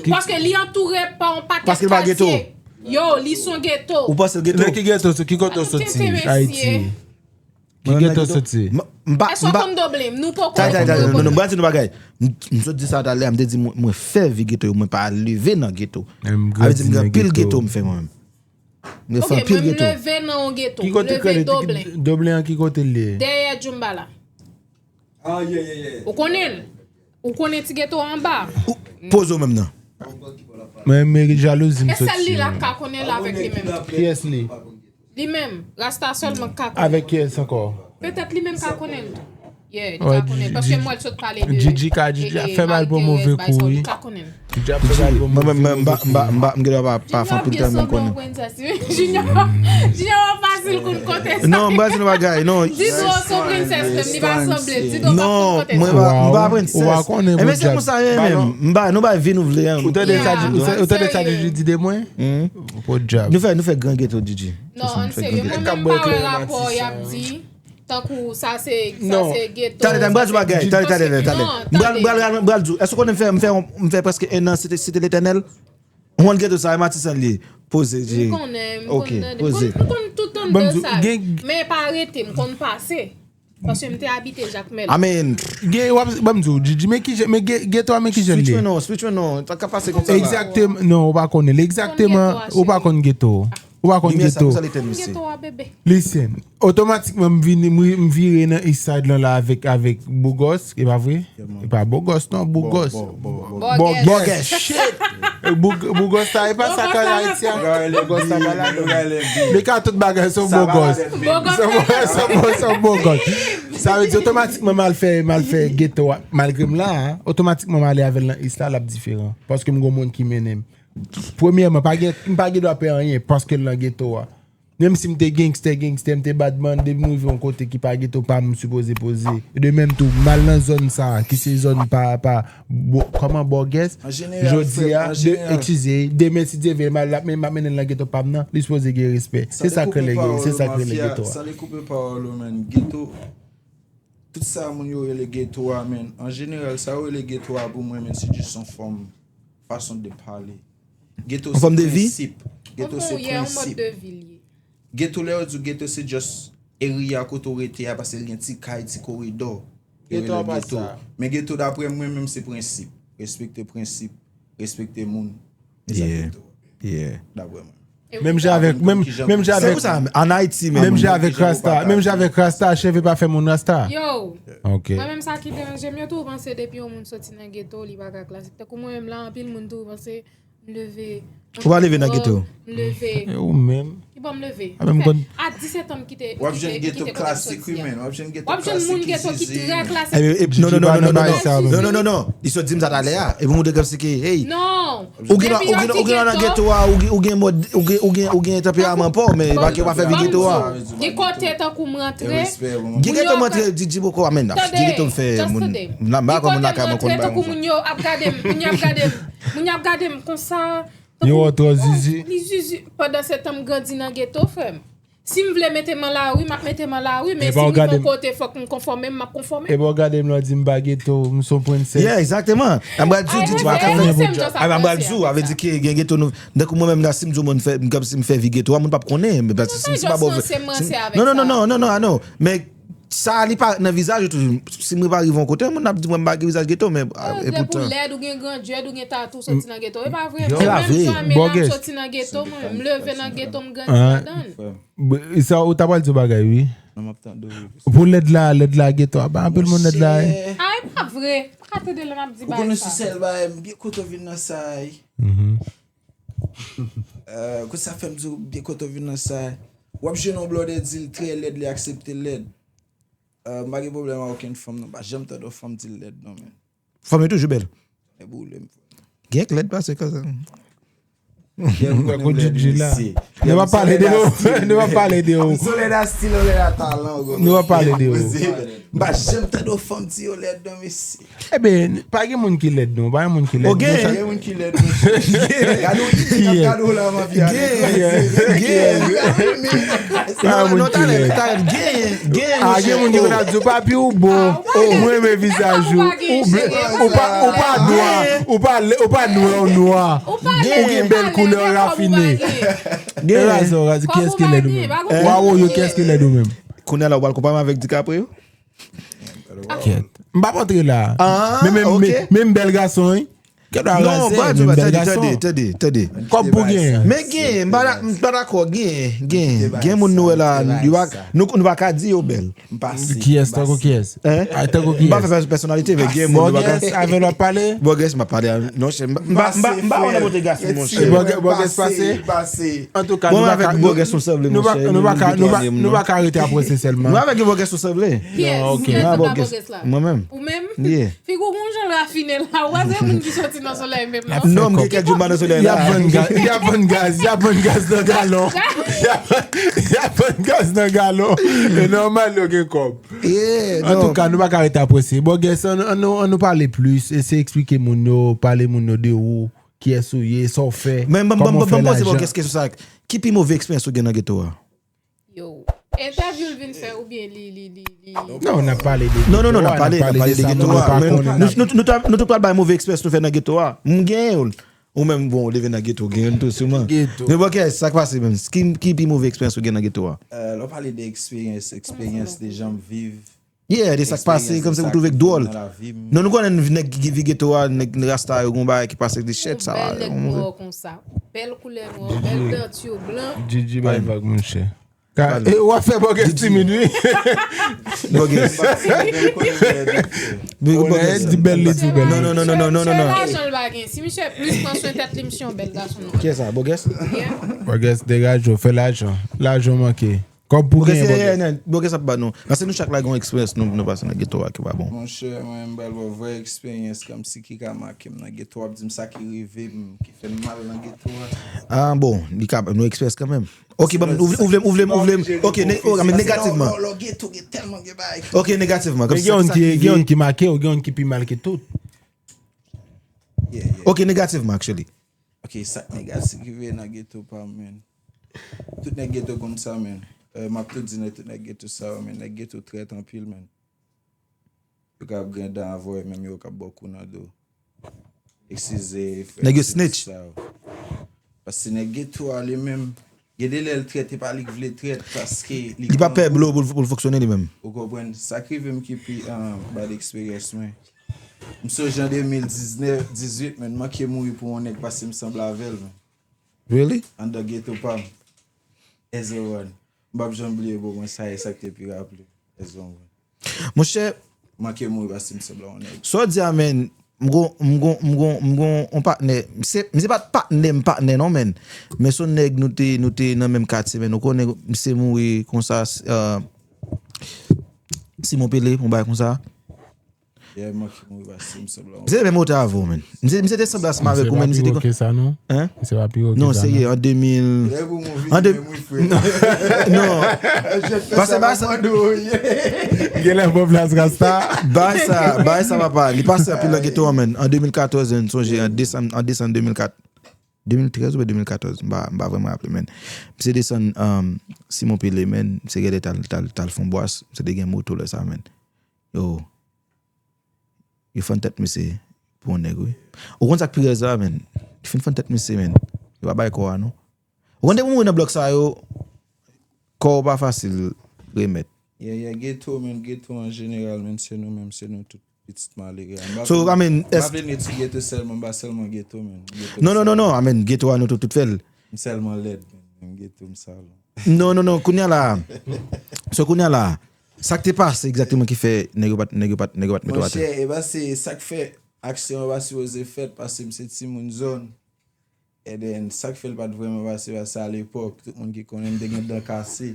Paske li antoure pa yon pakèt katye. Yo, li s on geto. Ou panse l geto? Men ki geto, se ki kote w soti? Ayiti. Ki geto soti? M pa. Èske w konn Doble? Nou poko. Tay, tay, tay, non, non, m pral di nou bagay. M sot di sa talè, m te di mwen fè vi geto yo, mwen pa leve nan geto. Avè di m gen pil geto m fè mwen menm. Mwen fè anpil geto. Leve nan yon geto. Ki kote krele? Doble an ki kote l ye? Dèyè Djoumbala. Ou konnen l? Ou konnen ti geto anba? Poze w menm nan. Mwen meri jalouzi m soti. E sèl li la k ka konnen l avèk li menm. Kiyès li? Li menm, Rasta sèlman k ka konnen. Avèk kiyès ankò? Petèt li menm ka konnen l tou. Yeah, li ka konnen. Paske m wè l sot pale de Djidji ka Djidji ap fè bal pou move kou wi. Li ap fè bal pou move kou. Mwen menm m pa m pa m pa m gentan pa pa fè anpil tan men m konnen. Junior Junior pa fasil kou l kote sa. Non, m pral di nou bagay. Non. Di nou se yon prensès menm, li pa sanble. Di nou pa kou l kote sa. Non, mwen pa m pa prensès. Enben se konsa ye menm. M ba nou bay vi nou vle. Ou tande sa Djidji di de mwen? Podyab. Nou fè nou fè gran geto Djidji. Non, ann serye, mwen menm m pa wè rapò y ap di tankou sa se sa se geto. Tande, tande, m pral di w bagay, tande, tande, tande. M pral, m pral, m pral di w, èske w konnen m fè, m fè, m fè prèske en an Site, Site Letènèl? Ou konn geto sa, e Matisan li ye. Poze, Djidji. M konnen, m konn tande. M konn, m konn tout tande sa. Men pa rete, m konn pase. Paske m te abite Jakmèl. Amen. Gen, w ap, ban m di w, Djidji, men kijan, men ge- geto a men kijan l ye. Switch mwen non, switch mwen non. Sa k ap pase konsa la? Egzakteman, non, ou pa konnen l. Egzakteman, ou pa konn geto. Ou pa konn geto. Listen. Listen. Otomatikman, m vini, m, m vire nan East Side lan la avèk, avèk Bougòs, e pa vre? E pa Bougòs, non, Bougòs. Bògès. Bògès. Shit! Boug- Bougòs sa, e pa sa k ann Ayiti a. Bougòs sa pa ladan. Men ka tout bagay, se yon Bougòs. Se yon Bougòs. Sa vle di otomatikman, m al fè, m al fè geto a. Malgre m la, otomatikman, m ale avè l nan East la, l ap diferan. Paske m gon moun ki mennen m. Premyèman, pa gen, m pa gen dwa pè anyen paske l nan geto a. Menm si m te gangstè, gangstè, m te badman, depi m rive yon kote ki pa geto pa m, m sipoze poze. De menm tou, m al nan zòn sa a, ki se zòn pa, pa, kòman, bògès, jodi a, eskize, demen si Dye vle, m ap mennen l nan geto pa m nan, li sipoze gen respè. Se sa k rele, se sa k rele geto a. San li koupe pawòl ou, menm, geto, tout sa moun yo rele geto a, menm, an jeneral, sa yo rele geto a pou mwen, menm, se jis yon fòm, fason de pale. Geto se prensip. Geto se prensip. Geto, lè yo di w geto, se just area kote w rete a, paske l gen ti kay, ti koridò. Yo rele l geto. Men geto, daprè mwen menm, se prensip. Respekte prensip, respekte moun. E sa geto. Daprè mwen. Menm jan avèk, menm, menm jan avèk, an Ayiti menm. Menm jan avèk rasta, menm jan avèk rasta, cheve pa fè moun rasta. Yo, mwen menm sa ki deranje m, yo toujou panse depi yon moun soti nan geto, li pa ka klasik. Tankou mwen menm la, anpil moun toujou panse M leve. Ou pa leve nan geto? M leve. E ou menm? Ki bò m leve? A disèt an m kite, kite kote m soti a. W ap jwenn geto klasik, wi, men. W ap jwenn geto klasik ki trè klasik. Non, non, non, non, non, non. Li sot di m sa talè a. Epi m montre kòmsi ke, hey. Non. Ou gen, ou gen, ou gen nan geto a, ou gen, ou gen mòd, ou gen, ou gen, ou gen tanperaman pa w, men e pa ke w pa fè vi geto a. Gen kote tankou m rantre. Gen geto m rantre, di, di poko, amèn. Di geto m fè moun. M pa konn moun lakay mwen konn bagay. Tankou moun yo ap gade m, moun yo ap gade m. Moun y ap gade m konsa. Yo wè w twò zizi. Li zizi. Pandan se tan m grandi nan geto, frè m. Si m vle mete m an lari, m ap mete m an lari, men si m rive yon kote fòk m konfòme m, m ap konfòme m. Epa w gade m lè w di m pa geto, m se yon prensès. Yeah, egzakteman. M pral di w, Didi pa ka fè. Epa m pral di w, avè di ke gen geto nou. Tankou mwen menm la, si m di w moun fè, m kòmsi m fè vi geto a, moun p ap konnen. Non, non, non, non, non, non. Men Sa li pa nan vizaj ou tou. Si mwen pa rive yon kote, moun ap di mwen m pa gen vizaj geto, men epoutan. Depi w lèd, ou gen gran dread, ou gen tatou, soti nan geto. E pa vre. E pa vre. Mwen menm jan m ye la, m soti nan geto, mwen menm. M leve nan geto, m grandi ladan l. Sa ou ta pral di yon bagay, wi. Pou lèd la, lèd la geto a. Pa anpil moun lèd la, wi. A, e pa vre. M pa ka tande lè m ap di bagay sa. Ou konnen se sèl bagay, m byen kontan vin nan sa, wi. Kote sa fè m di w byen kontan vin nan sa. W ap jwenn yon blòdè di l trè lèd, li aksepte lèd. M pa gen pwoblèm ak okenn fanm non, m pa janm tande yon fanm di l lèd non, men. Fanm yo toujou bèl. E boule m. Gen k lèd pase konsa. Gen moun Pako lèd, Djidji la. mesye. Nou pa pale de yo. Nou pa pale de yo. Solèd a stil, Solèd a talan. Nou pa pale de yo. M pa janm tande yon fanm di yo lèd non, mesye. Eben, pa gen moun ki lèd non. Pa gen moun ki lèd. Ok. Nou sa- Gen moun ki lèd, mesye. Gade yon ide k ap gade w la, m ap gade. Gen. Pa gen moun ki lèd. Gen. Gen. Ah, gen moun ki konn ap di w papi ou bon. Mwen renmen vizaj ou. Ou ble- ou pa ou pa nwa. Ou pa le- ou pa nwa ou nwa. Ou gen bèl koulè rafine. E razo, razo, kiyès ki lèd ou menm? Wawo yo, kiyès ki lèd ou menm? Kounye a la, w pral konpare m avèk DiCaprio? Kèt. M pa antre la. Ah, Men men ok. men men bèl gason, wi. Kèt a Non, razè, pa di men ba, bèl tande, gason. Tande, tande, tande. Kòb pou gen. Men gen, m pa da- m pa dakò, gen, gen, gen moun nou wè la, yo pa- nou nou pa ka di yo bèl. M pase. Kiyès, tankou kiyès? Hein? Ah, tankou M pa fè kiyès? pè- pèsonalite, men gen moun nou pa ka. Bògès, avè l w ap pale? Bògès, m ap pale a, non, se- m pa- m pa- m pa wè nan bote gason, monchè. Bògès pase? Antouka, Mwen nou pa avèk ka- bògès nou sanble, nou pa- monchè. nou pa ka- nou pa- Twazyèm nou non. Pa ka rete apre se sèlman. Nou avèk bògès nou sanble. Kiyès? Non, ok. Kiyès Ah, nan bògès. Bògès la? Mwen menm. Ou menm? Yeah. Figi w gon jan rafine la, ou pa se moun ki soti nan solèy menm non. Non, m gen kèk jou m pa nan solèy Y ap la. Vann gaz, y ap vann gaz, y ap vann gaz nan galon. Y ap- y ap vann gaz nan galon. E nòmal yo gen kòb. Yeah, non. Antouka, nou pa ka rete apre se. Bògès, an an nou an nou pale plis. Eseye eksplike moun yo, pale moun yo de ou, kiyès ou ye, sa w fè. Men ban Kòman w ban fè ban poze lajan. Bògès kesyon sa. Ki pi move eksperyans ou gen nan geto a? Yo. Entèvyou l vin fè oubyen li li li li. Non, n ap pale de Non, non, non, n ap geto a, pale, n ap pale de sa geto moun yo a. pa Men konnen. nou nou nou ta- nou tout pral bay move eksperyans nou fè nan geto a. M gen yo. Ou menm, bon, ou leve nan geto, gen yo tou siman. Geto. Men bògès, sa k pase menm? Ki ki pi move eksperyans ou gen nan geto a? Euh, lè w pale de eksperyans, eksperyans de jan m viv. Yeah, de sa k pase, kòmsi ou twouve k dwòl. Nan lavi m. Non, nou konnen nèg ki vi geto a, nèg rasta yo gon bagay ki pase de chèt sa. Bèl nèg nwa konsa. Bèl koulè nwa, bèl denti yo blan. Djidji bay vag, monchè. Ka- e, w ap fè Bògès timid, wi. Bògès. Bògès di bèl, li di bèl. Non, non, non, non, non, non, non, non. Lajan l pa gen. Si misye plis pran swen tèt li, misye yon bèl gason non. Kiyès sa, Bògès? Yeah. Bògès, degaje w, fè lajan. Lajan manke. Kòb pou gen, Bògès. Bògès ap ba nou. Paske nou chak la gen yon eksperyans nou nou pase nan geto a ki pa bon. Monchè, mwen m pral ba w vrè eksperyans kòmsi ki ka make m nan geto a, ap di m sa ki rive m, ki fè m mal nan geto a. Ah bon, li ka nou eksperyans kanmenm. Ok, ban m, ou vle, ou vle, ou vle, ou vle, ok, ne- oh, men negativman. Lò geto gen tèlman gen bagay. Ok, negativman. Men gen yon ki, gen yon ki make w, gen yon ki pi mal ke tout. Yeah, yeah. Ok, negativman, actually. Ok, sa k negatif ki veye nan geto pa m, men. Tout nèg geto konn sa, men. Euh, m ap tou di nan tout nèg geto sa yo, men nèg geto trèt anpil, men. Yo ka ap griyen dan avè w, menm yo ka ap ba w kou nan do. Eskize, frè. Nèg yo snitch. Paske nèg geto a li menm, gen de lè l trèt, e pa li k vle trèt, paske li Li pa pè blo pou l pou l fonksyone li menm. Ou konprann? Sa k rive m ki pi an bad eksperyans mwen. M sonje an de mil diznèf, dizuit, men, m manke mouri pou yon nèg paske m sanble avè l, men. Really? Anndan geto pa m. Ezra One. M p ap janm bliye moman sa, e sa k te pi raple. Ezra One. Monchè, Manke mouri paske m sanble yon nèg. Sa w di a, men, m gon, m gon, m gon, m gon yon patnè. Se, se pa t patnè m patnè non, men. Men se yon nèg nou te, nou te nan menm katye, men. Ou konnen, misye mouri konsa, euh, Simon Pele, yon bagay konsa. Yeah, manke mouri paske m sanble yon Misye te menm otè avè w, men. Misye, misye te sanble ansanm avèk ou, men. Misye te Pi wo ke sa, non? Hein? Se pa pi wo ke Non, sa, serye, non? An de mil. Lè pou mouri An de- menm wi, frè. Non. Pase, pase. Gen lè bon plas rasta. Bay sa, bay sa, papa. Li pase anpil nan geto an, men. An de mil katòz, m sonje, an desanm, an desanm de mil kat. De mil trèz oubyen de mil katòz, m pa, m pa vrèman raple, men. Misye desann, um, Simon Pele, men. Misye genlè t al, t al, t al fon bwas. Misye te gen moto lè sa, men. Yo. Yo fann tèt misye pou yon nèg, wi. Ou konn sa k pi rèz la, men? Yo fin fann tèt misye, men. Yo pa bay kò a, non. Ou konn depi w mouri nan blòk sa yo, kò w pa fasil remèt. Yeah, yeah, geto, men, geto an jeneral, men, se nou menm, se nou tout pitit malere. So, I mean, m pa vle nou di geto sèlman, m pa sèlman geto, men. Geto Non, non, non, non, I mean, geto a nou tout, tout fè l. M sèlman lèd, men, men geto m salon. Non, non, non, kounye a la. So, kounye a la. Sa k te pase egzakteman ki fè nèg yo pa t, nèg yo pa t, nèg yo pa t met w atè? Monchè, e pa se sa k fè aksyon an pa sipoze fèt, paske m se timoun zòn. And then, sa k fè l pa t vrèman pase, paske alepòk, tout moun ki konnen m te gen dan kase.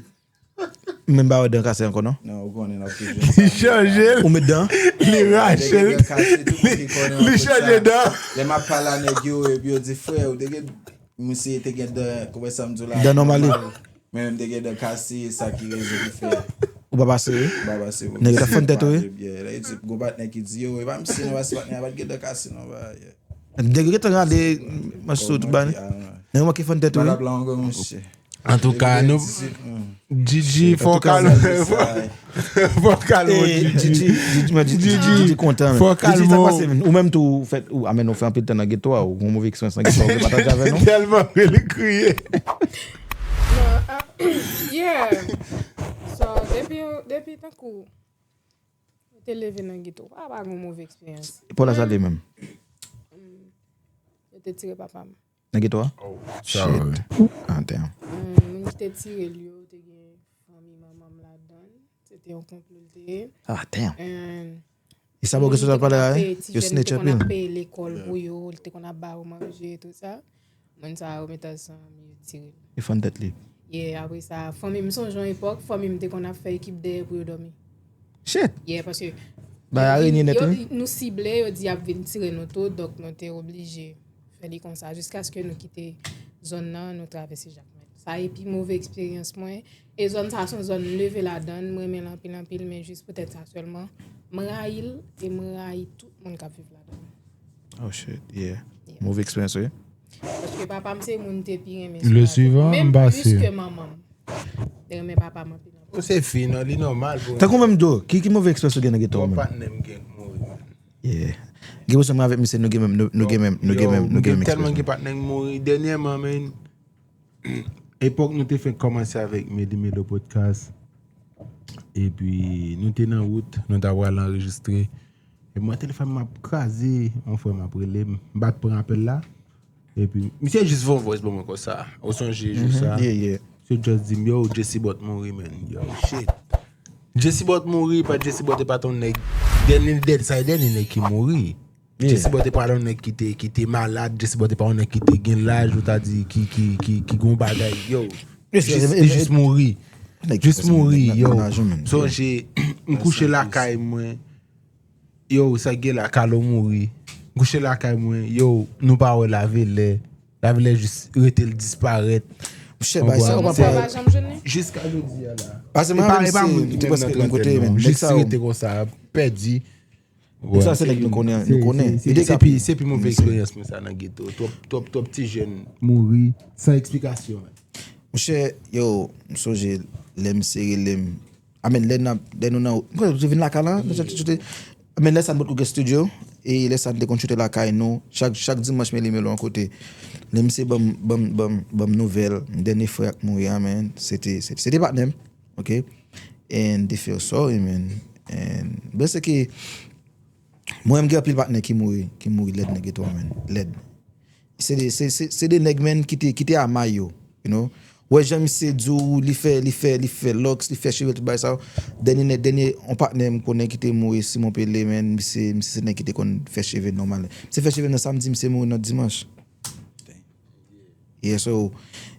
Men m pa wè dan kase ankò, non? Non, ou konnen n ap toujou. Li chanje l. Ou met dan? Li rache l. Li chanje dan. Li chanje dan. Lè m ap pale a nèg yo, epi yo di, "Frè, ou te gen Misye te gen dan, kòman sa m di w la? Dan nòmal. Men menm te gen dan kase, sa ki rezon ki fè. Ou pa pase, wi? M pa pase, wi. Nèg yo t ap fann tèt ou, wi? Lè yo di, gon patnè ki di, yo, e pa misye non, pa se patnè a, pa t gen dan kase non, ba, yeah. Nèg yo gentan rale mach sou tout bagay. Nèg yo manke fann tèt ou, wi? Malad la, monchè. Antouka, nou, Gigi, fò w kalme, fò w kalme, Gigi. Gigi, Gigi, mwen, Gigi, Gigi kontan, men. Fò w kalme. Gigi, sa k pase, men? Ou menm tou, ou fèt, ou, a, men, ou fè anpil tan nan geto a, ou gon move eksperyans nan geto a, ou vle pataje avè nou? Tèlman ri, li kriye. Non, ah, yeah. So, depi, depi tankou, mwen te leve nan geto, pa, pa gon move eksperyans. Pou la sa li menm? Yo te tire papa m. Nan geto a? Oh, shit. Ah, damn. Moun ki te tire l yo, te gen fanmi manman m ladan l. Se te yon konplo l te ye. Ah, damn. E sa bo gen sou pale a, wi? Yo snitch anpil. Ti jèn te konn ap peye lekòl pou yo, li te konn ap ba yo manje, tout sa. Moun sa yo met ansanm, yo tire l. Yo fann tèt li. Yeah, apre sa, fanmi m, sonje yon epòk, fanmi m te konn ap fè ekip dèyè pou yo dòmi. Shit! Yeah, paske bagay a renye nèt, wi. Nou sible, yo di y ap vin tire nou tou, donk nou te oblije fè li konsa, jiskaske nou kite zòn nan, nou travèse Jakmèl. Sa e pi move eksperyans mwen. E zòn sa a se yon zòn m leve ladan l, m renmen l anpil, anpil, men jis poutèt sa sèlman, m rayi l e m rayi tout moun k ap viv ladan l. Oh shit, yeah. Yeah. Move eksperyans, wi. Paske papa m se moun m te pi renmen sou latè. Le suivant, m pase. Menm plis ke manman m. Te renmen papa m anpil, anpil. Ou se fi, non, li nòmal pou. Tankou menm, Djo, ki, ki move eksperyans ou gen nan geto a, menm? Patnè m gen k mouri, man. Yeah. Gen pou sa mwen avèk misye, nou gen menm, nou, nou gen menm, nou gen menm, nou gen menm eksperyans. Yo, m gen tèlman gen patnè k mouri. Dènyèman, men, epòk nou te fenk kòmanse avèk Medi Melo Podcast. Epi, nou te nan wout, nou ta pral anrejistre. Epi, mwen, telefòn mwen ap kraze, yon frè m ap rele m. M pa t pran apèl la. Epi, misye jis voye yon voice ban mwen konsa. Ou sonje jou sa? Yeah, yeah. Misye just di m, yo, Jesse Bot mouri, man. Yo, shit. Jesse Bot mouri, pa Jesse Bot, e pa t yon nèg. Dènye, dènye, sa e dènye nèg ki mouri. Yeah. Jesse Bot e pa t yon nèg ki te, ki te malad, Jesse Bot e pa t yon nèg ki te gen laj, ou ta di, ki, ki, ki, ki gon bagay. Yo, jis, li jis mouri. Jis mouri, yo. Sonje, m kouche lakay mwen. Yo, sa k gen la, Kalo mouri. M kouche lakay mwen. Yo, nou pa wè Lavelè. Lavelè jis rete l disparèt. Monchè, bay sa, ou pa pral. Jiska jodi a la. Pase mwen avè misye, li te prèske menm kote, men jis rete konsa, pèdi. Sa se nèg nou konnen, nou konnen. Se pi, se pi move eksperyans mwen sa nan geto. Twòp, twòp, twòp ti jèn mouri san eksplikasyon. Monchè, yo, m sonje lè misye rele m. Amèn, lè n ap, lè nou nan, mwen kwè nou te vin lakay la, nou te choute. Amèn, lè sa n potko gen studio, e lè sa n te konn choute lakay nou, chak, chak dimanch Medi Melo yon kote. Lè misye ban m, ban m, ban m, ban m nouvèl, dènye frè a k mouri a, man, se te, se, se te patnè m, oke? And they feel sorry, man. And, but se ke, mwen menm gen anpil patnè ki mouri, ki mouri lèd nan geto a, man, lèd. Se de, se, se, se de nèg, man, ki te, ki te ama yo, you know. Wè jan misye di w, li fè, li fè, li fè lòks, li fè cheve, tout bagay sa yo. Dènye nèg, dènye, yon patnè m konnen ki te mouri, Simon Pele, man, misye, misye se nèg ki te konn fè cheve nòmal. Misye fè cheve nan samdi, misye mouri nan dimanch. Yeah, so,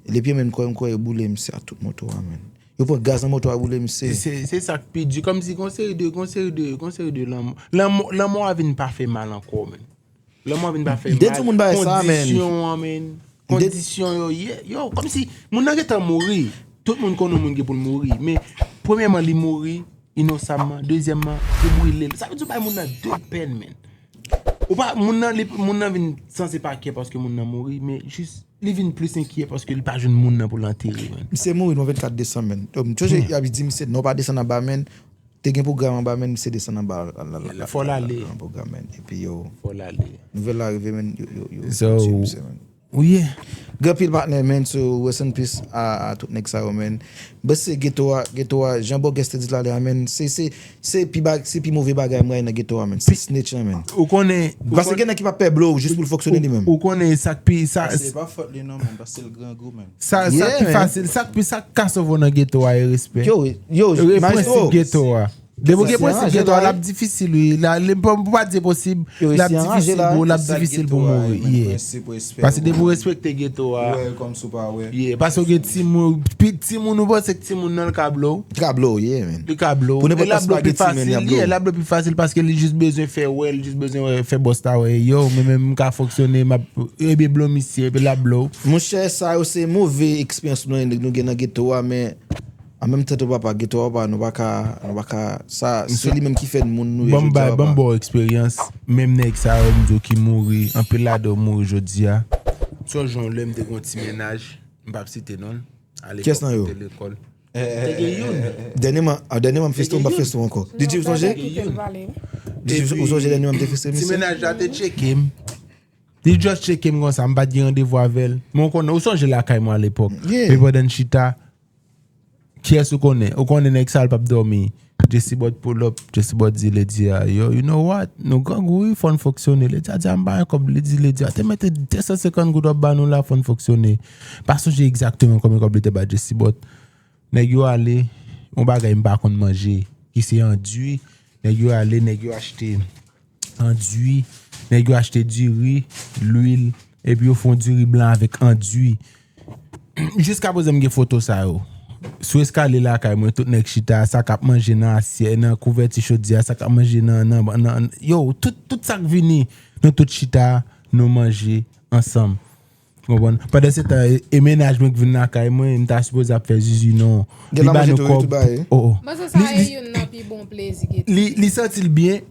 le pye, man, m kwè, m kwè yo boule misye a tout moto a, man. Yo pran gaz nan moto a, boule misye. Se, se sa k pi di. Kòmsi gon seri de, gon seri de, gon seri de lanmò. Lanmò, lanmò a vin pa fè mal ankò, man. Lanmò vin pa fè mal. Kondisyon an, men. Kondisyon yo ye. Yo, kòmsi moun nan gentan mouri. Tout moun konn yon moun gen pou l mouri. Men, premyèman, li mouri inosamman. Dezyèmman, yo brile l. Sa vle di ou bay moun nan de pèn, men. Ou pa, moun nan, li, moun nan vin sanse pa kè paske moun nan mouri, men jis, li vin plis enkyè paske li pa jwenn moun nan pou l antere, men. Misye mouri nan vennkat desanm, men. M sonje y ap di misye, non, pa desann anba, men. Te gen pwogram anba, men, misye desann anba, la, la, la, la, fò l ale. Nan pwogram, men. Epi yo, fò l ale. Nouvèl la rive, men, yo, yo, yo, yo tiye misye, men. Wi. Gen anpil patnè, men, so rest in peace a, a tout nèg sa yo, men. But se geto a, geto a, jan Bògès te di talè a, men, se, se, se pi ba-, se pi move bagay m rayi nan geto a, men. Se snitch lan, men. Ou konnen, ou konnen. Paske gen nèg ki pa pè blow jis pou l fonksyone li menm. Ou konnen sa k pi, sa. Se pa fòt li non, men, paske l grangou, men. Sa, sa ki fasil, sa k pi, sa k ka sove w nan geto a, e respè. Yo, yo, maestro. Prensip geto a. Depi w gen prensip geto a, l ap difisil, wi. La, li, pou, pou pa di enposib, l ap difisil pou, l ap difisil pou mouri. Yeah. Paske depi w respekte geto a, yeah, paske w gen timoun, pi, timoun ou panse ke timoun nan, li ka blow. Li ka blow, yeah, man. Li ka blow. Pou nenpòt lòt bagay, timoun, li ap blow. Yeah, l ap blow pi fasil paske li jis bezwen fè wè, li jis bezwen wè, fè bòs la wè, yo, mwen menm m ka fonksyone, m ap, ebyen blow misye, epi l ap blow. Monchè, sa yo se move eksperyans nou, nou gen nan geto a, men an menm tan tou, papa, geto a pa, nou pa ka, nou pa ka, sa, se li menm ki fè n moun nou ye jodi a, papa. Ban m ba w eksperyans, menm nèg sa yo, m di w ki mouri, anpil ladan yo mouri jodi a. M sonje yon lè m te gen yon ti mennaj, m p ap site non l, alepòk mwen te lekòl. Te gen youn. Dènyèman, ah, dènyèman m feste w, m p ap feste w ankò. D J, ou sonje? D J, ou sonje dènyèman m te feste misye? Ti mennaj la te tcheke m. Li just tcheke m konsa, m pa t gen randevou avè l. Men w konnen, ou sonje lakay mwen alepòk. Yeah. Men pandan n chita, kiyès ou konnen? Ou konnen nèg sa a, l p ap dòmi. Jessibot pull up, Jessibot di Lady a, "Yo, you know what? Nou grangou wi, fò n fonksyone." Lady a di, "A, m pa gen kòb." Li di Lady a, "Te mete de san senkant goud w ap ba nou la, fò n fonksyone." Pa sonje egzakteman konbyen kòb li te ba Jessibot. Nèg yo ale, yon bagay m pa konn manje, ki se andui. Nèg yo ale, nèg yo achte andui, nèg yo achte diri, lwil, epi yo fè yon diri blan avèk andui. Jiskaprezan m gen foto sa yo. Sou eskalye lakay mwen, tout nèg chita, sa k ap manje nan asyèt, nan kouvèti chodyè, sa k ap manje nan, nan, nan, yo, tout, tout sa k vini, nou tout chita, nou manje ansanm. Ou konprann? Pandan se tan, e, e mennaj mwen k vin lakay mwen, m ta sipoze ap fè zuzu non. Li ba nou kòb. Oh, oh. Mwen se sa e youn nan pi bon plezi ki li, li santi l byen.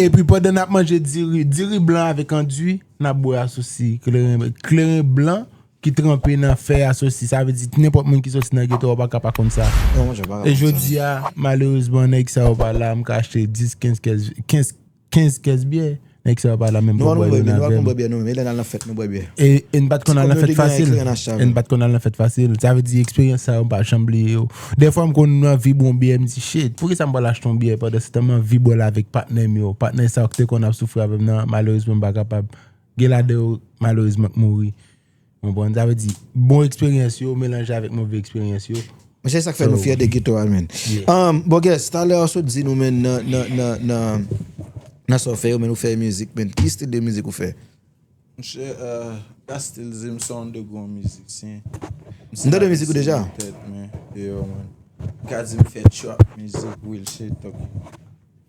Epi pandan n ap manje diri, diri blan avèk andui, n ap bwè asosi, kleren, kleren blan ki tranpe nan fèy asosi. Sa vle di nenpòt moun ki soti nan geto a pa ka pa konn sa. E jodi a, malerezman, nèg sa yo pa la, m ka achte dis, kenz, kenz, kenz, kenz kès byè. Nèg sa yo pa la menm pou bwè youn avè m. Nou pa konn bwè byè nou menm, e lè n al nan fèt nou bwè byè. E, e n pa t konn al nan fèt fasil. E n pa t konn al nan fèt fasil. Sa vle di eksperyans sa yo m pa janm bliye yo. Dèfwa m konn anvi bwè yon byè, m di, "Shit, poukisa m pral achte yon byè pandan se tan m anvi bwè l avèk patnè m yo?" Patnè sa yo ki te konn ap soufri avè m nan, malerezman m pa kapab. Gen ladan yo, malerezman, k mouri. Ou konprann? Sa vle di, bon eksperyans yo melanje avèk move eksperyans yo. Men se sa k fè nou fyè de geto a, man. Yeah. Um, Bògès, talè w sot di nou, man, nan, nan, nan, nan, nan sa w fè yo, man, ou fè mizik, man. Ki stil de mizik ou fè? Monchè, euh, m ka still di m se yon underground mizisyen. M tande mizik ou deja. Tèt, man. Yo, man. M ka di m fè trap mizik, real shit, talking.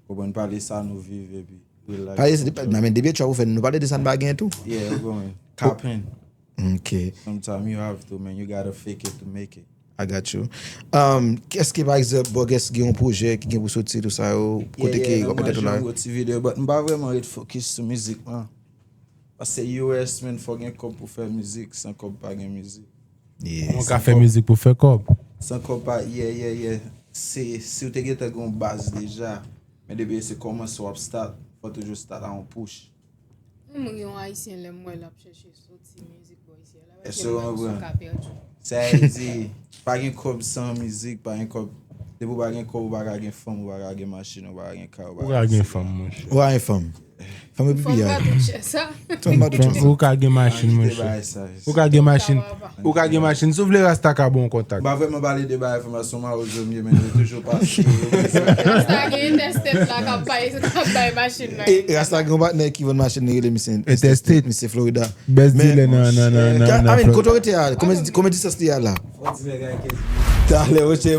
Konprann, pale sa nou viv epi real life. Pale, nan men depi trap ou fè, nou pale de sa n pa gen tou. Yeah, ou konprann. Kapen. Ok. Sometimes you have to, man. You gotta fake it to make it. I got you. Um, èske, pa egzanp, Bògès gen yon pwojè ki gen pou soti, tou sa yo, kote ke w ap mete tou la? Yeah, yeah, mwen jwenn yon ti videyo, but m pa vrèman ret focus sou mizik lan. Paske U S, man, fò gen kòb pou fè mizik, san kòb pa gen mizik. Yeah. Kòman w ka fè mizik pou fè kòb? San kòb pa, yeah, yeah, yeah. Se, si w te gentan gen yon baz deja, men depi se kòmanse w ap start, fò toujou start a yon push. Mwen ri yon Ayisyen lè m wè l ap chèche soti mizik bò isi a la. Èske w konprann? Sa vle di, pa gen kòb san mizik, pa gen kòb. Depi w pa gen kòb, ou pa ka gen fanm, ou pa ka gen machin, ou pa ka gen kay, ou pa ka gen fanm, monchè. Ou pa gen fanm. Fanm epi piyay. Fanm pa tout chè sa. Fanm pa tout chè sa. Ou ka gen machin, monchè. Ou ka gen machin. Ou ka gen machin. Si w vle, Rasta ka ba w kontak. M pa vrèman pale de bagay fanm, paske se yon mawozo m ye, men yo toujou pase. Rasta gen Interstate la k ap bay, k ap bay machin nan. E Rasta gen yon patnè ki vann machin, li rele misye Interstate, misye Florida. Best dealer nan, nan, nan, nan, nan Florida. Kote w rete a? Konbyen, konbyen distans li a la? Talè, monchè,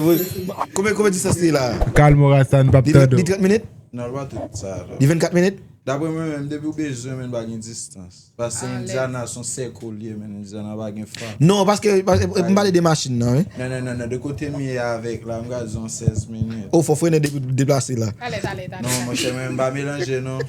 konbyen, konbyen distans li la? Kalm, Rasta, n p ap tande w. Li trant minit? Non, li pa tout sa, non. Li vennkat minit? Daprè mwen menm, depi w bezwen, men pa gen distans. Paske Indiana se yon sèk ou l ye, men Indiana pa gen fanm. Non, paske, paske, m pale de machin nan, wi. Non, non, non, non, de kote m ye avèk la, m ka di yon sèz minit. O, fò frennen depi w deplase la. Talè, talè, talè. Non, monchè, men m pa melanje, non.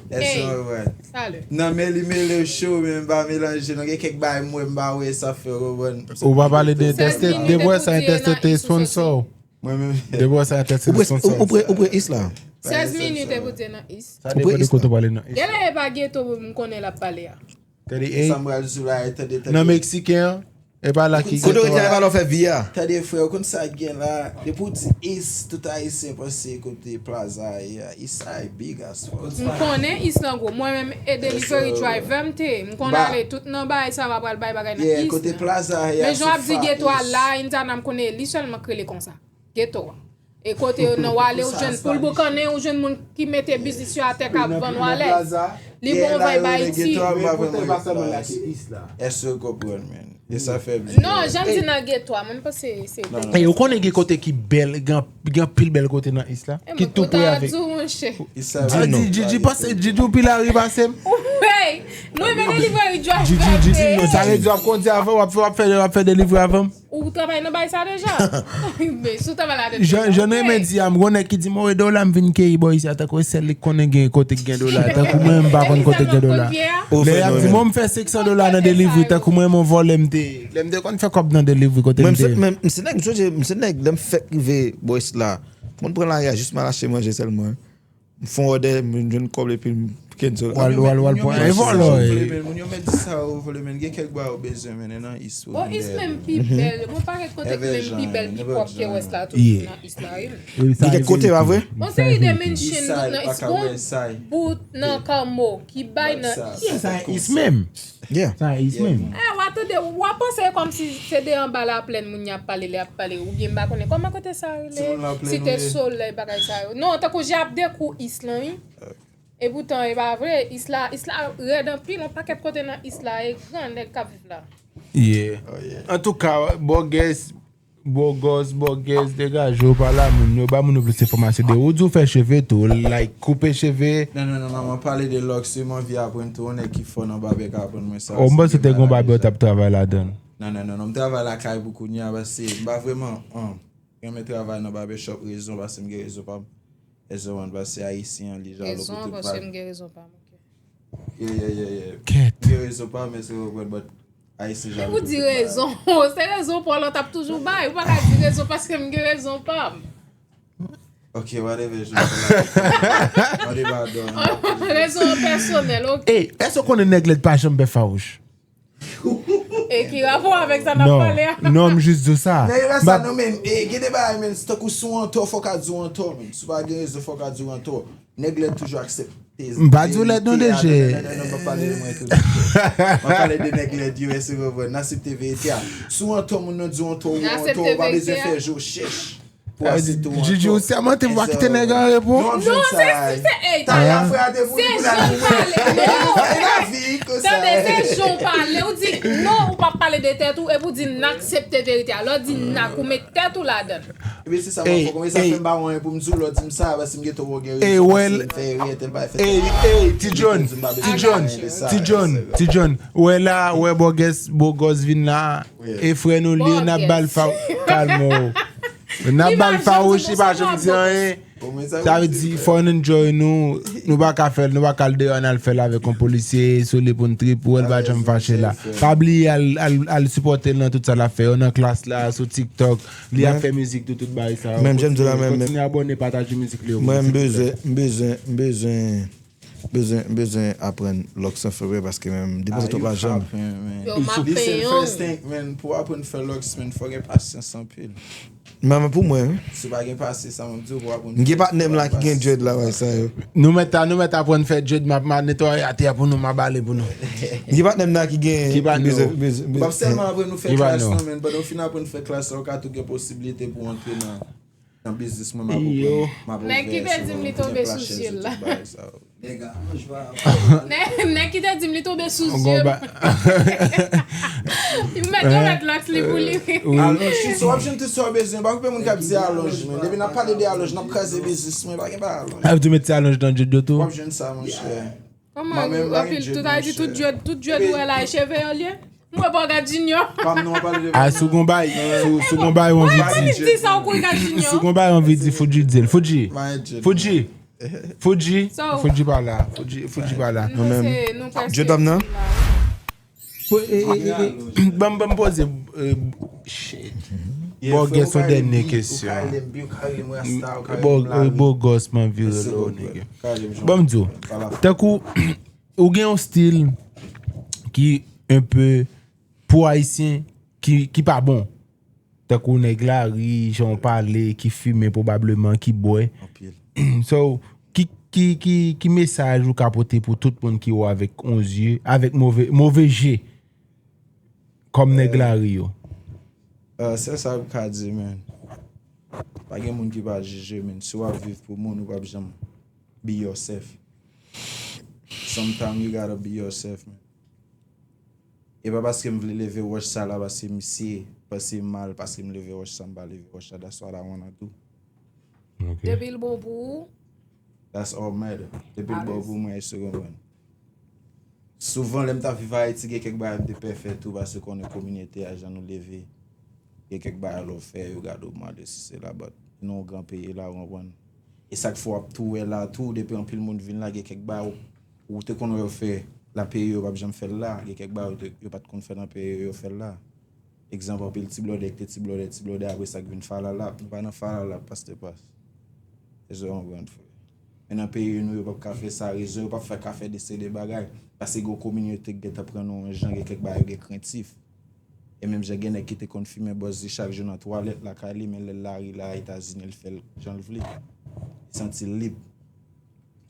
Èske w konprann? Talè. Non, men li mele cho, men m pa melanje, non. Gen kèk bagay m wè, m pa wè sa fè, w konprann? Ou pa pale de Interstate, de bò sa Interstate te sponsor w. Mwen menm. Depi w sa tèt se responsab. Ou pre, ou pre East la? Sèz minit e pou te nan East. Sa depann de kote w prale nan East. Genlè e pa geto m konnen l ap pale a. Tande, ey. Sa m pral di la, e tande, tande. Nan Meksiken an, e pa la ki geto a. Kote w rete a, e pa la w fè vi a. Tande, frè, ou konn sa k gen la. Depi w di East, tout Ayisyen panse kote Plaza a ye a. East Side big as fuck. M konnen East lan gwo. Mwen menm e delivery driver m te ye. M konn ale tout nan bagay sa, m ap pral bay bagay nan East. Yeah, kote Plaza a ye a, se Far East. Men jan w ap di geto a la, Indiana, m konnen e li sèlman k rele konsa. Geto a. E kote yo nan w ale, ou jwenn pou l boukannen, ou jwenn moun ki mete biznis yo atè k ap vann w alèz. Li bon vay ba Ayiti. Èske w konprann, man? E sa fè m di. Non, jan m di nan geto a, mwen m panse se. E ou konnen gen kote ki bèl, gen gen pil bèl kote nan East la. Ki tou pre avèk. Di Djidji panse Djidji ou pi lari pase m. Hey, mwen men delivre wi Josh. Djidji di non. Sa vle di w ap kondi avan, w ap fè w ap fè w ap fè delivre avan m. Ou travay nan bay sa deja? Men si w travay la depi. Jan jan renmen di a m gon nèg ki di m woy dola m vin keyi bò isi a tankou e sèl li k konnen gen kote k gen dola tankou mwen m pa konn kote k gen dola. Lè y ap di m m fè senk san dola nan delivre tankou mwen m on vòlè m te ye. Lè m te konn fè kòb nan delivre kote m te ye. Mwen m se nèg m sonje m se nèg lè m fèk rive bò isi la. Mwen pran lari a jis m al achte manje sèlman. M fè yon òdè, m jwenn kòb epi m kenn sou. Wal wal wal pran e vòlò e. Moun yo mèt di sa yo vle men gen kèk bagay ou bezwen mennen nan East. Bon East menm pi bèl. Mwen pa ret kote ki menm pi bèl pi pwòp ke West la toujou nan East la wi. Gen kèk kote pa vre? Yon seri de mansion bout nan East gon bout nan Kamo ki bay nan East. Sa East menm. Yeah. Sa is menm. Eh, w a tande, w a panse kòmsi se de anba laplèn moun y ap pale lè y ap pale oubyen m pa konnen kòman kote sa rele Site Solèy bagay sa yo. Non, tankou jan y ap dekou East lan wi. Epoutan e pa vre, East la East la rèd anpil, yon pakèt kote nan East la e gran nèg k ap viv la. Yeah. Antouka, bògès, Bògòs, bògèz, degaje w pa la moun yo, ba moun yo plis enfòmasyon de ou di w fè cheve tou, like koupe cheve. Non, non, non, non, mwen pale de lòks wi, m anvi aprann tou, yon nèg ki fò nan babè ka aprann mwen sa. O, m panse te gen yon babè w t ap travay ladan l. Non, non, non, non, m travay lakay pou kounye a, paske m pa vrèman renmen travay nan babè shop, rezon, paske m gen rezon pa m. Rezon an, paske ayisyen an, li jalou pou tout bagay. Rezon an, paske m gen rezon pa m, ok. Yeah, yeah, yeah, yeah. Kèt. M gen rezon pa m, èske w konprann, but ayisyen jalou pou tout bagay. Ou di rezon, se rezon pa w la w t ap toujou bay. Ou pa ka di rezon paske m gen rezon pa m. Ok, whatever, je m'en fous. Mande padon. Rezon an pèsonèl, ok. Ey, èske w konnen nèg lèd pa janm pè fawouch? E ki rapò avèk sa n ap pale a? Non, m jis di w sa. Nan yo la sa non men, e, gen de bagay men, tankou si w antò, fò w ka di w antò men. Si w pa gen rezon, fò w ka di w antò. Nèg lèd toujou aksepte. M pa di w lèd non, D J. Non, non, non, non, m ap pale de mwen tou. M ap pale de nèg lèd yo, èske w konprann? N aksepte verite a. Si w antò, moun nan di w antò, ou antò, ou pa bezwen fè je w chèch. Pou asepte w ankò. Djidji, ou sèmante m pa kite nèg an repo? Non, se, se, se, ey, tande, se jan w pale, non. Tande, se jan w pale, ou di, non, ou p ap pale de tèt ou, epi w di n aksepte verite a. Lè w di n ak, ou met tèt ou ladan l. Ebyen, se sa m ap fè w konprann, e sa fè m pa wè anyen pou m di w, lè w di m sa, paske m gentan wè w gen rezon, paske m fè erè, tèl bagay, fè tèl bagay. Ey, ey, Ti John, Ti John, Ti John, Ti John, ou wè la, ou wè bògès, bògòs vin la, e frè nou li ye, n ap ba l faw, kalme w. N ap ba l fawouch, li pa janm di anyen. Sa vle di, fò n enjoy nou, nou pa ka fè l, nou pa ka al deyò n al fè l avèk yon polisye, sou li pou n trip, ou wè l pa janm fache la. Pa bliye al, al, al sipòte l nan tout sa l ap fè yo, nan klas la, sou TikTok, li ap fè mizik tou, tout bagay sa yo. Kontinye, kontinye abòne, pataje mizik li yo. Mwen, m bezwen, m bezwen, m bezwen. Bezwen, bezwen aprann lòks anfen vre paske men m depanse twòp lajan. Yo, m ap penyen w. Pou w aprann fè lòks, men fò w gen pasyans anpil. Men pou mwen wi. Si w pa gen pasyans sa m ap di w pou w aprann fè lòks. M gen patnè m la ki gen dread la wè sa yo. Nou mèt a, nou mèt aprann fè dread, m ap, m ap netwaye atè a pou nou, m ap bale pou nou. M gen patnè m la ki gen bezwen, bezwen. M ap sèlman aprann nou fè klas non, men pandan w fin aprann fè klas la, ou ka tou gen posiblite pou w antre nan Nan biznis mwen m ap ouvri, m ap ouvri. Nèg ki te di m li tonbe sou zye l la. Nèg ki te di m li tonbe sou zye m. Li mèt remèt lòks li pou li. Alonj, si w ap jwenn tout sa w bezwen, pa okipe moun k ap di alonj, men depi n ap pale de alonj, n ap kraze biznis mwen, pa gen pa alonj. Ap di w met ti alonj nan djed yo tou. W ap jwenn sa, monchè. Kòman anpil tout Ayiti, tout djwèd, tout djwèd ou wè la e cheve yo l ye? M wè pa w gad Junior. Pa m non, w ap pale de A, si w gon bagay, si w gon bagay w anvi di. Di sa w kouri gad Junior. Si w gon bagay w anvi di, Foudji di l. Foudji. Foudji. Foudji. Foudji pa la. Foudji, Foudji pa la. Nou menm. Jwèt pa m nan? Ban m, ban m poze. Shit. Bògès, yon dènye kesyon. Bògès, m anvi rele w, nèg. Ban m di w. Tankou, ou gen yon stil ki enpe pou Ayisyen ki, ki pa bon. Tankou nèg lari, jan w pale, ki fimen pwobableman, ki bwè. So, ki, ki, ki, ki mesaj ou ka pote pou tout moun ki wè w avèk yon zye, avèk move, move je? Kòm nèg lari yo. Ah, sèl sa m ka di, man. Pa gen moun ki pa jije, men si w ap viv pou moun, ou p ap janm be yourself. Sometimes you gotta be yourself, man. E pa paske m vle leve wòch sa la, paske misye panse mal, paske m leve wòch sa, m pa leve wòch sa, that's what I wanna do. Ok. Depi l bon pou ou, That's all matter. Depi l bon pou mwen, èske w konprann? Souvan, lè m t ap viv Ayiti, gen kèk bagay m te pè fè tou, paske konnen kominote a, jan nou leve, gen kèk bagay lè w fè, yo gade w mal, si se la, but nou yon gran peyi la, w konprann? E sa k fè w ap tou wè la tou, depi anpil moun vin la, gen kèk bagay ou, ou te konn wè yo fè nan peyi yo, yo p ap janm fè l la, gen kèk bagay yo te- yo pa t konn fè nan peyi yo, yo fè l la. Egzanp, anpil ti blòdè ki te ti blòdè, ti blòdè, apre sa k vin falalap. Nou pa nan falalap, pastè Pas. Èske w konprann, frè? Men nan peyi nou, yo p ap ka fè sa, rezon yo p ap fè ka fè de seri de bagay. Paske gen yon kominote ki gentan pran nou yon jan, gen kèk bagay yo gen krentif. E menm jan gen nèg ki te konn fimen bòz li chak jou nan twalèt lakay li, men lè l lari la Etazini, l fè l jan l vle. Li santi l lib.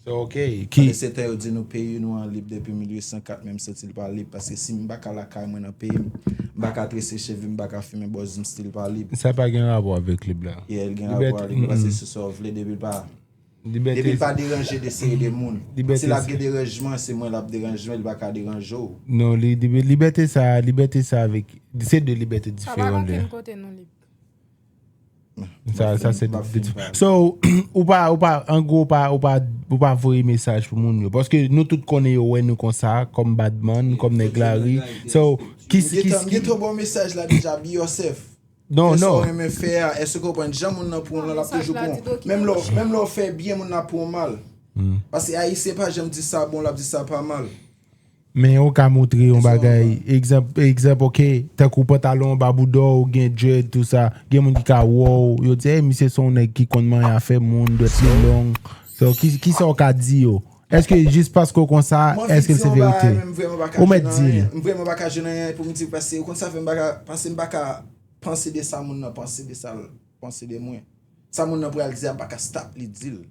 So, ok. Ki... Pandan se tan yo di nou peyi nou an lib depi mil uit san kat, men m santi l pa lib. Paske si m pa ka lakay mwen nan peyi m, m pa ka trese cheve m, m pa ka fimen bòz, m still pa lib. Sa pa gen rapò avèk lib la. Yeah, l gen rapò avèk lib la, paske se sa w vle, depi l pa... Depi l pa deranje de seri de moun. Si l ap gen deranjman, se mwen l ap deranje, men l pa ka deranje w. Non, li, li, libète sa, libète sa avèk, se de libète diferan. Fin kote nou lib. Sa, sa se... So, ou pa, ou pa, an gwo, ou pa, ou pa, ou pa voye mesaj pou moun yo. Paske nou tout konnen yo wè nou konsa, kòm badman, kòm nèg lari. So, ki, ki, ki... Gen twò bon mesaj la deja, be yourself. Non, non. Renmen fè a, èske w konprann jan moun nan pran w lan, l ap toujou pran w. Menm lè, menm lè w fè byen, moun nan pran w mal. Paske Ayisyen pa janm di sa bon, l ap di sa pa mal. Men ou ka montre yon bagay, egzanp, egzanp, ok, tankou pantalon anba bouda w, ou gen dread, tou sa, gen moun ki ka wè w, yo di, hey, misye se yon nèg ki konn manyen afè moun, dwèt li long. So, ki, ki sa w ka di yo? Èske jis paske w konsa, èske l se verite? Ou mèt di l. M vrèman pa ka jwenn anyen pou m di, paske ou konn sa fè m pa ka, paske m pa ka panse de sa moun nan panse de sa l panse de mwen. Sa moun nan pral di a, m pa ka stop li di l.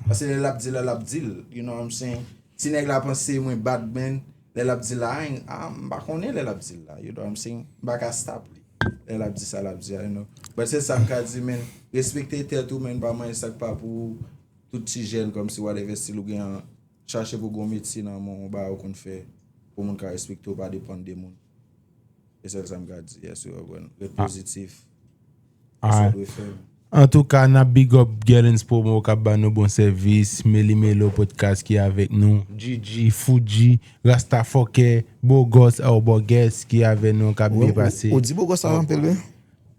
Paske lè l ap di l la, l ap di l. You know what I'm saying? Si nèg la panse mwen bad man, lè l ap di l la, I ain't- ah, m pa konnen lè l ap di l la. You know what I'm saying? M pa ka stop li. Lè l ap di sa, l ap di a, you know. But se sa m ka di, men. Respekte tèt ou, men, pa manyen sa k pa pou ou. Tout ti jèn, kòmsi, whatever, still ou gen an, chache pou gon metye nan men w, yon bagay ou konn fè, pou moun ka respekte w, pa depann de moun. E sèl sa m ka di, yes, ou konprann. Ret pozitif. E sa w dwe fè. Antouka, n ap big up Gellens Promo k ap ba nou bon sèvis, Meli Melo Podcast ki avèk nou, Gigi, Fuji, Rasta Fòkè, Bogòs, oh, Bogès ki avè nou, k ap byen pase. Ou di Bogòs la anpil, wi.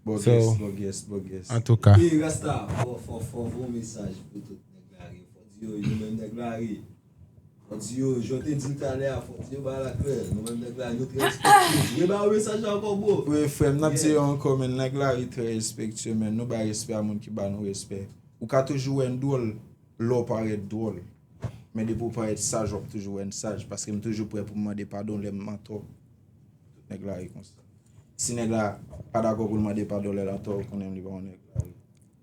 Bogès, Bogès, Bogès. Antouka. E Rasta, fò, fò, fò voye mesaj pou tout nèg lari. Fò di yo, nou menm nèg lari. Fò di yo, jan w te di l talè a, fò di yo bagay la klè. Nou menm nèg lari, nou trè respektye. Re ba yo mesaj la ankò, bro. Wi, frè m, n ap di yo ankò, men nèg lari trè respektye, men nou bay respè a moun ki ba nou respè. Ou ka toujou wè n dwòl, lè w parèt dwòl. Men depi w parèt saj, w ap toujou wè n saj, paske m toujou prè pou m mande padon lè m antò. Tout nèg lari konsa. Si nèg la pa dakò pou l mande padon lè l antò, ou konnen li pa yon nèg lari.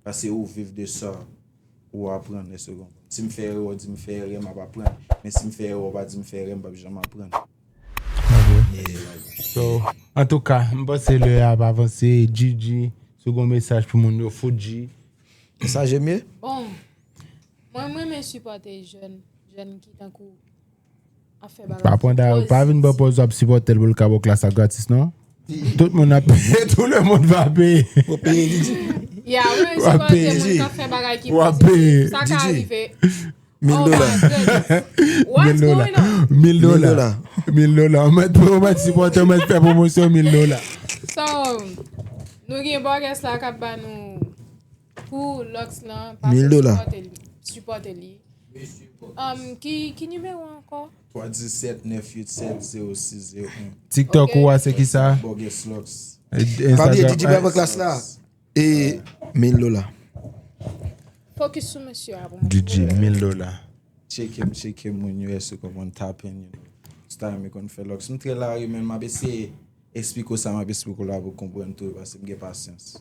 Paske ou viv de sa ou aprann, èske w konprann? Si m fè erè, w di m fè erè, m ap aprann. Men si m fè erè, w pa di m fè erè, m p ap janm aprann. So, antouka, m panse lè a ap avanse, Gigi, si w gen yon mesaj pou moun yo, Fuji. Mesaj Emye? Bon, mwen, m renmen sipòte jèn, jèn ki tankou ap fè bagay. Pa pran da, pa vin ban pòz w ap sipòte l pou l ka ba w klas la gratis, non. Tout moun ap peye, tout le monde va payer. Ou peye, li di. Ya, wi, sipòte moun k ap fè bagay ki pozitif. Sa ka rive. Mil dola. What's going on? Mil dola. Mil dola. Ou mèt, ou mèt sipòte, ou mèt fè pwomosyon mil dola. So, nou gen Bogès la k ap ba nou pou Lux lan, Mil dola. Sipòte li. Sipòte li. Um, ki, ki nimewo ankò? Twa disèt nèf uit sèt zewo sis zewo en. TikTok ou a se ki sa? Bogès Lux. Pa bliye, Didi pa pran klas la. E mil dola. Focus sou mesye a pou mwen. Didi, mil dola. Tcheke m, tcheke moun yo, èske w konprann, tap in, you know. Style mi konn fè Lux. M trè lari, men m ap eseye eksplike w sa m ap eksplike w la pou w konprann tou, paske m gen pasyans.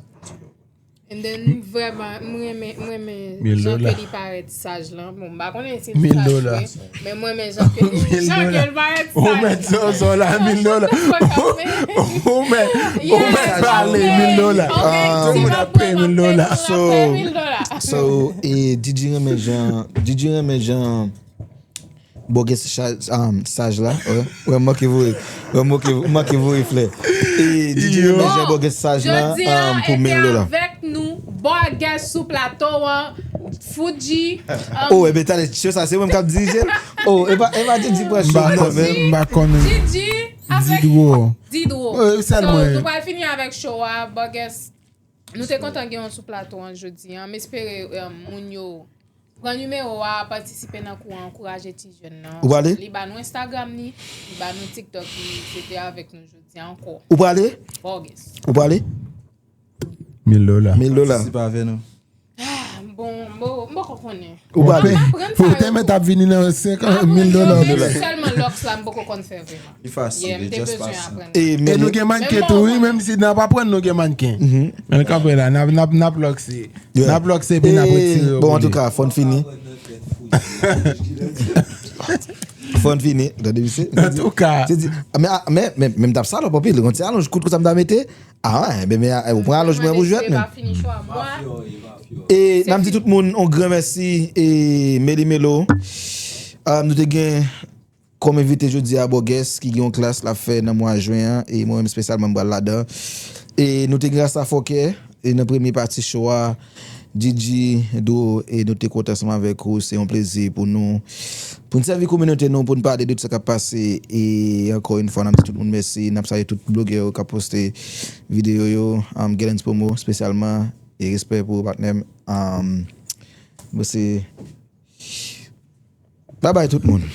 And then, m vrèman, m renmen, m renmen jan ke li parèt saj lan. Bon, m pa konnen si l saj vre, men m renmen jan ke li, jan ke l parèt saj lan. Ou mèt sa w la, mil dola. Ou mèt, ou mèt pale, mil dola. Tout moun ap peye mil dola. So, so, e, Didi renmen jan, Didi renmen jan Bògès saj la, wè, wè, manke voye, wè, manke, manke voye flè. E, Didi renmen jan Bògès saj la, pou mil dola. Avèk nou, Bògès sou plato an, Fuji. Oh, e ben, tande, show sa, se mwen k ap dirije l. Oh, e pa, e pa Didi pran show nan men. M pa konnen. Didi, avèk Didwo. Didwo. So, nou pral fini avèk show a, Bògès. Nou te kontan gen w sou plato an jodi an. M espere, um, moun yo pran nimewo a, patisipe nan kou an, ankouraje ti jèn nan. Ou prale? Li ba nou Instagram ni, li ba nou TikTok ni, se te avèk nou jodi an ankò. Ou prale? Bògès. Ou prale? Mil dola. Mil dola. Patisipe avè nou. Ah, bon, m poko konnen. Ou prale? Ou te mèt ap vini nan senk mil dola. Menm sèlman lòks la, m poko konn fè vrèman. Li fasil, yeah, m te bezwen aprann. E nou gen mannken tou, wi, menm si n ap aprann, nou gen mannken. Men kanpe la, n ap, n ap, n ap lòkse. N ap lòkse, epi n ap retire yo. Bon, antouka, fò n fini. Fò n fini. Tande, misye. Antouka. Men, men, men, men m t ap salòp anpil. Yon ti alonj kout konsa m ta mete. Ah, enben, men, ou pran alonj mwen pou jwèt, men. E n ap di tout moun yon gran mèsi, e Meli Melo. Ah, nou te gen kòm envite jodi a Bògès ki gen yon klas l ap fè nan mwa jen an, e mwen menm espesyalman m pral ladan. E nou te gen Rasta Fòkè, e nan premye pati show a, Didi, Dwo, e nou te kontan ansanm avèk ou, se yon plezi pou nou, pou n sèvi kominote nou, pou n pale de tout sa k ap pase, e ankò yon fwa, n ap di tout moun mèsi, n ap salye tout blogè yo k ap poste videyo yo, um, Gelens Promo espesyalman, e respè pou ou, patnè m. Um, mwen se Babay tout moun.